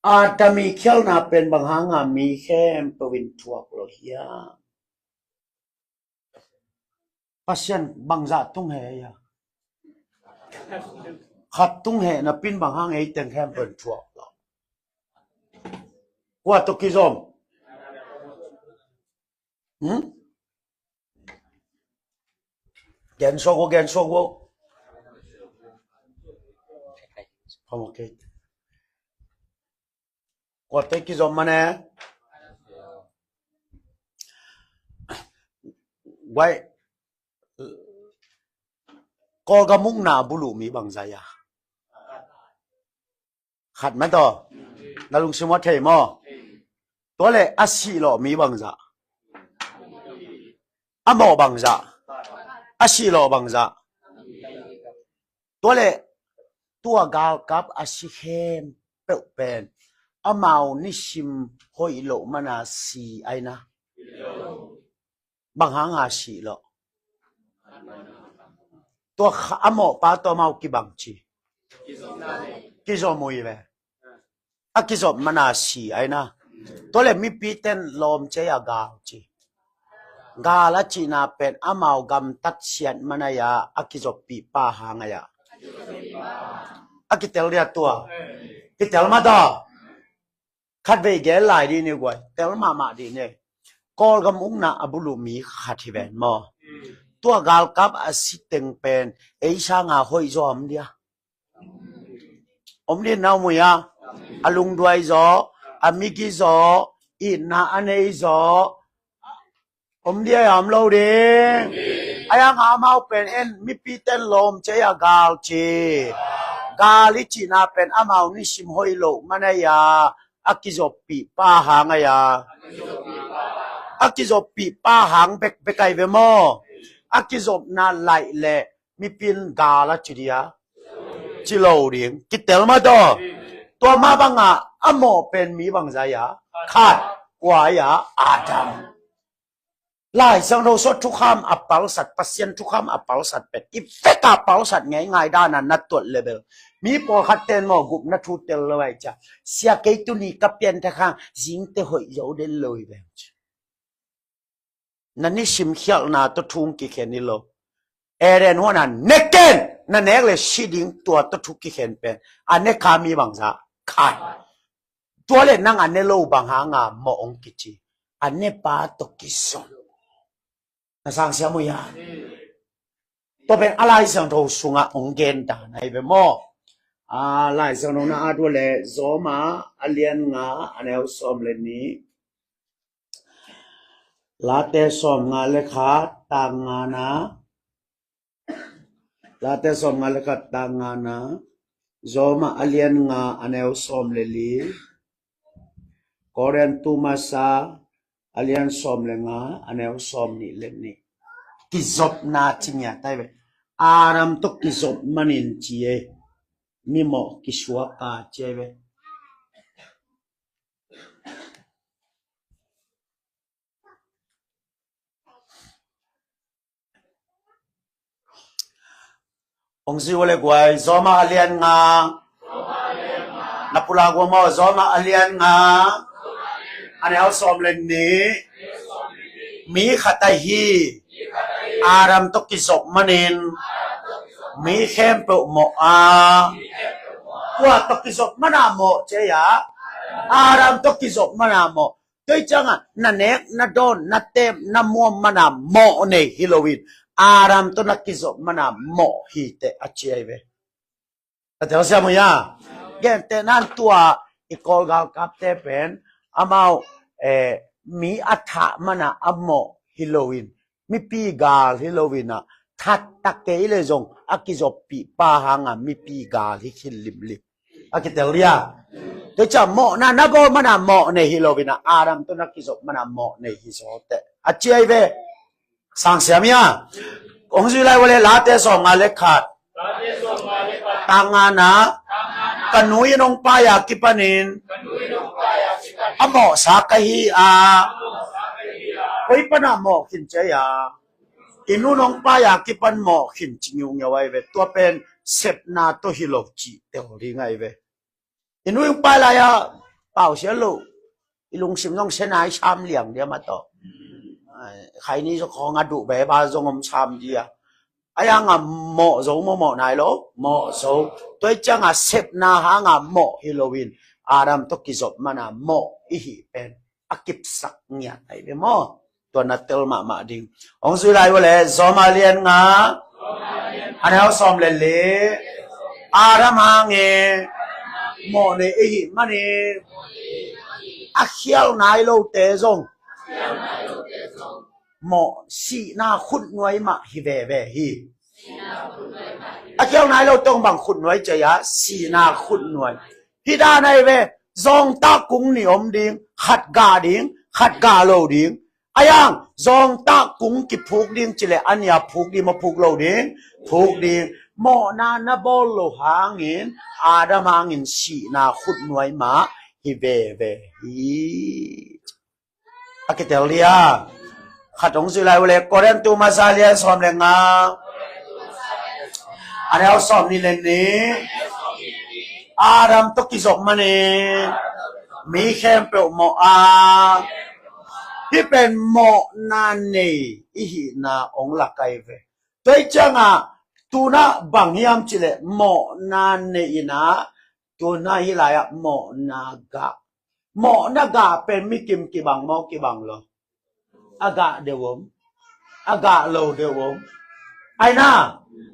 Adam i khialhna pen bang hanga mi khempeuh in thuak lo hiam? Pasian bangzah tung he ia? Khat tung he napi in bang hang ei teng khempeuh in thuak lo? Kua tawh kizom? Hmm? Gen suak vo, gen suak vo. Kua tawh kizom mane? Guai. Kawlgam ukna a buluh mi bangzah ia? Khat mah tawh. Na lungsim uah thei maw? Tua le a sih lawh mi bangzah? A mawh bangzah? A sih lawh bangzah? Tua le tua galkap a si khempeuh pen amau nisim hoih loh mana si ai na. Bang hanga sih lawh? Tua kha a mawhpa tawh amau kibang ci? Kizom uh hi ve. A kizom mana si ai na. Tua le mipi ten lawm ci a gal ci. Gal a cihna pen amau gamtat siat mana ia a kizoppih pa hang ai a. A kitel dia tua. Kitel mah tawh. Khatvei gen lai dih ni guai, tel mahmah dih ni. Kawlgam ukna a buluh mi khat hi ven maw? Tua galkap a si teng pen ei sanga hoih zaw om dia? Om dia na om uh ia? A lungduai zaw, a migi zaw, itna a nei zaw, om dia ia om lo ding? Ai a ngah amau pen en mipi ten lawm ci a gal ci. Gal i cihna pen amau nisim hoih loh mana ia a kizoppih pa hang ai a. A kizoppih pa hang bekbek ai ve maw? A kizopna laih le mipi in gal a ci dia, ci lo ding. Kitel mah tawh. Tua mah bangah a mawh pen mi bangzah ia? Khat. Kua ia? Adam. Lai Siangtho sung thukham a palsat, Pasian thukham a palsat pen i vek a palsat ngeingai dan a na tuat le bel, mi pawlkhat ten maw gupna thu tel lo ai cia. Sia, kei tuni ka pianthak hang zingte hoih zo den lo hi bel. Na nisim khialhna tawh thu kikhen hi lo. Eden huan a ne ken, na nek le si ding, tua tawh thu kikhen pen a ne kha mi bangzah? Khat. Tua le nang a ne lo bang hanga mawh hong kici? A ne pa tawh kizop. Na sang siam uh ia? Tua pen a Lai Siangtho sungah hong gen dan ai ve maw? A Lai Siangtho na at uh le Roma a lian nga a neu sawm le nih. Late sawm nga le khat tang nga na. Late sawm nga le khat tang nga na. Roma a lian nga a neu sawm le li. Korin tu masa a lian sawm le nga a neu sawm nih le nih. Kizopna ci ngiat ai ve. Adam tawh kizop manin ci ei. Mi mawh kisuak a ci ai ve. Hong zui uh le guai, Roma a lian nga. Na pulak uh maw, Roma a lian nga a neu sawm le nih. Mi khat ahi Adam tawh kizop manin mi khempeuh mawh a. Kua tawh kizop mana mawh ci ei ia? Adam tawh kizop mana mawh. Tua hi ciangah na nek, na dawn, na teep, na muam mana mawh nei hi loin Adam tawh na kizop mana mawh hi teh a ci ai ve. A telsiam uh ia? Gentehna in tua i Kawl galkapte pen amau, eh, mi a thah mana a mawh hi loin, mipi gal hi loin ah, thatta kei le zong a kizoppih pa hanga mipi gal hi khin limlim. A kitel dia. Tua ciang mawhna na bawl mana mawh nei hi loin ah, Adam tawh na kizop mana mawh nei hi zaw teh a ci ai ve. Sang siam ia? Hong zui lai uh le Late sawm nga le khat tang nga na. Ka nu in hong paai a kipanin a mawhsa ka hi a. Koi pana mawh khin ci ai ia? I nu in hong paai a kipan mawh khin ci ngiungeu ai ve. Tua pen sepna tawh hi lo cih tel ding ai ve. I nu in hong paai lai a pau sia lo, i lungsim zong sia nai sam liang dia mah tawh. Ai, khaini zong khawng a duh beba zong om sam dia. A ianga mawh zo maw, mawh nai lo? Mawh zo. Tua hi cianga sepna hanga mawh hi loin Adam tawh kizop mana mawh i hih pen a kipsak ngiat ai ve maw? Tua na tel mahmah ding. Hong zui lai uh le Roma a lian nga a neu sawm le li. Adam hangin mawh nei i hih manin a khial nai lote zong mawh, sihna khutnuai mah hi veve hi. A khial nai lote zong bang khutnuai ci ai ia? Sihna khutnuai. Hi dan ai ve. Zawngtak kung nih om ding, khat gah ding, khat gah lo ding. A iang zawngtak kung kiphuk ding cileh a nih a phuk ding maw, phuk lo ding? Phuk ding. Mawhna na bawl lo hangin Adam hangin sihna khutnuai mah hi veve hi. A kitel dia. Khat hong zui lai uh le Korin tu masa lian sawm le nga a neu sawm nih le nih. Adam tawh kizop manin mi khempeuh mawh a. Hih pen mawhna nei i hihna hong lak ai ve. Tua hi ciangah tunah bang hiam cileh mawhna nei inah tunah hih lai-ah mawhna gah. Mawhna gah pen mikim kibang maw, kibang lo? A gah deuh om, a gah lo deuh om. Aina,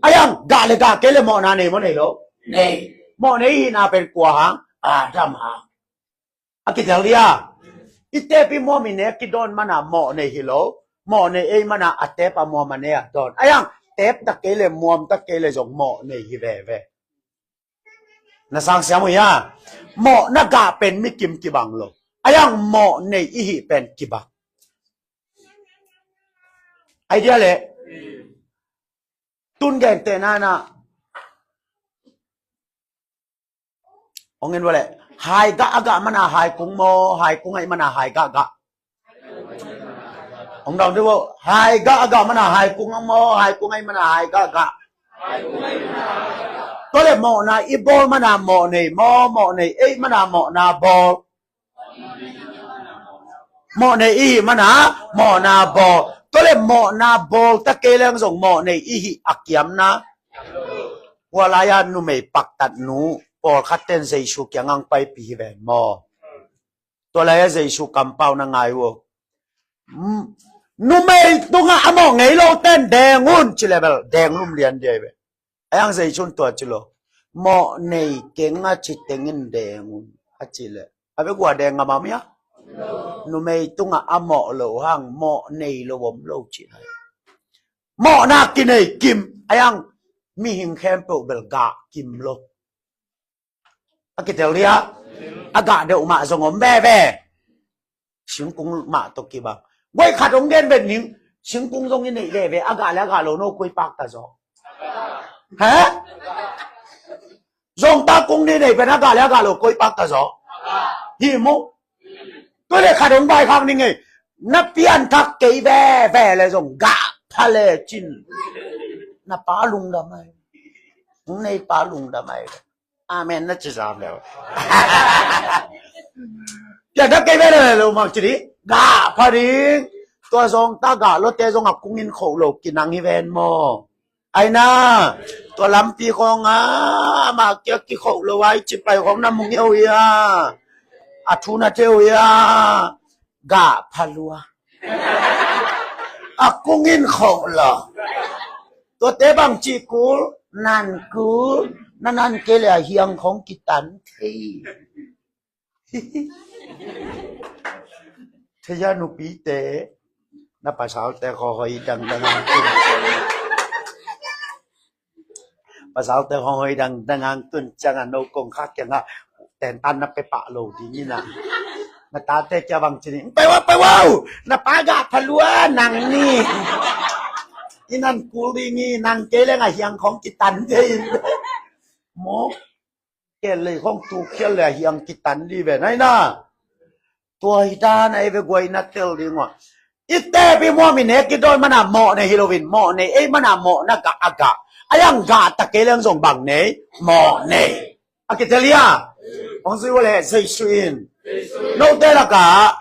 a iang gah le gah kei le mawhna nei maw, nei lo? Nei. Mawh nei i hihna pen kua hang? Adam hang. A kitel dia. I teep i muam i nek kidawn mana mawh nei hi lo. Mawh nei ei mana a teep a muam a nek a dawn. A iang teep tak kei le muam tak kei le zong mawh nei hi veve. Na sang siam uh hia? Mawhna gah pen mikim kibang lo. A yang mawh nei i hih pen kibang. Idea le tun gentehna in ah hong en vua leh, haigah a gah mana haikung maw, haikung a ih mana haigah gah? Hong dong dih vo. Haigah a gah mana haikung maw, haikung a ih mana haigah gah? Tua leh mawhna i bawl mana mawh nei maw, mawh nei a ih mana mawhna bawl? Mawh nei i hih mana mawhna bawl. Tua leh mawhna bawl ta kei leng zong mawh nei i hih a kiamna. Hua lai-a numei paktat nu pawlkhat ten Jesu kiangah paipi hi ven maw? Tua lai-a Jesu kampau na ngai uh. Numei tungah a mawh ngei lo ten deng un ci leh bel deng lum lian dia hi ve. A yang Jesu in tua ci lo. Mawh nei keng a ci tengin deng un a ci leh, a bek ua deng ngam a om hia? Numei tungah a mawh lo hang mawh nei lo om lo ci lai. Mawhna kinei kim a yang mihing khempeuh bel gah kim lo. A kitel dia, a gah deuh mah zong om veve. Singkung mah tawh kibang. Guai khat hong gen vet ning, singkung zong i neih veve, a gah le a gah lo no koi pakta zaw? He? Zong ta kung ni neih pen a gah le a gah lo koi pakta zaw? Hi mu. Tua le khat hong vaikhak ning ei. Na pianthak kei veve le zong gah pha le cin. Na pa lungdam ai. Hong nei pa lungdam ai. Amen na ci zam leu. Pianthak kei veve le lo mang ci dih. Gah pha ding. Tua zong ta gah lote zong a kungin khoh lo kinang hi ven maw? Aina, tua lampi khawng a, amah kia kikhauh lo ai cipai khawng na mung hiau hia? A thu na theu hia? Gah pha lua. A kungin khauh lo. Tuate bang cih kul, nan kul, na nan kei le a hiang khawng kitan thei. Thei a nupite, na pasalte khawng hoi dangdang ang tun. Pasalte khawng hoi dangdang ang tun ciang a no kong kha kiang a tentan na pe pah lo ding in a. Na tate kia bang ci ni, pe wa, pe wa, na pa gah pha lua nang ni. I nan kul ding i nang kei leng a hiang khawng kitan ding. Maw? Kel lei khawng tu khial le a hiang kitan dih ve nai na. Tua hi ta na ei ve guai na tel ding ua. I tep i muam i nek i dawi mana mawh nei hi loin mawh nei ei mana mawh na gah a gah. A yang gah ta kei leng zong bang nei mawh nei. A kitel hia? Hong zui ua le Jesu in note lakah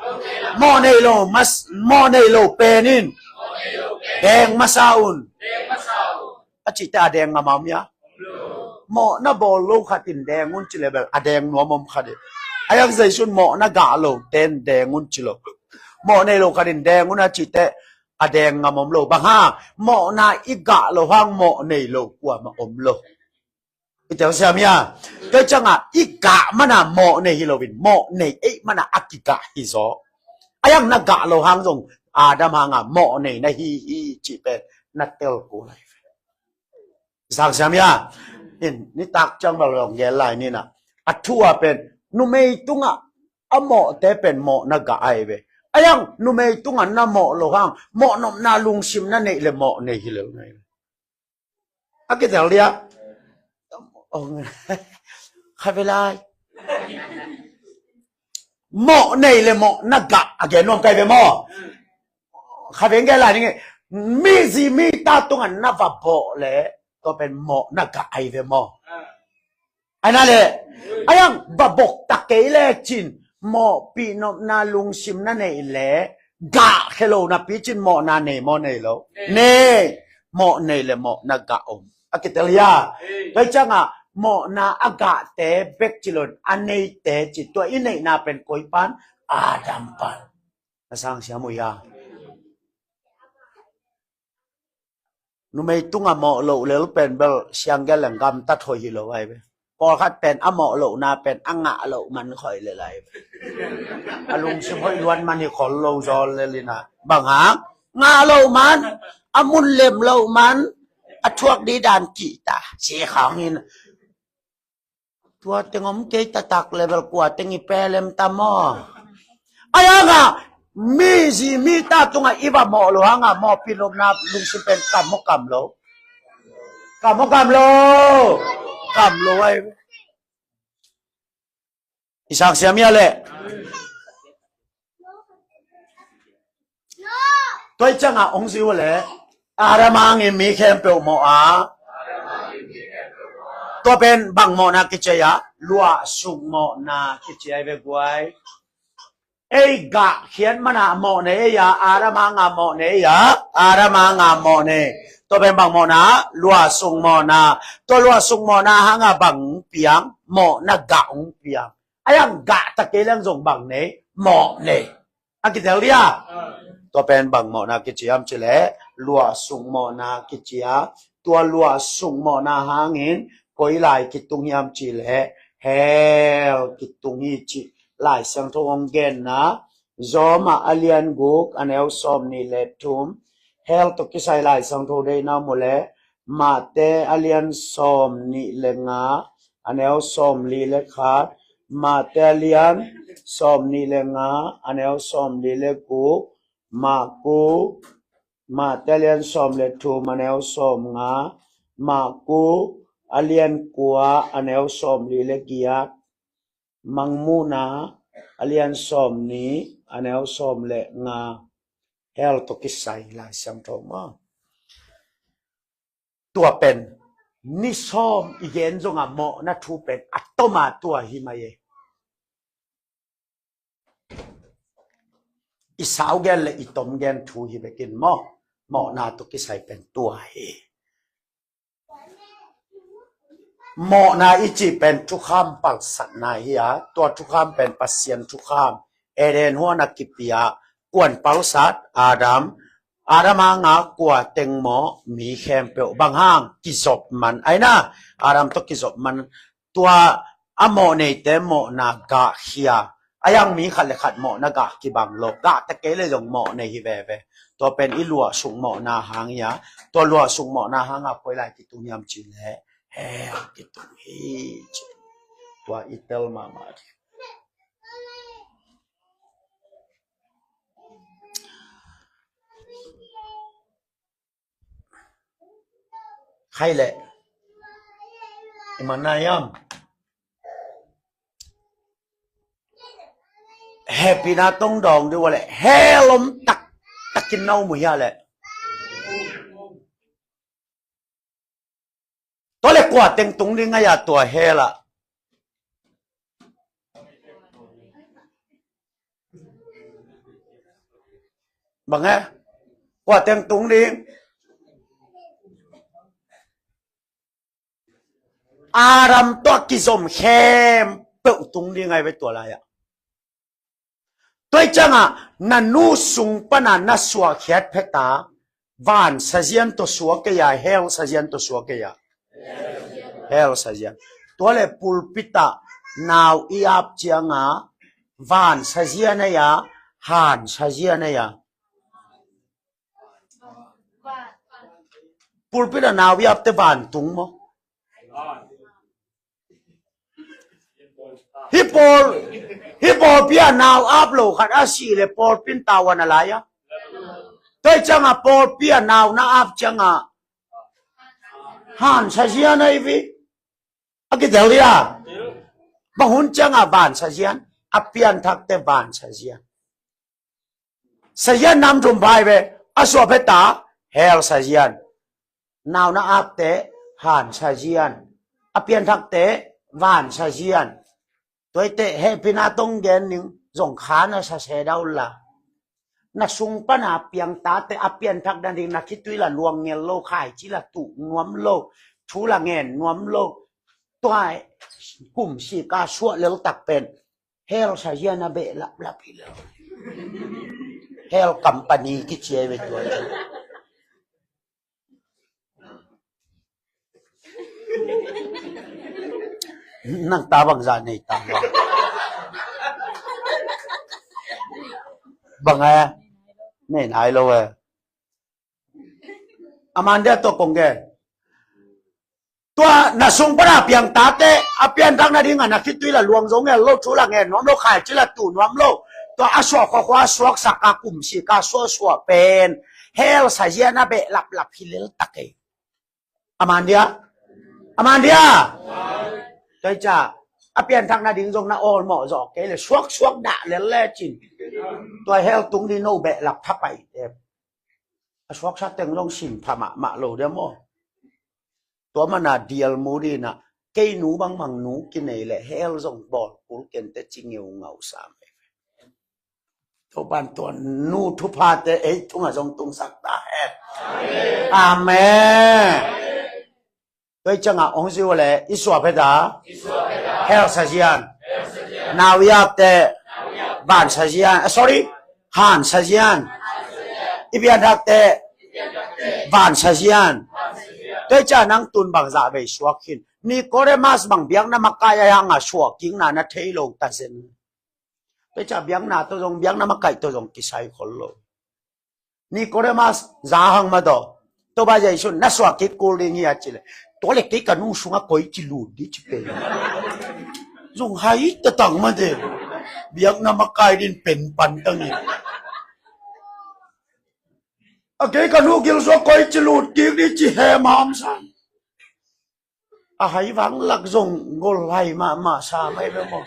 mawh nei lo mas, mawh nei lo pen in deng masa un. A cihte a deng ngam a om hia? Mawhna bawl lo khat in deng un ci le bel a deng nuam om khat in. A yang Jesu in mawhna gah lo ten deng un ci lo. Mawh nei lo khat in deng un a cihte a deng ngam om lo. Bang hang? Mawhna i gah lo hang mawh nei lo kuamah om lo. I tel siam hia? Tua ciangah i gah mana mawh nei hi loin mawh nei ei mana a kigah hi zaw. A yang na gah lo hang zong Adam hanga mawh nei na hi hi cih pen na tel kul lai. Sang siam hia? In nitak ciang bel long gel lai ni na. A thu a pen numei tungah a mawhte pen mawhna gah ai ve. A yang numei tungah na mawh lo hang mawh nopna lungsim na neih le mawh nei hi lo nai. A kitel dia. Kha ve lai. Mawh nei le mawhna gah a gen nuam kai ve maw? Kha ve nge lai ni nge. Mi zi mi ta tungah na va bawh le tua pen mawhna gah ai ve maw? Aina le a yang va bok ta kei le cin mawhpih nopna lungsim na nei le gah khe lo napi cin mawhna nei maw nei lo? Nei. Mawh nei le mawhna gah om. A kitel hia? Tua ciangah mawhna a gahte bek ci lo in a neite ci tua i neihna pen koi pan? Adam pan. Na sang siam uh hia? Numei tungah mawh loh lel pen bel siang gel leng gamtat hoih hi lo ai ve. Pawlkhat pen a mawh lohna pen a ngah loh man hoih lel ai ve. A lungsim hoih luat man hi khol lo zaw lel ina. Bang hang? Ngah loh man, a mun lem loh man, a thuak dih dan kihta. Si khawng in. Tua teng om kei taktak le bel kua teng i pelem ta maw? Ai hanga mi zi mi ta tunga i va mawh lo hanga mawhpi lopna lungsim pen kam maw kam lo? Kam maw kam lo? Kam lo ai. I sang siam ia le. Tua i cianga ong ziu le. Adam hangin mi khempeuh mawh a. Tua pen bang mawhna kici a? Luahsuk mawhna kici ai ve guai. Ei gah khiat mana mawh nei ei a, Adam hanga mawh nei ei a, Adam hanga mawh nei. Tua pen bang mawhna? Luahsuk mawhna. Tua luahsuk mawhna hanga bang piang? Mawhna gah ong piang. Ai ang gah ta kei leng zong bang nei? Mawh nei. A kitel dia. Tua pen bang mawhna kiciam cileh luahsuk mawhna kicia. Tua luahsuk mawhna hangin koi lai kitung hiam cileh hell kitung hi ci. Lai Siangtho hong genna Rom a lian guk a neu sawm nih le thum. Hell tawh kisai Lai Siangtho deihna mu le Mate a lian sawm nih le nga a neu sawm li le khat. Mate a lian sawm nih le nga a neu sawm li le guk. Maku Mate a lian sawm le thum a neu sawm nga. Maku a lian kua a neu sawm li le giat. Mangmuhna a lian sawm nih a neu sawm le nga. Hell tawh kisai Lai Siangtho maw? Tua pen ni sawm i gen zonga mawhna thu pen a toma tua hi mai e. I sau gen le i tom gen thu hi bekin maw? Mawhna tawh kisai pen tua hi. Mawhna i cih pen thukham palsatna hi a, tua thukham pen Pasian thukham. Eden huan a kipia kuan palsat Adam. Adam hanga kua teng maw? Mi khempeuh. Bang hang? Kizop man. Aina Adam tawh kizop man. Tua a mawh neite mawhna gah khia. A yang mi khat le khat mawhna gah kibang lo. Gah ta kei le zong mawh nei hi veve. Tua pen i luahsuk mawhna hang hi a. Tua luahsuk mawhna hanga koi lai kitung hiam cileh hell kitung hi ci. Tua i tel mahmah ding. Khai le. I man na yam. Hehpihna tong dawng dih ua le. Hell om tak takin na om uh hia le. Tua le kua teng tung ding a ya tua hell ah. Bang e? Kua teng tung ding? Adam tawh kizom khempeuh tung ding ai ve tua lai ah. Tua i ciangah na nu sung pana na suahkhiat pheta van sazian tawh suak kei a, hell sazian tawh suak kei a. Hell sazian. Tua le pulpit ah nau i ap ciangah van sazian ei a, han sazian ei a. Pulpit ah nau i apte vantung maw? Hih pawl, hih pawlpi ah nau ap lo khat a sih le pawlpi in tavuan a lai a. Tua i ciangah pawlpi ah nau na ap ciangah han sazian a i vi. A kitel hi a. Bang hun ciangah van sazian, a pianthakte van sazian. Sazian nam thum vai ve, a suah pheta hell sazian. Nau na apte han sazian. A pianthakte van sazian. Tuaite hehpihna tong gen ning zong kha na sa se dau la. Na sung pana piangtate a pianthak nading na khitui la luang ngel lo, khaici la tuh nuam lo, thu la ngen nuam lo. Tua kum sika suah lel tak pen hell sazian a beh laplap hi lo. Hell company kici ai ve tua. Nang ta bangzah nei ta lo. Bang e? Nei nai lo e. A man dia tawh kong gen. Tua na sung pana piangtate a pianthak nading a na khitui la luang zong ngel lo, thu la ngen nuam lo, khaici la tuh nuam lo. Tua a suah khuakhua suaksak a kumsik a suahsuah pen hell sazian a behlaplap hi leltak ei. A man dia? A man dia? Tua hi ca a pianthak nading zong na awlmawh zawh kei le suaksuak dah lel lecin tua hell tung ding no behlap thapai te. A suaksa teng zong sin pha mahmah lo dia maw? Tua mana dial mu dinah kei nu bangmang nu kinei le hell zong bawl kul kente ci ngeungau sa mai. Topan tua nu thuphate ei tungah zong tungsak ta hen. Amen. Tua i ciangah hong zui uh le i suah pheta hell sazian, nau i apte van sazian, ah, sorry, han sazian, i pianthakte van sazian. Tua i ciangah nang tun bang zah vei suak khin. Nikodemas bang biakna makai a hanga suah kikna na thei lo ta zen. Tua i ciangah biakna tawh zong biakna makai tawh zong kisai khol lo. Nikodemas za hang mah tawh Topa Jesu na suah kik kul ding hi a ci le tua le kei ka nu sungah koi ci lut ding ci pen zong hai tatang mah de. Biakna makai din pen pan tangin a kei ka nu gil sungah koi ci lut kik ding ci hem hamsa. A hai vang lak zong gol hai mahmah sa mai ve maw?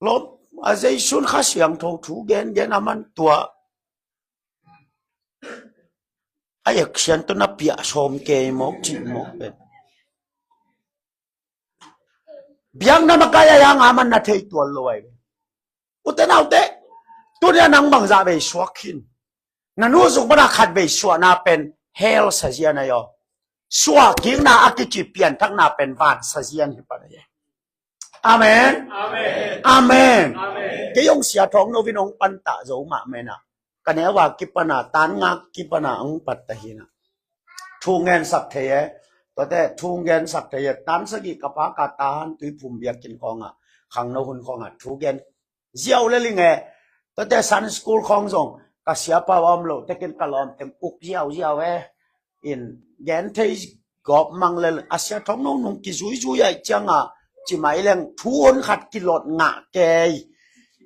Lawm, a Jesu'n Kha Siangtho thu gengen a man tua a eksian tawh na piah sawm kei mawk cih mawk pen biakna makai a hanga man na thei tuan lo ai. Ute naute, tunia nang bangzah vei suak khin. Na nu zuk pana khat vei suahna pen hell sazian ai aw. Suah kikna a kici pianthakna pen van sazian hi pana hi. Amen. Amen. Kei hong sia thawng no vin hong pantah zo mah mena ka neu a kipana tan ngak kipana hong patta hina. Thu ngensak thei e. Tuate thu ngensak thei e. Tan sagih ka pa ka tahan Tuiphum biakinn khawnga khangno hun khawnga thu gen ziau le ling e. Tuate Sunday school khawng zong ka siapa a om lo tekin ka lawmteng uk ziauziau e. In gen thei gawp mang le a sia thawng no nung kizuizui ai cianga cimai leng thu hon khat kilot ngah kei.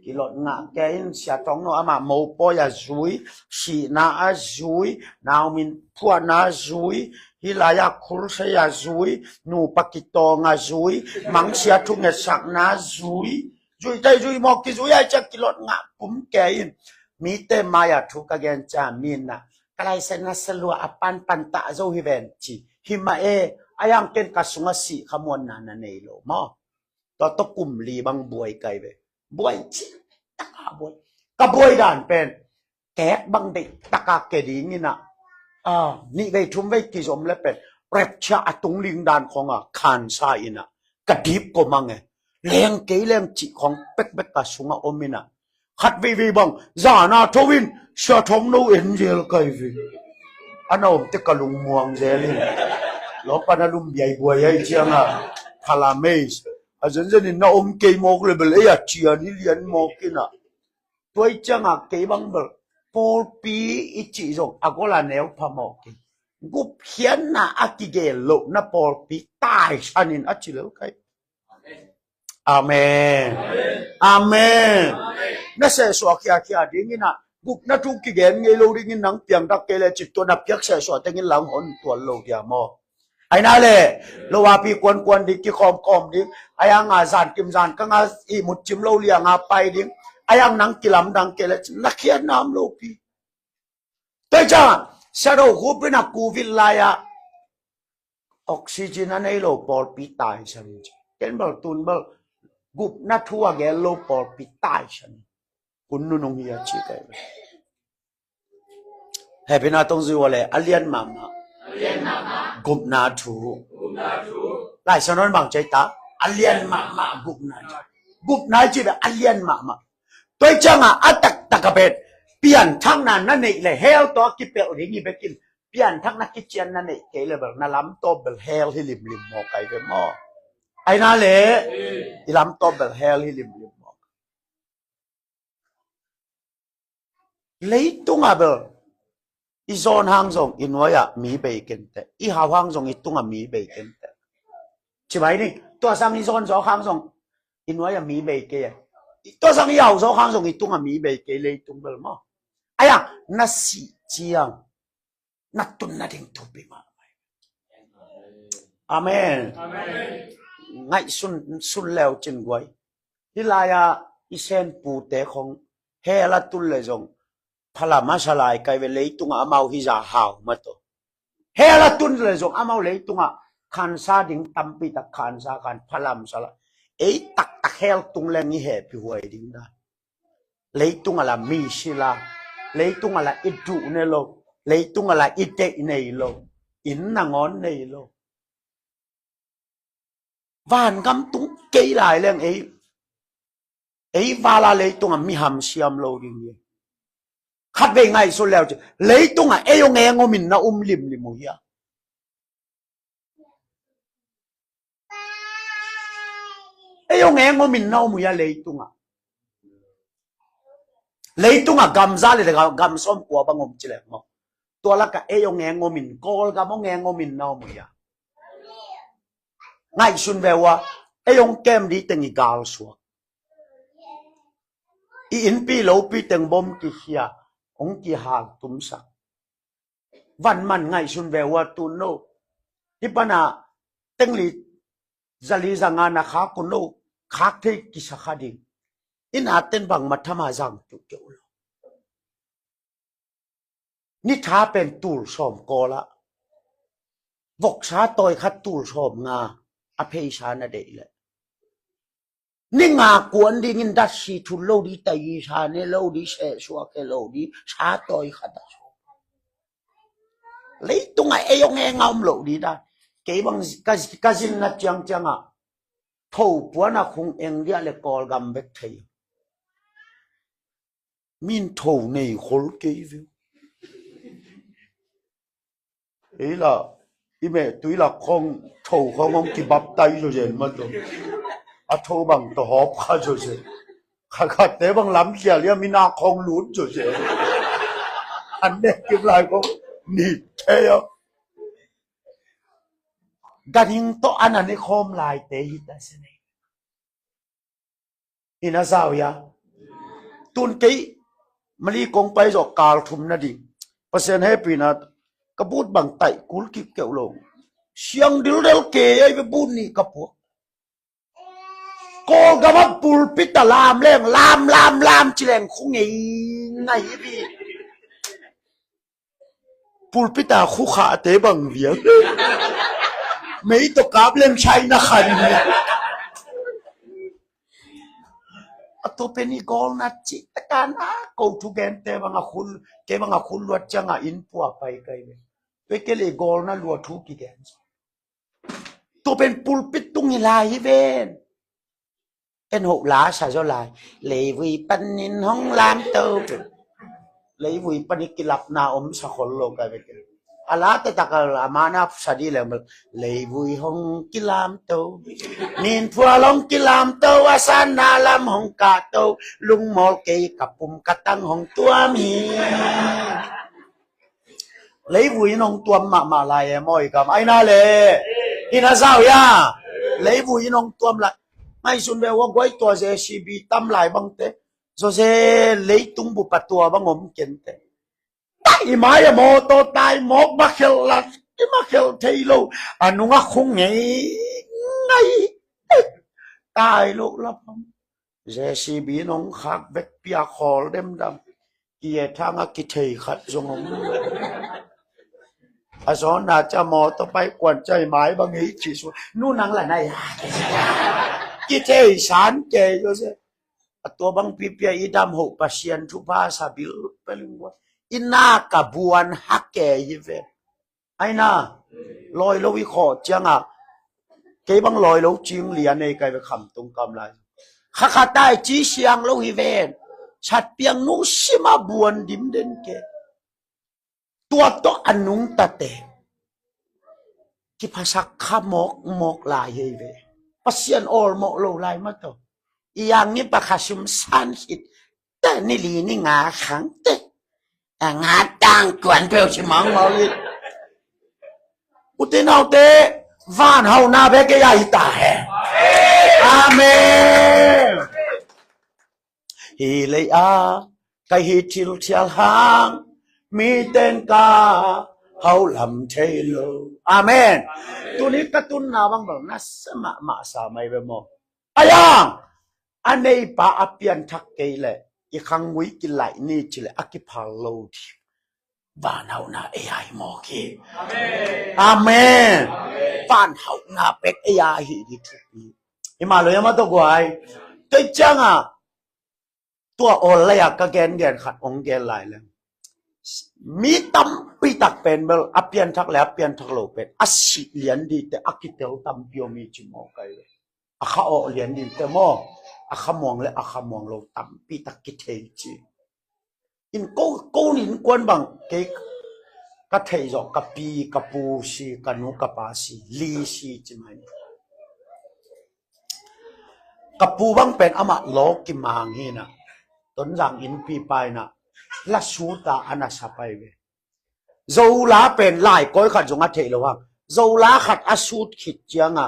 Kilot ngah kei in sia thawng no ama mopawi a zui, sihna a zui, naumin phuahna a zui, hilai a khulsei a zui, nupa kitawng a zui, mangsia thungetsakna a zui. Zui tai zui maw kizui ai cia kilot ngah kum kei in mite mai a thu ka gen cia minna ka laisen na salua a panpan tah zo hi ven ci. Hi mah e, a yang ken ka sunga sih khamuanna na nei lo maw? Tua tawh kum li bang buai kai ve. Buai ci taka buai. Ka buai dan pen kek bang deih taka ke ding ina. Ah, nih vei thum vei kizom le pen rapture a tungling dan khawnga khansa ina. Ka dip ko mang e. Leng kei leng cih khawng pekpek ka sunga om ina. Khat veivei bang zana tho in sia thawng no en zel kai ve. A na omte ka lungmuang zel in lawpa na lum biaibuai ai cianga phala meis a zenzen in na om kei mawk le bel ei a cian i lian mawk ina. Tua i cianga kei bang bel pawlpi i cih zong a gola neu pha mawk in gupkhiatna a kigel lohna pawlpi taisan in a ci lel kai. Amen. Amen. Na sehsuah khiakhia dingin ah gupna thu kigen ngei lo dingin nang piangdak kei le cih tua na piak sehsuah tengin lang hon tuan lo dia maw? Aina le lo api kuankuan ding kikhawmkhawm ding a yanga zan kim zan kanga ihmut cim lo lianga pai ding a yang nang kilamdang kei le cih na khiatna om lopi. Tua i ciangah shadow khup in a covid lai-ah oxygen a nei lo pawlpi taisan in ci. Ken bal tun bal gupna thu a gel lo pawlpi taisan in hun nunung hi a ci kai. Hepina tong zui wale a lian mahmah gupna thu. Lai sanon bang cei ta a lian mahmah gupna. Gupna i ci ve a lian mahmah. Tua i ciangah a taktak a bet pianthakna na neih le hell tawh a kipelh ding hi bekin pianthakna kician na neih kei le bel na lamtawp bel hell hi limlim maw kai ve maw? Aina le i lamtawp bel hell hi limlim maw? Leitungah bel i zawn hang zong i nuai-ah mi bei kenteh, i hau hang zong i tungah mi bei kenteh. Ci mai ni, tua sang i zawn zawk hang zong i nuai-ah mi bei kei a, Tua zang i au zaw khang zong i tungah mi bei kei, leitung bel maw. Aia, na sih ciang na tun nading thupi mahmah. Amen. Ngaihsun sun leu cin guai. Hih lai-a i senpute khong hell a tun le zong phalam a sa lai kai ve, leitungah amau hi za hau mah tawh. Hell a tun le zong amau leitungah khansa ding tampi tak khansa khan phalam sa lai. Ei taktak hell tung leng i hehpih huai ding dan. Leitungah la mi sila, leitungah la i duh ne lo, leitungah la i deih nei lo, inn nangawn nei lo. Vangam tung kei lai leng ei, ei vala leitungah mi hamsiam lo ding hi. Khatvei ngaihsun leu ci, leitungah ei hong eng omin na um limlim uh hia? Ei hong eng omin na om uh hia leitungah? Leitungah gam za le gam sawm kua bang om ci lek maw? Tua lakah ei hong eng omin, Kawlgam hong eng omin na om uh hia? Ngaihsun ve ua, ei hong kem di teng i galsuak. I innpi lopi teng bom kikhia, hong kihal tumsak. Van man ngaihsun ve ua tu no. Hih pana tengli zali zanga na khak uh no, khak thei kisa kha ding. Inn a ten bang mathama zang tu keu lo. Ni tha pen tul sawm kawla. Voksa tawi khat tul sawm nga a pheisa na deih leh. Ni nga kuan dingin datsi thul lo di, taisa ne lo di, sehsuak he lo di, sa tawi khat a so. Leitungah ei hong eng a om lo di dan. Kei bang ka, ka zinna ciangciangah tho puan a khung eng diah le Kawlgam bek thei. Min tho nei khol kei veu. Ei la, i meh tui la khong tho khong hong kibaptai zo zen ma to. A tho bang to hop kha zo zen. Kha kha te bang lam kia lia mina khong lut zo zen. An ne kim lai khong ni te yo. Ganhing to an an ne khom lai te hi ta se ne. Hi na zau hia? Tun kei Mali kong pai zawh kal thum na ding. Pasian hehpihna ka but bang taih kul kik keuh lo. Siang dildel ke ei ve, but nih ka puak. Kawlgam a pulpit a lam leng, lam, lam, lam ci leng khu ngei ngai hi. Pulpit a khu khahte bang vial. Mei tawh kap leng China khan. A tua pen i gawlna cih takan a ko thugente bang a khul, kei bang a khul luat ciangah inn pua pai kai ve. Tua kei le i gawlna lua thu kigen. Tua pen pulpit tung hi lai hi ven. En hoh la sa zaw lai. Leivui panin hong lamto. Leivui pani kilapna om sa khol lo kai ve. A la te tak a mana sa di lem. Leivui hong kilamto. Min phual hong kilamto. A sanna lam hong kahto. Lungmawl kei ka pum ka tang hong tuam hi. Leivui in hong tuam mahmah lai e maw i gam. Aina le. Hi na zau hia? Leivui in hong tuam lai. Ngaihsun ve ua guai tua J C B tam lai bangte. Zoze leitung bup a tua bang om kente. Tai mai a mawtaw tai mawk ma khelh la. I ma khelh thei lo. A nung a khung ngei ngai. Tai lo la pam. J C B nong khak vek pia khawl demdam. Kia thang a kithei khat zong om. A zawn na ca mawtaw pai kuan cai mai bang ei ci su. Nu nang la nai. Kithei san kei zo se. A tua bang pipia i dam hoh Pasian thupha sa bil peling kuan. I nak a buan hak kei hi ve. Aina, lawi lo i khawh ciangah, kei bang lawi lo cing lian ei kai ve kham tung kam lai. Khakhatai ci siang lo hi ven. Satpiang nu sima buan dim den ke. Tua tawh a nungtate. Kiphasak kha mawk mawk lai hei ve. Pasian awlmawh lo lai ma tawh. I ang ni pakha sum san khit. Te ni li ni nga khang te. A nga tang kuan peuh si mangmau hi. Ute naute, van hau na bek kei a hi ta he. Amen. Hi lei a ka hi thil thial hang, mi ten ka hau lam thei lo. Amen. Tuni ka tunna bang bel na sa mahmah sa mai ve maw? A yang a neipa a pianthak kei leh i khangui kilaih ni ci leh a kiphal lo ding. Vanhauhna ei a hi mawk hi. Amen. Vanhauhna pek ei a hi ding thupi. Hi mah lo hi mah tawh guai. Tua ciangah tua awl lai-a ka gengen khat hong gen lai leng, mi tampi tak pen bel a pianthak le a pianthak lo pen a sih lian dingte a kitel tampi om hi ci mawk ai. A kha awh lian dingte maw, a kha muang le a kha muang lo tampi tak kithei ci. In ko, ko innkuan bang kei ka theih zawh, ka pi ka pu si, ka nu ka pa si, li si ci mai. Ka pu bang pen amah law kimang hi na, Tonzang innpi pa hi na, la suta a na sa pai ve. Zola pen lai kawi khat zong a theih lo hang, Zola khat a sut khit cianga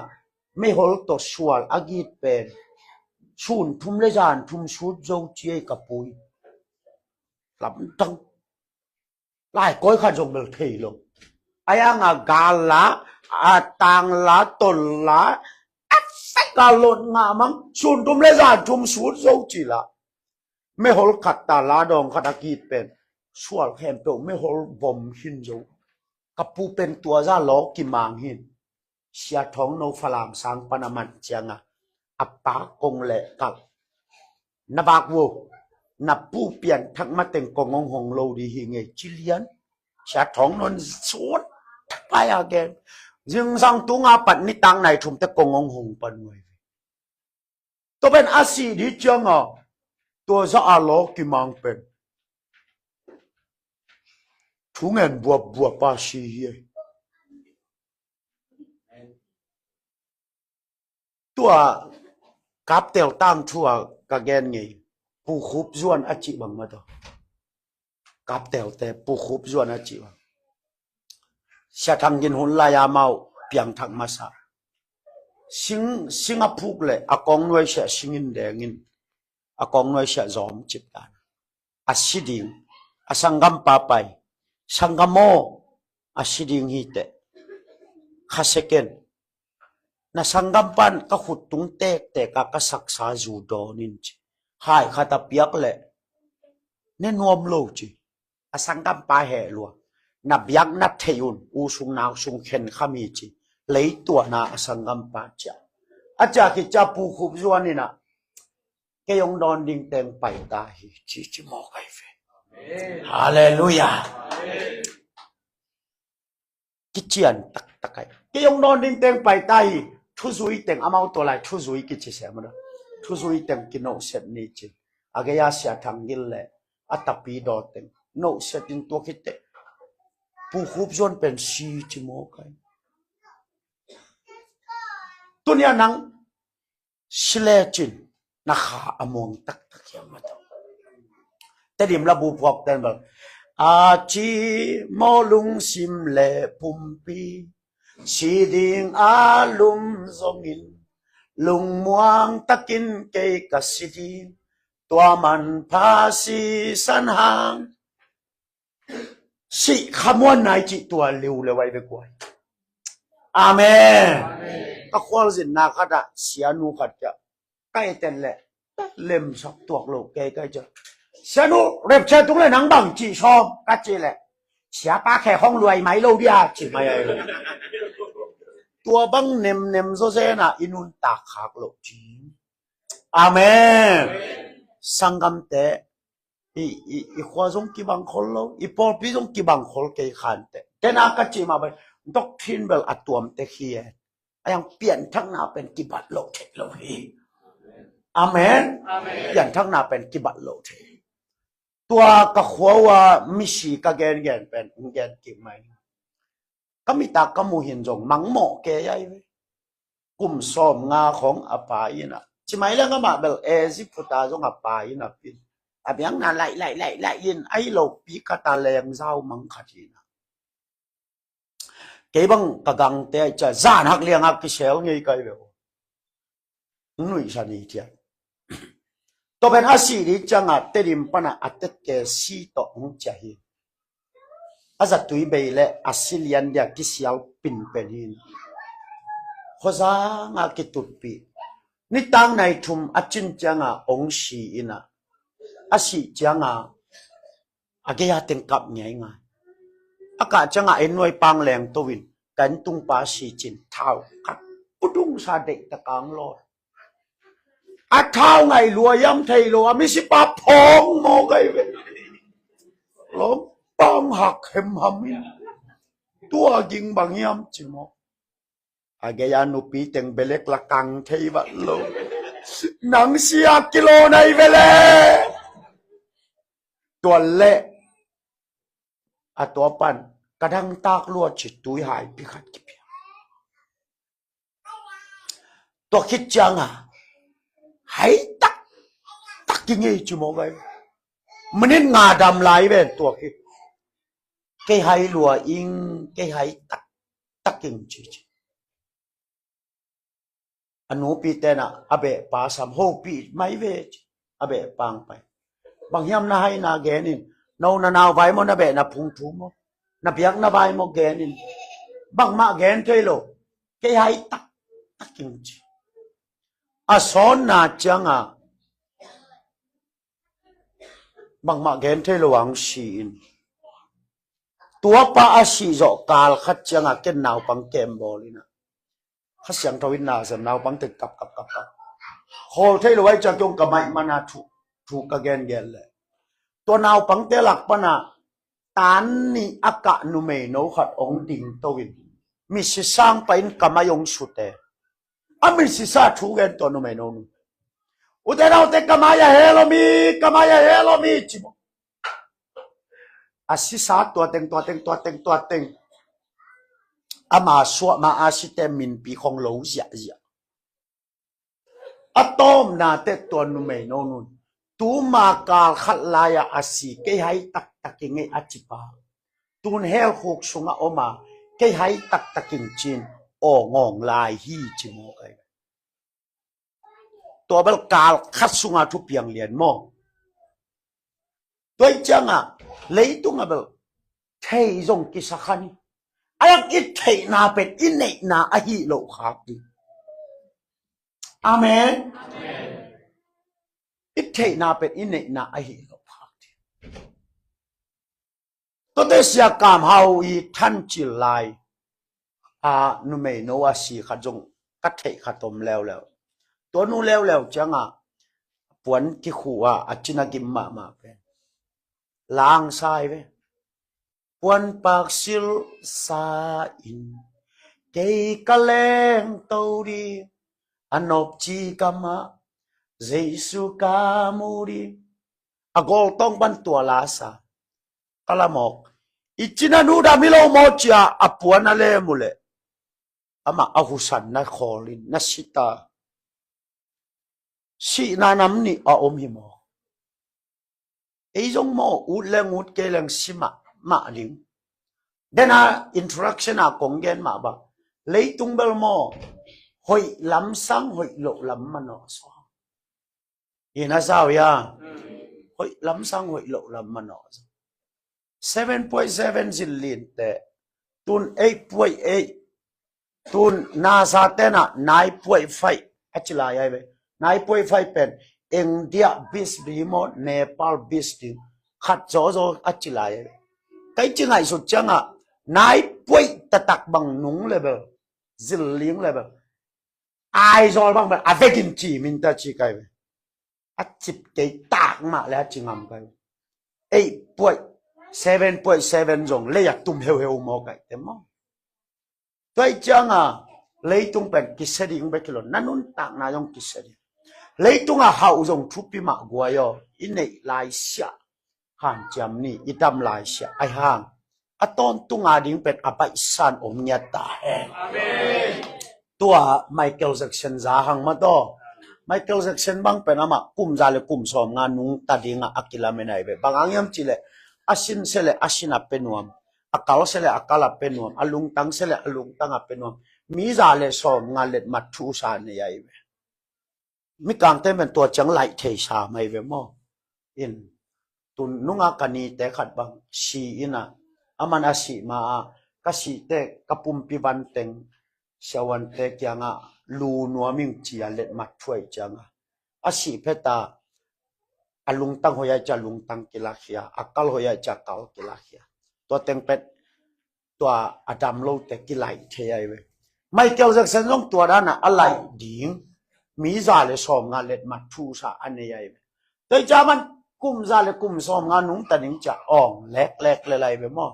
meihol tawh sual a git pen sun thum le zan thum sut zo ci ei ka pu hi. Lamdang. Lai kawi khat zong bel thei lo. A yanga gal la, a tang la, tol la, a fek a lot ngah mang, sun thum le zan thum sut zo ci la. Meihol khat ta la dawng khat a kit pen sual khempeuh meihol bom hin zo. Ka pu pen tua za law kimang hin. Sia Thawng No Falam sang pan a man cianga a pa kong le kalh. Na vak vo, na pu pianthak mateng kong hong hong lo ding hi ngei ci lian. Sia Thawng No'n suan thak lai a gen. Zingsang tunga pat nitak nai thumte kong hong hong pan nuai. Tua pen a sih ding cianga tua za a law kimang pen thu ngen buapbuap a si hi. Tua Kaptel tangthu a ka gen ngei, Pu Khup Zuan a cih bang mah tawh. Kaptelte Pu Khup Zuan a cih bang. Sia Thang Gin hun lai-a amau piangthak masa. Sing, sing a phuk le a kawng nuai sia singin dengin, a kawng nuai sia zawm cip dan. A si ding, a sanggampa pai, sanggam aw, a si ding hi teh. Kha second, na sanggampa in ka khut tung tektek a ka saksa zu dawn in ci. Hai khat a piak leh ne nuam lo ci. A sanggampa heh lua. Na biak na theih un, u sung nau sung khen kha mi ci. Leituahna a sanggampa ciah. A ciah khit ciah Pu Khup Zuan in ah, kei hong dawn ding teng pai ta hi ci ci mawk ai ve. Halleluiah. Kician taktak ai. Kei hong dawn ding teng pai ta hi. Thuzui teng amau tua lai thuzui kici se mah. Thuzui teng kinohset ni ci. A gei a Sia Thang Gin le a tapi daw teng nohset in tua khit teh Pu Khup Zuan pen si ci mawk ai. Tunia nang si lecin na kha a muang taktak hiam mah tawh. Tedim la bu phuak ten bal. A ci maw lungsim le pumpi, si ding a lum zongin, lungmuang takin kei ka si ding, tua manpha sisan hang. Sih khamuan nai cih tua liu le vai ve kuai. Amen. Ka khualzinna khat ah sianu khat kia ka eten le lemsak tuak lo kei kai cia. Sianu, rapture tung le nang bang cih sawm ka cih le, siapa khe hong luai mai lo dia cih mai ai lo. Tua bang nemnem zaw zen ah i nuntak khak lo cih. Amen. Sanggamte, i, i, i khua zong kibang khol lo, i pawlpi zong kibang khol kei khante. Tena ka cih mah bai, doctrine bel a tuamte hi e. A yang pianthakna pen kibat lo thei lo hi. Amen. Amen. Pianthakna pen kibat lo thei. Tua ka khua uh a misi ka gengen pen hong gen kik mai. Ka mita ka muhin zong mangmawh kei ai ve. Kum sawm nga khong a pa ina, ci mai leng amah bel Egypt a zong a pa ina pin, a biakna laih laih laih laih in, ahi lo pi kata leng zau mang khat ina. Kei bang ka gangte ai cia zan hak liang hak kisel ngei kai ve. Nuihsa ni cia. Tua pen a sih ding ciangah Tedim panah a tette si tawh hong ciah hi. A zatui bei le a si lian dia kisial pinpen hi. Khuazangah kitutpih. Nitang nai thum a cin ciangah hong si inah, a sih ciangah a gei-a teng kap ngiaingai. A kah ciangah en nuai pang leng to in, ka en tungpa si cin thau khat pudungsa deihtak ang law. A thau ngai lua hiam thei lo a misipa phawng maw gai ve. Lawm pang hak hemham in, tua ging bang hiam ci maw. A gei-a nupi teng belek la kang thei vat lo. Nang sia kilo nai vele. Tua le a tua pan ka dangtak lua ci tui hai pi khat kipia. Tua khit cianga hai tak tak ki ngei ci maw gai. Minit nga dam lai ven tua khit. Kei hai lua ing, kei hai tak tak ing ci ci. A nupi tenah a behpa sam hopih mai ve ci. A behpa ang pai. Bang hiam na hai na genin, no na nau vai maw, na beh na phung thu maw, na biak na vai maw genin. Bangmah gen thei lo. Kei hai tak tak ing ci. A sawn na cianga bangmah gen thei lo ang si in. Tuapa a sih zawh kal khat cianga ken naupang kem bawl inah Kha Siangtho in na sem naupang teng kap kap kap kap. Khawl thei lo ai ciang kiong ka maih mana thu thu ka gen gen le. Tua naupangte lak pana tan nih a kah numei no khat ong ding to in, misisang pa in ka mai ong sute. A misisa thu gen tua numei no nu. Ute naute ka mai a helo mi, ka mai a helo mi ci maw. A sisa tua teng tua teng tua teng tua teng. Ama suah ma a site minpi khong lo ziahziah. A tawmna te tua numei no nun tuma kal khat lai-a a si kei hai taktak i ngei a cipa. Tun hel khuk sunga oma kei hai taktak in cin aw ngawng lai hi ci maw kai. Tua bel kal khat sunga thupiang lian maw. Tua i cianga leitunga bel thei zong kisa khan hi. A lak i theihna pen i neihna ahi loh khak ding. Amen. I theihna pen i neihna ahi loh khak ding. Tuate sia Kam Hau i thancil lai a numei no a si khat zong ka theih khat om leuleu. Tua nu leuleu cianga puan kikhu a a cina gim mahmah pen langsai ve. Puan paksil sa in kei ka leng to di a nopci kamah Jesu ka mu di. A gol tong pan tua la sa. Ka la mawk. I cina nu dam hi lo maw cia a puan a lem uh leh amah a husan na khawlin na sita. Sihna nam nih a om hi maw. Ei zong maw ut leng ut kei leng si mah mah ding. Dena introduction a kong gen mah ba leitung bel maw hoih lamsang hoih loh lam manawh so. Ina zau ya. Hoih lamsang hoih loh lam manawh. Seven point seven zillin te tun eight point eight tun nasa tena nine point five a ci lai ai ve. Nine point five pen India bis ding maw Nepal bis ding khat zawzaw a ci lai ai ve. Kai ci ngaihsut cianga nine point tatak bang nung level zilling level Aizawl bang bel a vekin ci min ta ci kai ve. A cip kei tak mah le a ci ngam kai ve. Eight point seven point seven zong lei a tum heuheu maw kai te maw. Tua i cianga leitung pen kisia ding bek hi lo na nuntakna zong kisia ding. Leitunga hauh zong thupi mah guai aw i neih lai siah hanciam ni i dam lai siah ai hang a tawntunga ding pen a baihsan om ngiat ta hen. Tua Michael Jackson za hang mataw. Michael Jackson bang pen amah kum za le kum sawm nga nungta dinga a kilamen ai ve. Bang ang hiam cileh a sin se le a sin a pe nuam, a kal se le a kal a pe nuam, a lungtang se le a lungtang a pe nuam. Mi za le sawm nga let mat thu sa nei ai ve. Mikangte men tua ciang laih thei sa mai ve maw? In tun nunga ka nite khat bang si ina, aman a sih ma a, ka sih teh ka pumpi vanteng siawante kianga lu nuam ing ci a letmat thuai cianga a sih pheta a lungtang hoih ai cia lungtang kilakhia, a kal hoih ai cia kal kilakhia. Tua teng pet tua a dam lote kilaih thei ai ve. Michael Jackson zong tua dana a laih ding mi za le sawm nga letmat thusa a nei ai ve. Tua i cia man kum za le kum sawm nga nungta ding cia awng leklek le lai ve maw?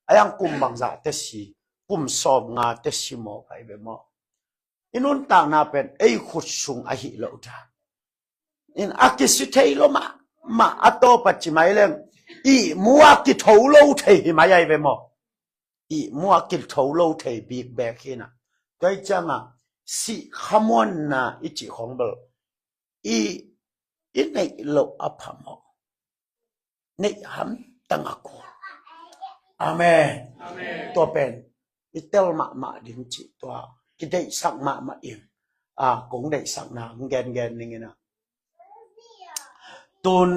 A yang kum bang za te si, kum sawm nga te si maw kai ve maw? I nuntakna pen ei khut sung ahi lo ta. In a kisi thei lo mah mah a tawpa ci mai leng i mua kitho lo thei hi mai ai ve maw? I mua kitho lo thei bik bek hina. Tua i cianga sih khamuanna i cih khong bel i i neih loh a phamawh, neih hamtang a kul. Amen. Tua pen i tel mahmah ding cih tua kideihsak mahmah in a kong deihsakna hong gengen ning ina. Tun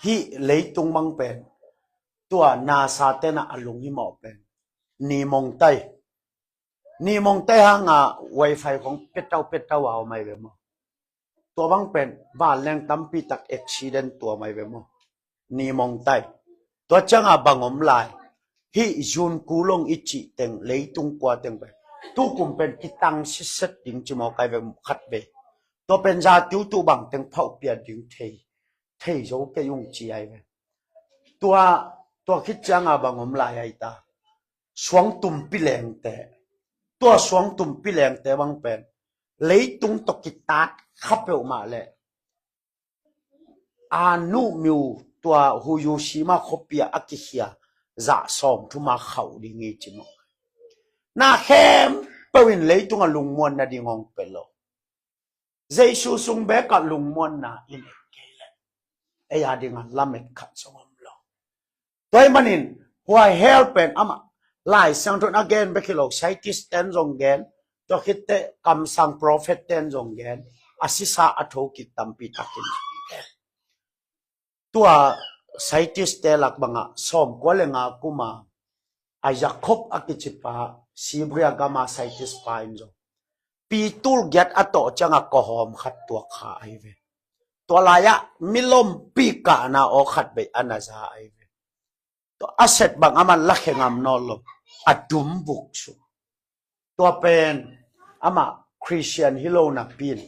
hih leitung bang pen tua nasa tena a lung hi mawh pen ni mongtai. Ni mongtai hanga wifi khong petau petau a om ai ve maw? Tua bang pen vanleng tampi tak accident tua mai ve maw? Ni mongtai. Tua cianga bang om lai? Hih zun kulong i cih teng leitung kua teng pen tukum pen kitang siset ding ci maw kai ve khat ve. Tua pen za tiutu bang teng phauh pia ding thei thei zo kei ung ci ai ve. Tua tua khit cianga bang om lai ai ta? Suang tumpi lengte. Tua suang tumpi lengte bang pen leitung tawh kitat kha peuhmah le a nuhmiu tua Hiroshima khuapia a kikhia zah sawm thuma khauh ding i ci maw? Na khempeuh in leitung a lungmuan nading hong pe lo. Jesu sung bekah lungmuanna i neih kei leh ei a dingah lamet khat zong om lo. Tua ahih manin hua hell pen amah Lai Siangtho in a gen bek hi lo, scientist ten zong gen, tua khitteh kamsang prophet ten zong gen, a sisa a thokik tampi takin zong gen. Tua scientist te lak bangah sawmkua le nga kuma Isaac Cope a kicipa Siberia gama scientist pa in zong pitul giat a tawh cianga kawhawm khat tuak kha ahi ve. Tua lai-ah milompi kahna aw khat beih a na za ahi ve. Tua a set bang aman lakhia ngam nawn lo, a dum vuk suk. Tua pen amah Christian hi lo napi in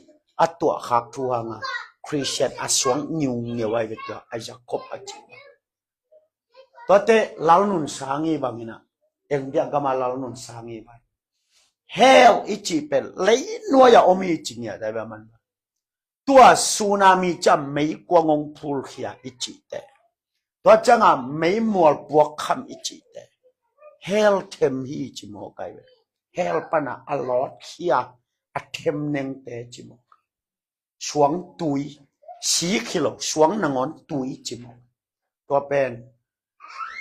a tuahkhak thu hanga Christian a suang ngiungiu ai ve tua Isaac Cope a ci. Tuate Lal Nun Sang i bangin ah, India gama Lal Nun Sang i bang, hell i cih pen leinuai a om i ci ngiat ai ve aman. Tua tsunami ciang meikuang hong phulkhia i cihte, tua cianga meimual puakkham i cihte hell them hi ci mawk ai ve. Hell pana a lawtkhia a them nengte ci mawk. Suang tui, sik hi lo, suang nangawn tui ci mawk. Tua pen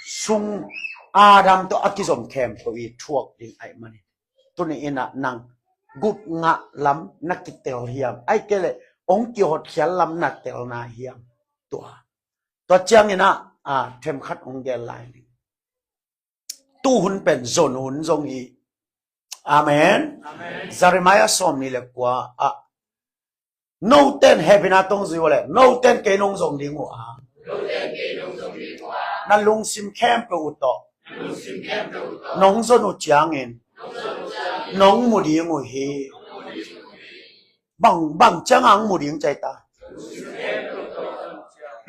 sung Adam tawh a kizom khempeuh i thuak ding ahih manin, tuni inah nang gupngah lam na kitel hiam, ahih kei leh hong kihotkhiat lam na telna hiam? Tua, tua cianginah a themkhat hong gel lai ning. Tuhun pen zon hun zong hi. Amen. Jeremiah sawm nih le kua ah, noten hehpihna tawh zui uh leh noten kei nong zong ding uh a, na lungsim khempeuh uh tawh nong zon uh ciangin nong mu ding uh hi. Bang, bang cianga hong mu ding cai ta?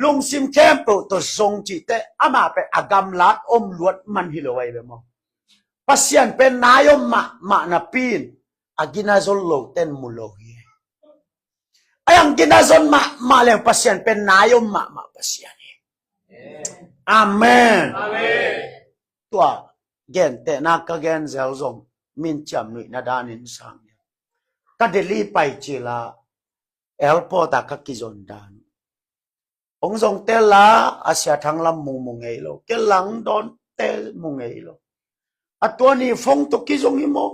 Lungsim khempeuh tawh zong cihte amah pen a gamlat om luat man hi lo ai ve maw? Pasian pen nai om mahmah napi in a gina zon loten mu lo hi. A yang gina zon mahmah leng Pasian pen nai om mahmah Pasian hi. Amen. Tua gentehna ka gen zel zong min ciam nuihna danin sang. Ka Delhi pai cila airport ah ka kizon dan. Hong zong tel la a sia thang lam mu mu ngei lo, ke lang dawn tel mu ngei lo. A tua ni phone tawh kizong hi maw?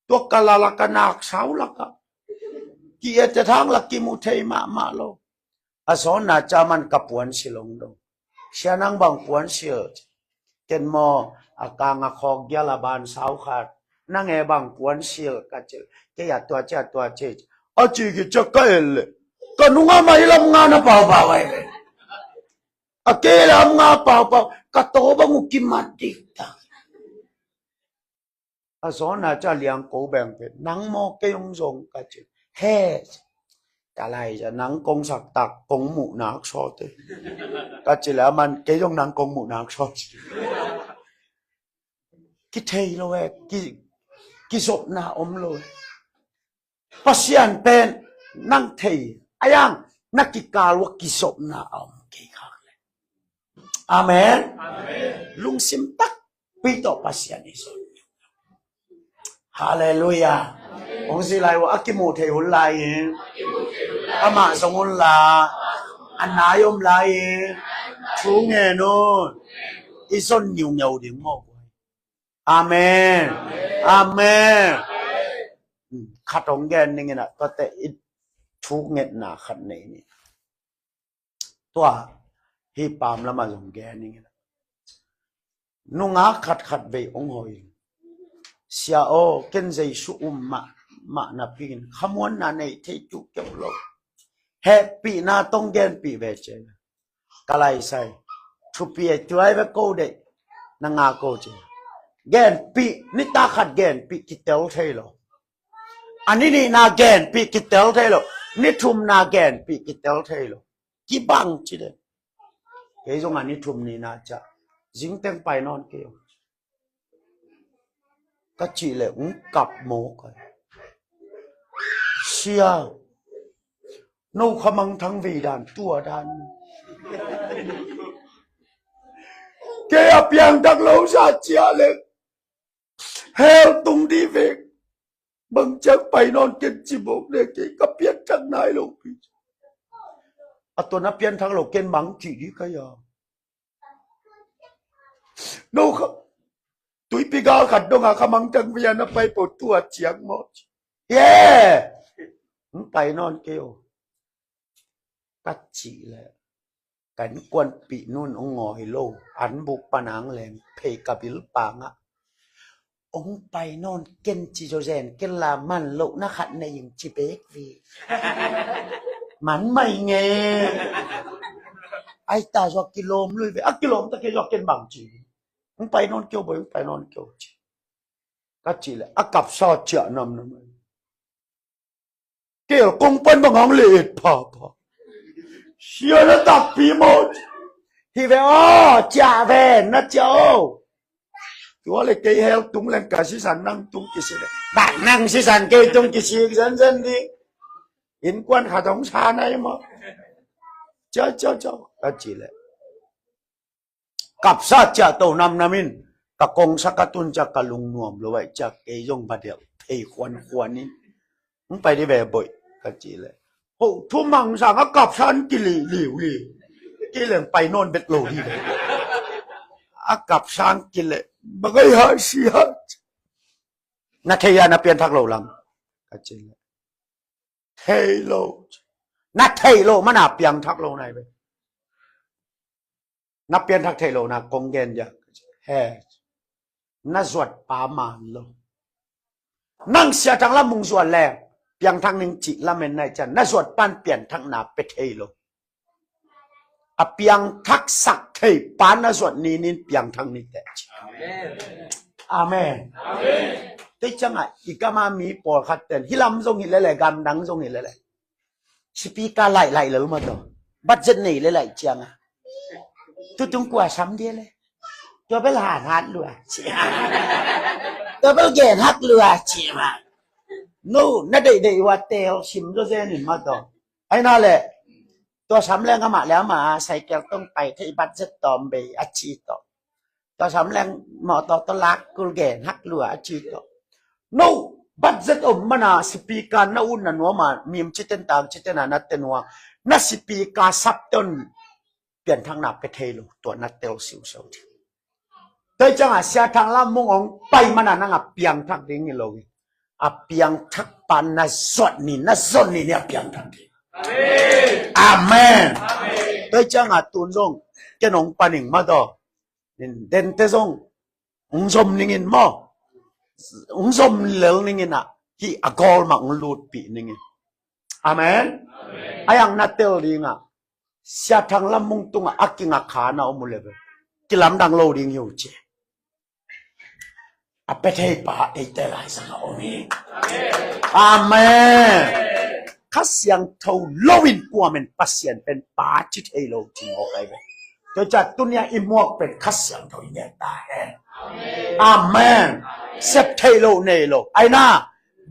Tua ka la lak a nak sau lak a. Ki-et et hang lak kimu thei mahmah lo. A zawhna ciang aman ka puansilh hong dong. Sia nang bang puansilh? Ken maw a kang a khawk gial a ban sau khat. Nang e bang puansilh ka cih. Kei a tua ci a tua ci. A ci khit ciang ka et leh ka nungah mah i lam nga na paupau ai ve. A kei lam nga paupau ka taw bang uh kimat diktak. A zawhna ciang liang ko beng pen nang maw kei hong zong ka ci. He. Ka lai ciang nang kong sak tak kong muh nak sawt e. Ka ci leh aman kei zong nang kong muh nak sawt. Kithei lo e. Ki, kizopna om lo e. Pasian pen nang thei a yang na kikal uh a kizopna a om kei khak le. Amen. Amen. Lungsim takpi tawh Pasian i zon. Halleluiah. Hong zi lai uh a kimuh thei hun lai in amah zong hun la a nai om lai in thu ngen un. I zon ngiungeu ding maw. Amen. Amen. Khat hong gen ning in a tuate i thuk ngetna khat nei ni. Tua hi pam lamah zong gen ning in a nungak khatkhat vei hong hoi. Sia aw ken Jesu um mah mah napi in khamuanna nei thei tu keu lo. Hehpihna tong genpih ve cia. Ka laisai thupi a tuai ve ko deih na nga ko ci. Genpih nitak khat genpih kitel thei lo. A ni nihna genpih kitel thei lo. Ni thumna genpih kitel thei lo. Kibang ci de. Kei zong a ni thum nihna ciah zingteng pai nawn kei uh. Ka cih leh hong kap mawk a. Sia no khamangthang vei dan tua dan. Kei a piangthak lo sa ciah leh hell tung dih vek. Bang ciang pai nawn ken ci mawk ne kei ka piangthak nai lo pi. A tua na piangthak lo ken mang cih dih ka ya. No kha tuipi gal khat dong a khamangthang vei a na pai po tua ciang maw ci. Ye. Hong pai nawn kei uh. Ka cih leh ka innkuanpih nun hong ngawi lo an buk pan ang leng phei ka bil pangah hong pai nawn ken ci zawzen ken la man lohna khat nei ing ci bek vi. Man mai nge. Ai ta zawk kilawm lui ve a kilawm ta kei zawk ken bang ci. Hong pai nawn kei uh boi hong pai nawn kei uh ci. Ka cih leh a kapsa ciah namnam. Kel kong pan bang hong leh et phapha. Sia na takpi maw? Hi ve aw ciah ve na ciah aw. Tua le kei hell tung leng ka sisan nang tung kisik. Bang nang sisan kei tung kisik zenzen dih. Innkuan khat hong sa nai maw? Ciah ciah ciah ka cih leh kapsa ciah to namnam in ka kongsa ka tun ciah ka lungnuam lo aih ciah kei zong va delh thei khuankhuan in. Hong pai dih ve boih ka cih leh ho thumang sang a kapsa an kilih liuliu. Kei leng pai nawn bet lo dih ve. A kapsa an kileh bang ai ha si ha. Na thei a na pianthak lo lam ka cih leh thei lo. Na thei lo mana piangthak lo nai ve. Na pianthak thei lo na kong gen dia. He. Na zuat pa man lo. Nang sia thang lam mung zuat leng piangthak ning cih lamen nai cian na zuat pan pianthak na pe thei lo. A piangthak sak thei pa na zuat ninin piangthak ni teh. Amen. Amen. Tei ciangah i kama mi pawlkhat ten hi lam zong hi lele gamdang zong hi lele. Sipika laih laih lel maw taw. Budget nei le laih cianga. Tutung kua sam dia le. Tua bel han hat lua cia. Tua bel gen hak lua cia ma. No na deih deih ua tel sim zo zen in maw taw. Ai na le. Tua sam leng amah le amah a cycle tong pai thei budget tawm bei a ci tawh. Tua sam leng mawtaw tawh lak kul gen hak lua a ci tawh. No budget om mana sipika na ut na nuam a mim citen tang citen a na te nuam na sipika sapton pianthakna pe thei lo tua na tel siusiau ding. Tua ciangah sia thang lam mung ong pai mana nang a piangthak ding hi lo hi. a piangthak pa na zon ni, na zon ni, ni a piangthak ni. Amen. Amen. Tua ciang a tun zong ken hong paning mataw. Nin dente zong hong zom ningin maw. Hong zom lel ningin ah, hih a gawl mah hong lutpih ningin. Amen. Amen. A yang na tel dingah, Sia Thang Lam Mung tungah a kinga kha na om uh le ve, kilamdang lo ding hi uh ci. A pia thei pa eite laizang a om hi. Amen. Kha Siangtho lo in kuamen Pasian pen pa ci thei lo ci mawk ai ve. Tua ciah tunia i muak pen Kha Siangtho i ngen ta hen. Amen. Sep thei lo nei lo. Ai na,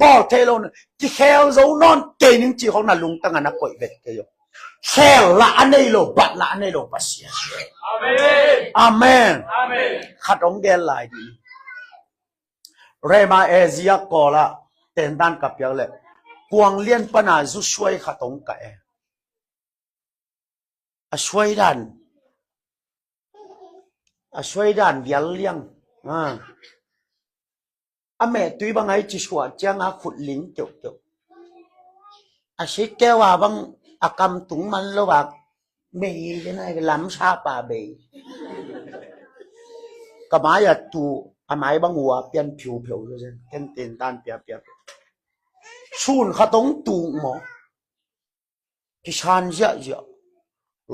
bawl thei lo nei. Kikhel zo nawn kei ning ci khong na lungtang a na koih vet kei uh. Khel lah a nei lo, bat lah a nei lo Pasian. Amen. Amen. Amen. Khat hong gel lai ding. Rema Asia kawl ah tendan ka piak leh, Kuang Lian pana zu suai khat hong kah e. A suai dan, a suai dan vial liang. Ah. A mehtui bang ai ci suah ciang a khut ling keuhkeuh. A sikkeu a bang a kam tung man lo a bei, lamsa pa bei. Ka mai a tu, a mai bang ua pian phiupheu lo zen, ken tendan piapiak. Sun khat hong tuk maw. Kisan ziahziah.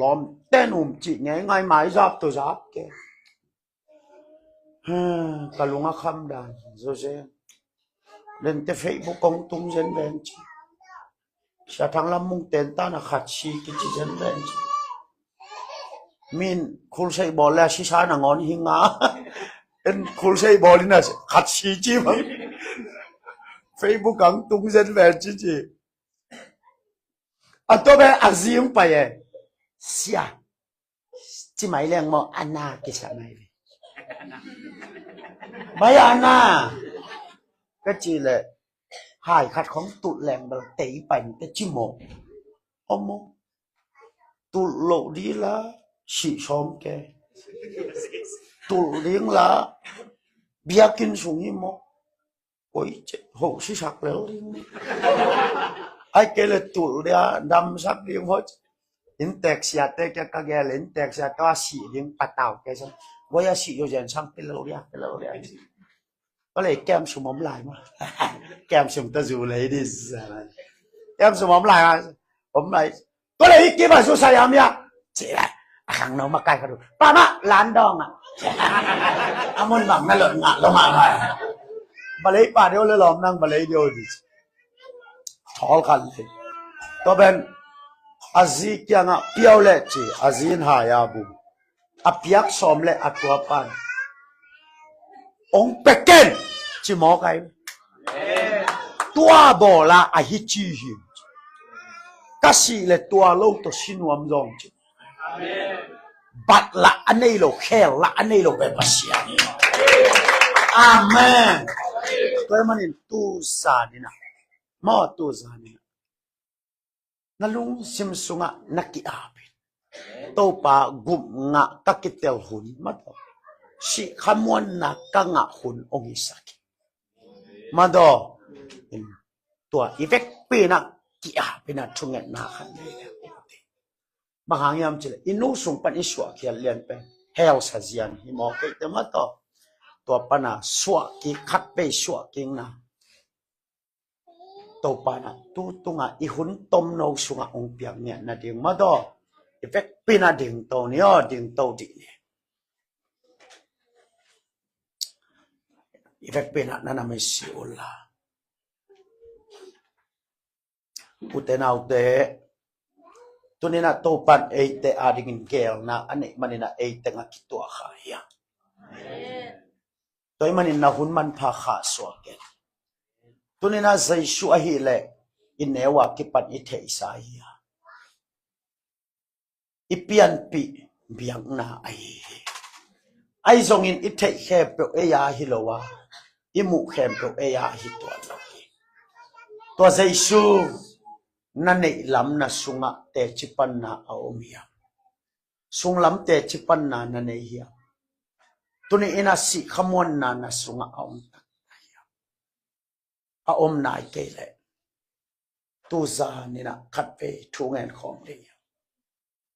Lawm ten um cih ngeingai, mai zap tawh zap ke. Ha, ka lung a kham dan zo zen. Lente Facebook kong tung zen ven ci. Sia Thang Lam Mung tentan a khat si kici zen ven ci. Min khulsei bawl le a sisa nangawn hi nga. En khulsei bawl in a khat si ci bang. Facebook ang tung zen ven ci ci. A tua pen a zi hong pai e. Sia, ci mai leng maw, a na kisa mai ve. Mai a na. Ka ci leh, hai khat khong tulh leng bel tei pai te ci maw. Om maw. Tulh loh di la, sih sawm ke. Tulh ding la, biakinn sung hi maw. Koi ceh hoh sisak lel ding. Ai kei le tulh dia damsak ding hoh. Inntek siate kia ka gel, inntek siate a sih ding patau kei sa. Koi a sih yo zen sang pilel dia, pilel dia. Koi le kem sum om lai ma. Kem sum ta zu lei di sa. Kem sum om lai ma. Om lai. Tua le i kip a zu sa yam ya. Ci lai. A khang no ma kai ka du. Pa ma lan dong a. A mun bang na lot ngah lo ngah ngai. Balei pa deu le lawm nang balei deu di. Thawl khat le. Tua pen a zi kiangah piau le ci. A zi in hai a bum. A piak sawm le a tua pan. Ong peken ci mawk ai. Tua bawla a hi ci hi. Ka sih le tua lo tawh si nuam zawng ci. Bat lah a nei lo, khel lah a nei lo pen Pasian hi. Amen. Tua manin tu zanin ah, maw tu zanin ah, na lungsim sungah na ki-ap in. Topa, gupna ka kitel hun mataw, sih khamuanna ka ngah hun ong hisak hi. Mataw, tua i vekpi in ah ki-ap in ah thungetna khat nei le. Bang hang hiam cih leh i nu sung pan i suahkhiat lian pen hell sa zian hi mawk kei te mataw. Tua pan a suahkik, khat vei suahkikna. Topa in ah tu tungah i hun tomno sungah ong piak ngiat nading mataw, i vekpi in ah dingto ni aw, dingto dih ni. I vekpi in ah na na mei si uh la. Ute naute, tuni in ah Topa in eite adingin geelna a neih manin ah eite ngah kituah kha hi a. Tua ahih manin na hun manpha khahsuah ken. Tuni in ah Jesu ahih leh i neu a kipan i theihsa hi a, i pianpih biakna ahi hi. Ahi zongin i theih khempeuh ei a hi lo a, i muh khempeuh ei a hi tuan lo hi. Tua Jesu na neih lam na sungah teci panna a om hiam? Sunglam teci panna na nei hiam? Tuni in ah sih khamuanna na sungah a om tak hiam? a om nai kei leh, tuzan in ah khatvei thu ngen khawm ding hi.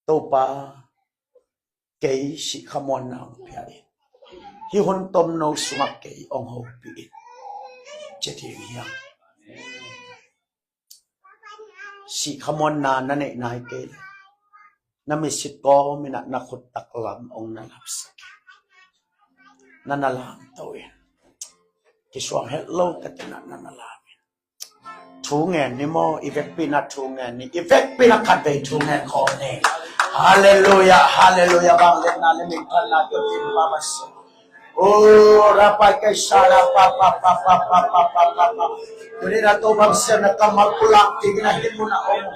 Topa, kei sihkhamuanna hong pia in, hih hun tomno sungah kei hong hopih in, ci ding hi hang. Sihkhamuanna na neih nai kei leh, na mitsit kawm in ah na khut taklam hong na lapsak in, na na lamto in, kisuang het lo takin ah na na lam in. Thu ngen ni maw, i vekpi in ah thu ngen ni, i vekpi in ah khatvei thu ngen khawm ni. Halleluiah, halleluiah, vangliatna le minthanna tawh kim pa ma si. O, rapai kaisa, rapa, pa, pa. Tuni in ah Topa Pasian na kammal pulak ding in ah hih mun ah om.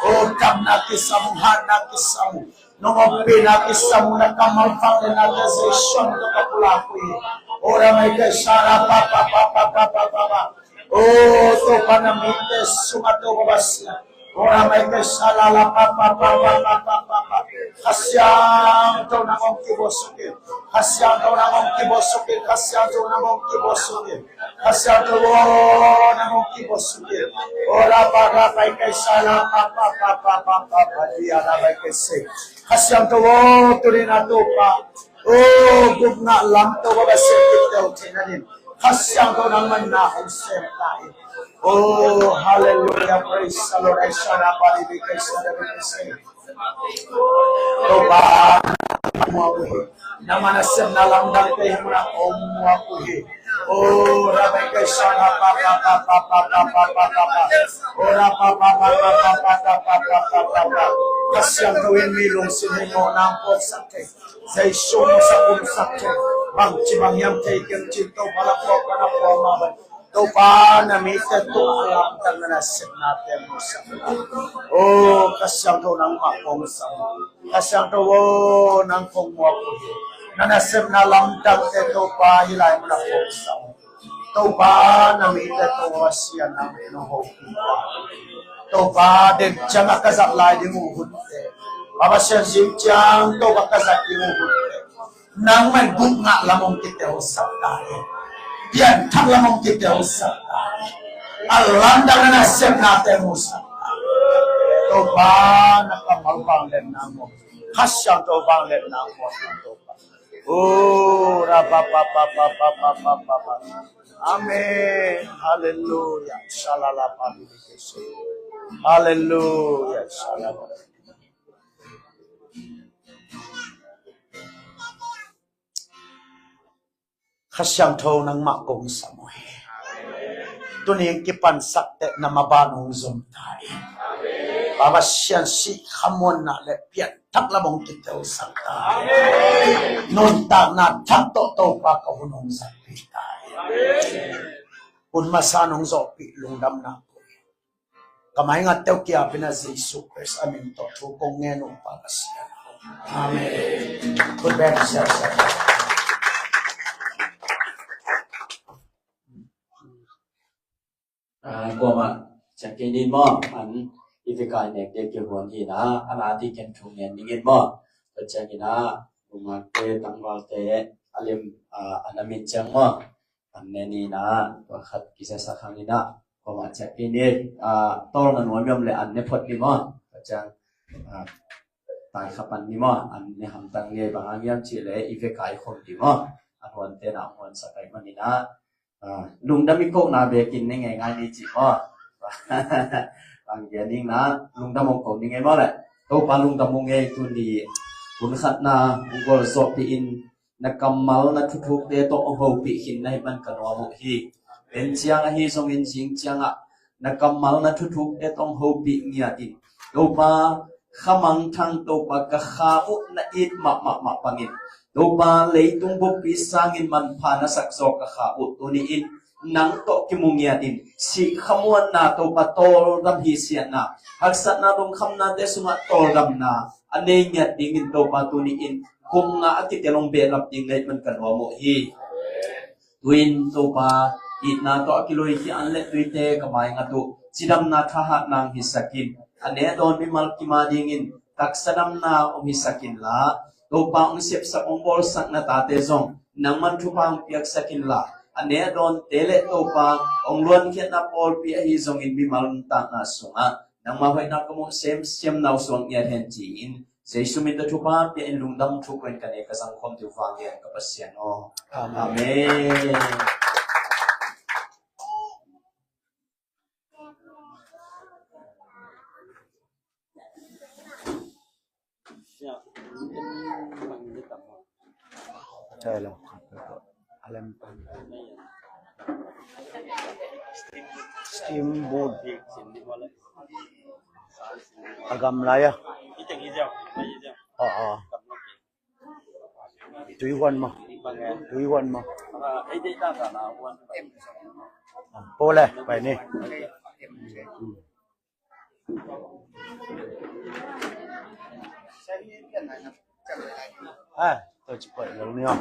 O, damna kisam, hatna kisam. Nong ompihna kisam uh, na kammal vangliatna le Jesu min tawh ka pulak uh hi. O, ramai kaisa, rapa, pa, pa. O, Topa na mite sungah Topa Pasian. O, ramai kaisa, la, la, pa, pa. Kha Siangtho nang hong kibuaksuk in. Kha Siangtho nang hong kibuaksuk in. Kha Siangtho nang hong kibuaksuk in. Kha Siangtho aw, nang hong kibuaksuk in. O, rapa, rapai kaisa, la, pa, pa. Kha Siangtho aw, tuni in ah Topa, o, gupna lam Topa Pasian, kiteu theihna ding Kha Siangtho nangman na hong sem ta in. O, halleluiah, praise the Lord. Ai, shara, pari, bi, kai, shara, bi, kai, shara. Topa, muak uh hi. Nangma nasepna lamdangte hih munah hong muak uh hi. O, rabai kai shara, pa, pa. O, ra, pa, pa. Kha Siangtho in mi lungsim hi mawh nang puaksak thei. Jesu musak umsak thei. Bangci bang hiam thei keng cin Topa la puak ka na puak mah bang. Topa na mite tungah a lamdang na nasepnate musak. O, Kha Siangtho nangmah kong sam. Kha Siangtho aw, nang kong muak uh hi. Na nasepna lamdangte Topa hih lai munah kong sam. Topa na mite tungah Pasian nang nong hopih. Topa den ciangah ka zat lai ding uh hun teh. Pa Pasian zing ciang Topa ka zat ding uh hun teh. Nangmah in gupna lam hong kiteusak ta in. Pianthak lam hong kiteusak ta in. A lamdang na nasepnate musak ta in. Topa na kammal vangliatna maw. Kha Siangtho vangliatna maw Topa. O, ra, pa, pa. Amen. Halleluiah. Shalala, pa, di, di, di, si. Halleluiah. Shalala. Kha Siangtho nangmah kong sam uh hi. Tuni in kipansak teh na maban hong zom ta in. Pa Pasian sih khamuanna le pianthak lam hong kiteusak ta in. Nuntakna thak tawh Topa ka hun hong zatpih ta in. Hun masa nong zawhpih lungdamna ko hi. Ka maingat teuh kiapin a Jesu Khrist a min tawh thu kong ngen uh Pa Pasian. Amen. Khut beng siasia. Ah, kuamah ciang kei nin maw, an i vekai nek dek kei huan hi na, an a ti ken thu ngen ning in maw. Tua ciangin a, nungakte, tangvalte, a lem, ah, an a min ciang maw. An ne ni na, tua khat kisa sa khang ina, kuamah ciak kei ni, ah, tawlna nuam i om le an ne phot ni maw. Tua ciang, ah, tai kha pan ni maw, an ne hamtang ni bang hang hiam cih le i vekai khom ni maw. A huante na huan sa kai man ina, ah, lungdam i kohna bekin ne ngei ngai ni cih maw. Bang gen ning na, lungdam hong ko ni ngei maw le. Topa lungdam hong ngei tuni, hun khatna, hong gol zawhpih in, na kammal na thuthukte tawh hong hopih khin na hih man ka nuam uh hi. En ciang ahi zongin zing ciangah na kammal na thuthukte tawh hong hopih ngiat in. Topa, khamangthang Topa ka kha uh na it mahmah mah bangin. Topa leitung buppi sangin manpha na sak zawk ka kha uh tuni in nang tawh kimu ngiat in, sih khamuanna Topa tawldam hi siatna, haksatna lungkhamnate sungah tawldamna a nei ngiat dingin Topa tuni in kum nga a kitel hong behlap ding na hih man ka nuam uh hi. Tuin Topa itna tawh a kilui ki an le tuite ka maingat uh, cidamna thahatna hong hisak in, a nehdawn mimal kim a dingin taksa damna hong hisak inla, Topa hong sepsak hong bawlsak na tate zong nangman thupha hong piaksak inla, a ne a dawnte le Topa, hong luankhiatna pawlpi ahi zongin mimal nuntakna sungah nangmah hoihna ka muh semsem na hong suak ngiat hen ci-in Jesu min tawh thupha pia-in lungdam thu ko-in ka ne ka zangkhawm ding uh vanglian ka Pasian aw. Amen. Amen. Steamboat. A gam lai a. Aw, aw. Tui huan maw? Tui huan maw? Pole, pai ni. Ah, tawh ci pai lo ni aw.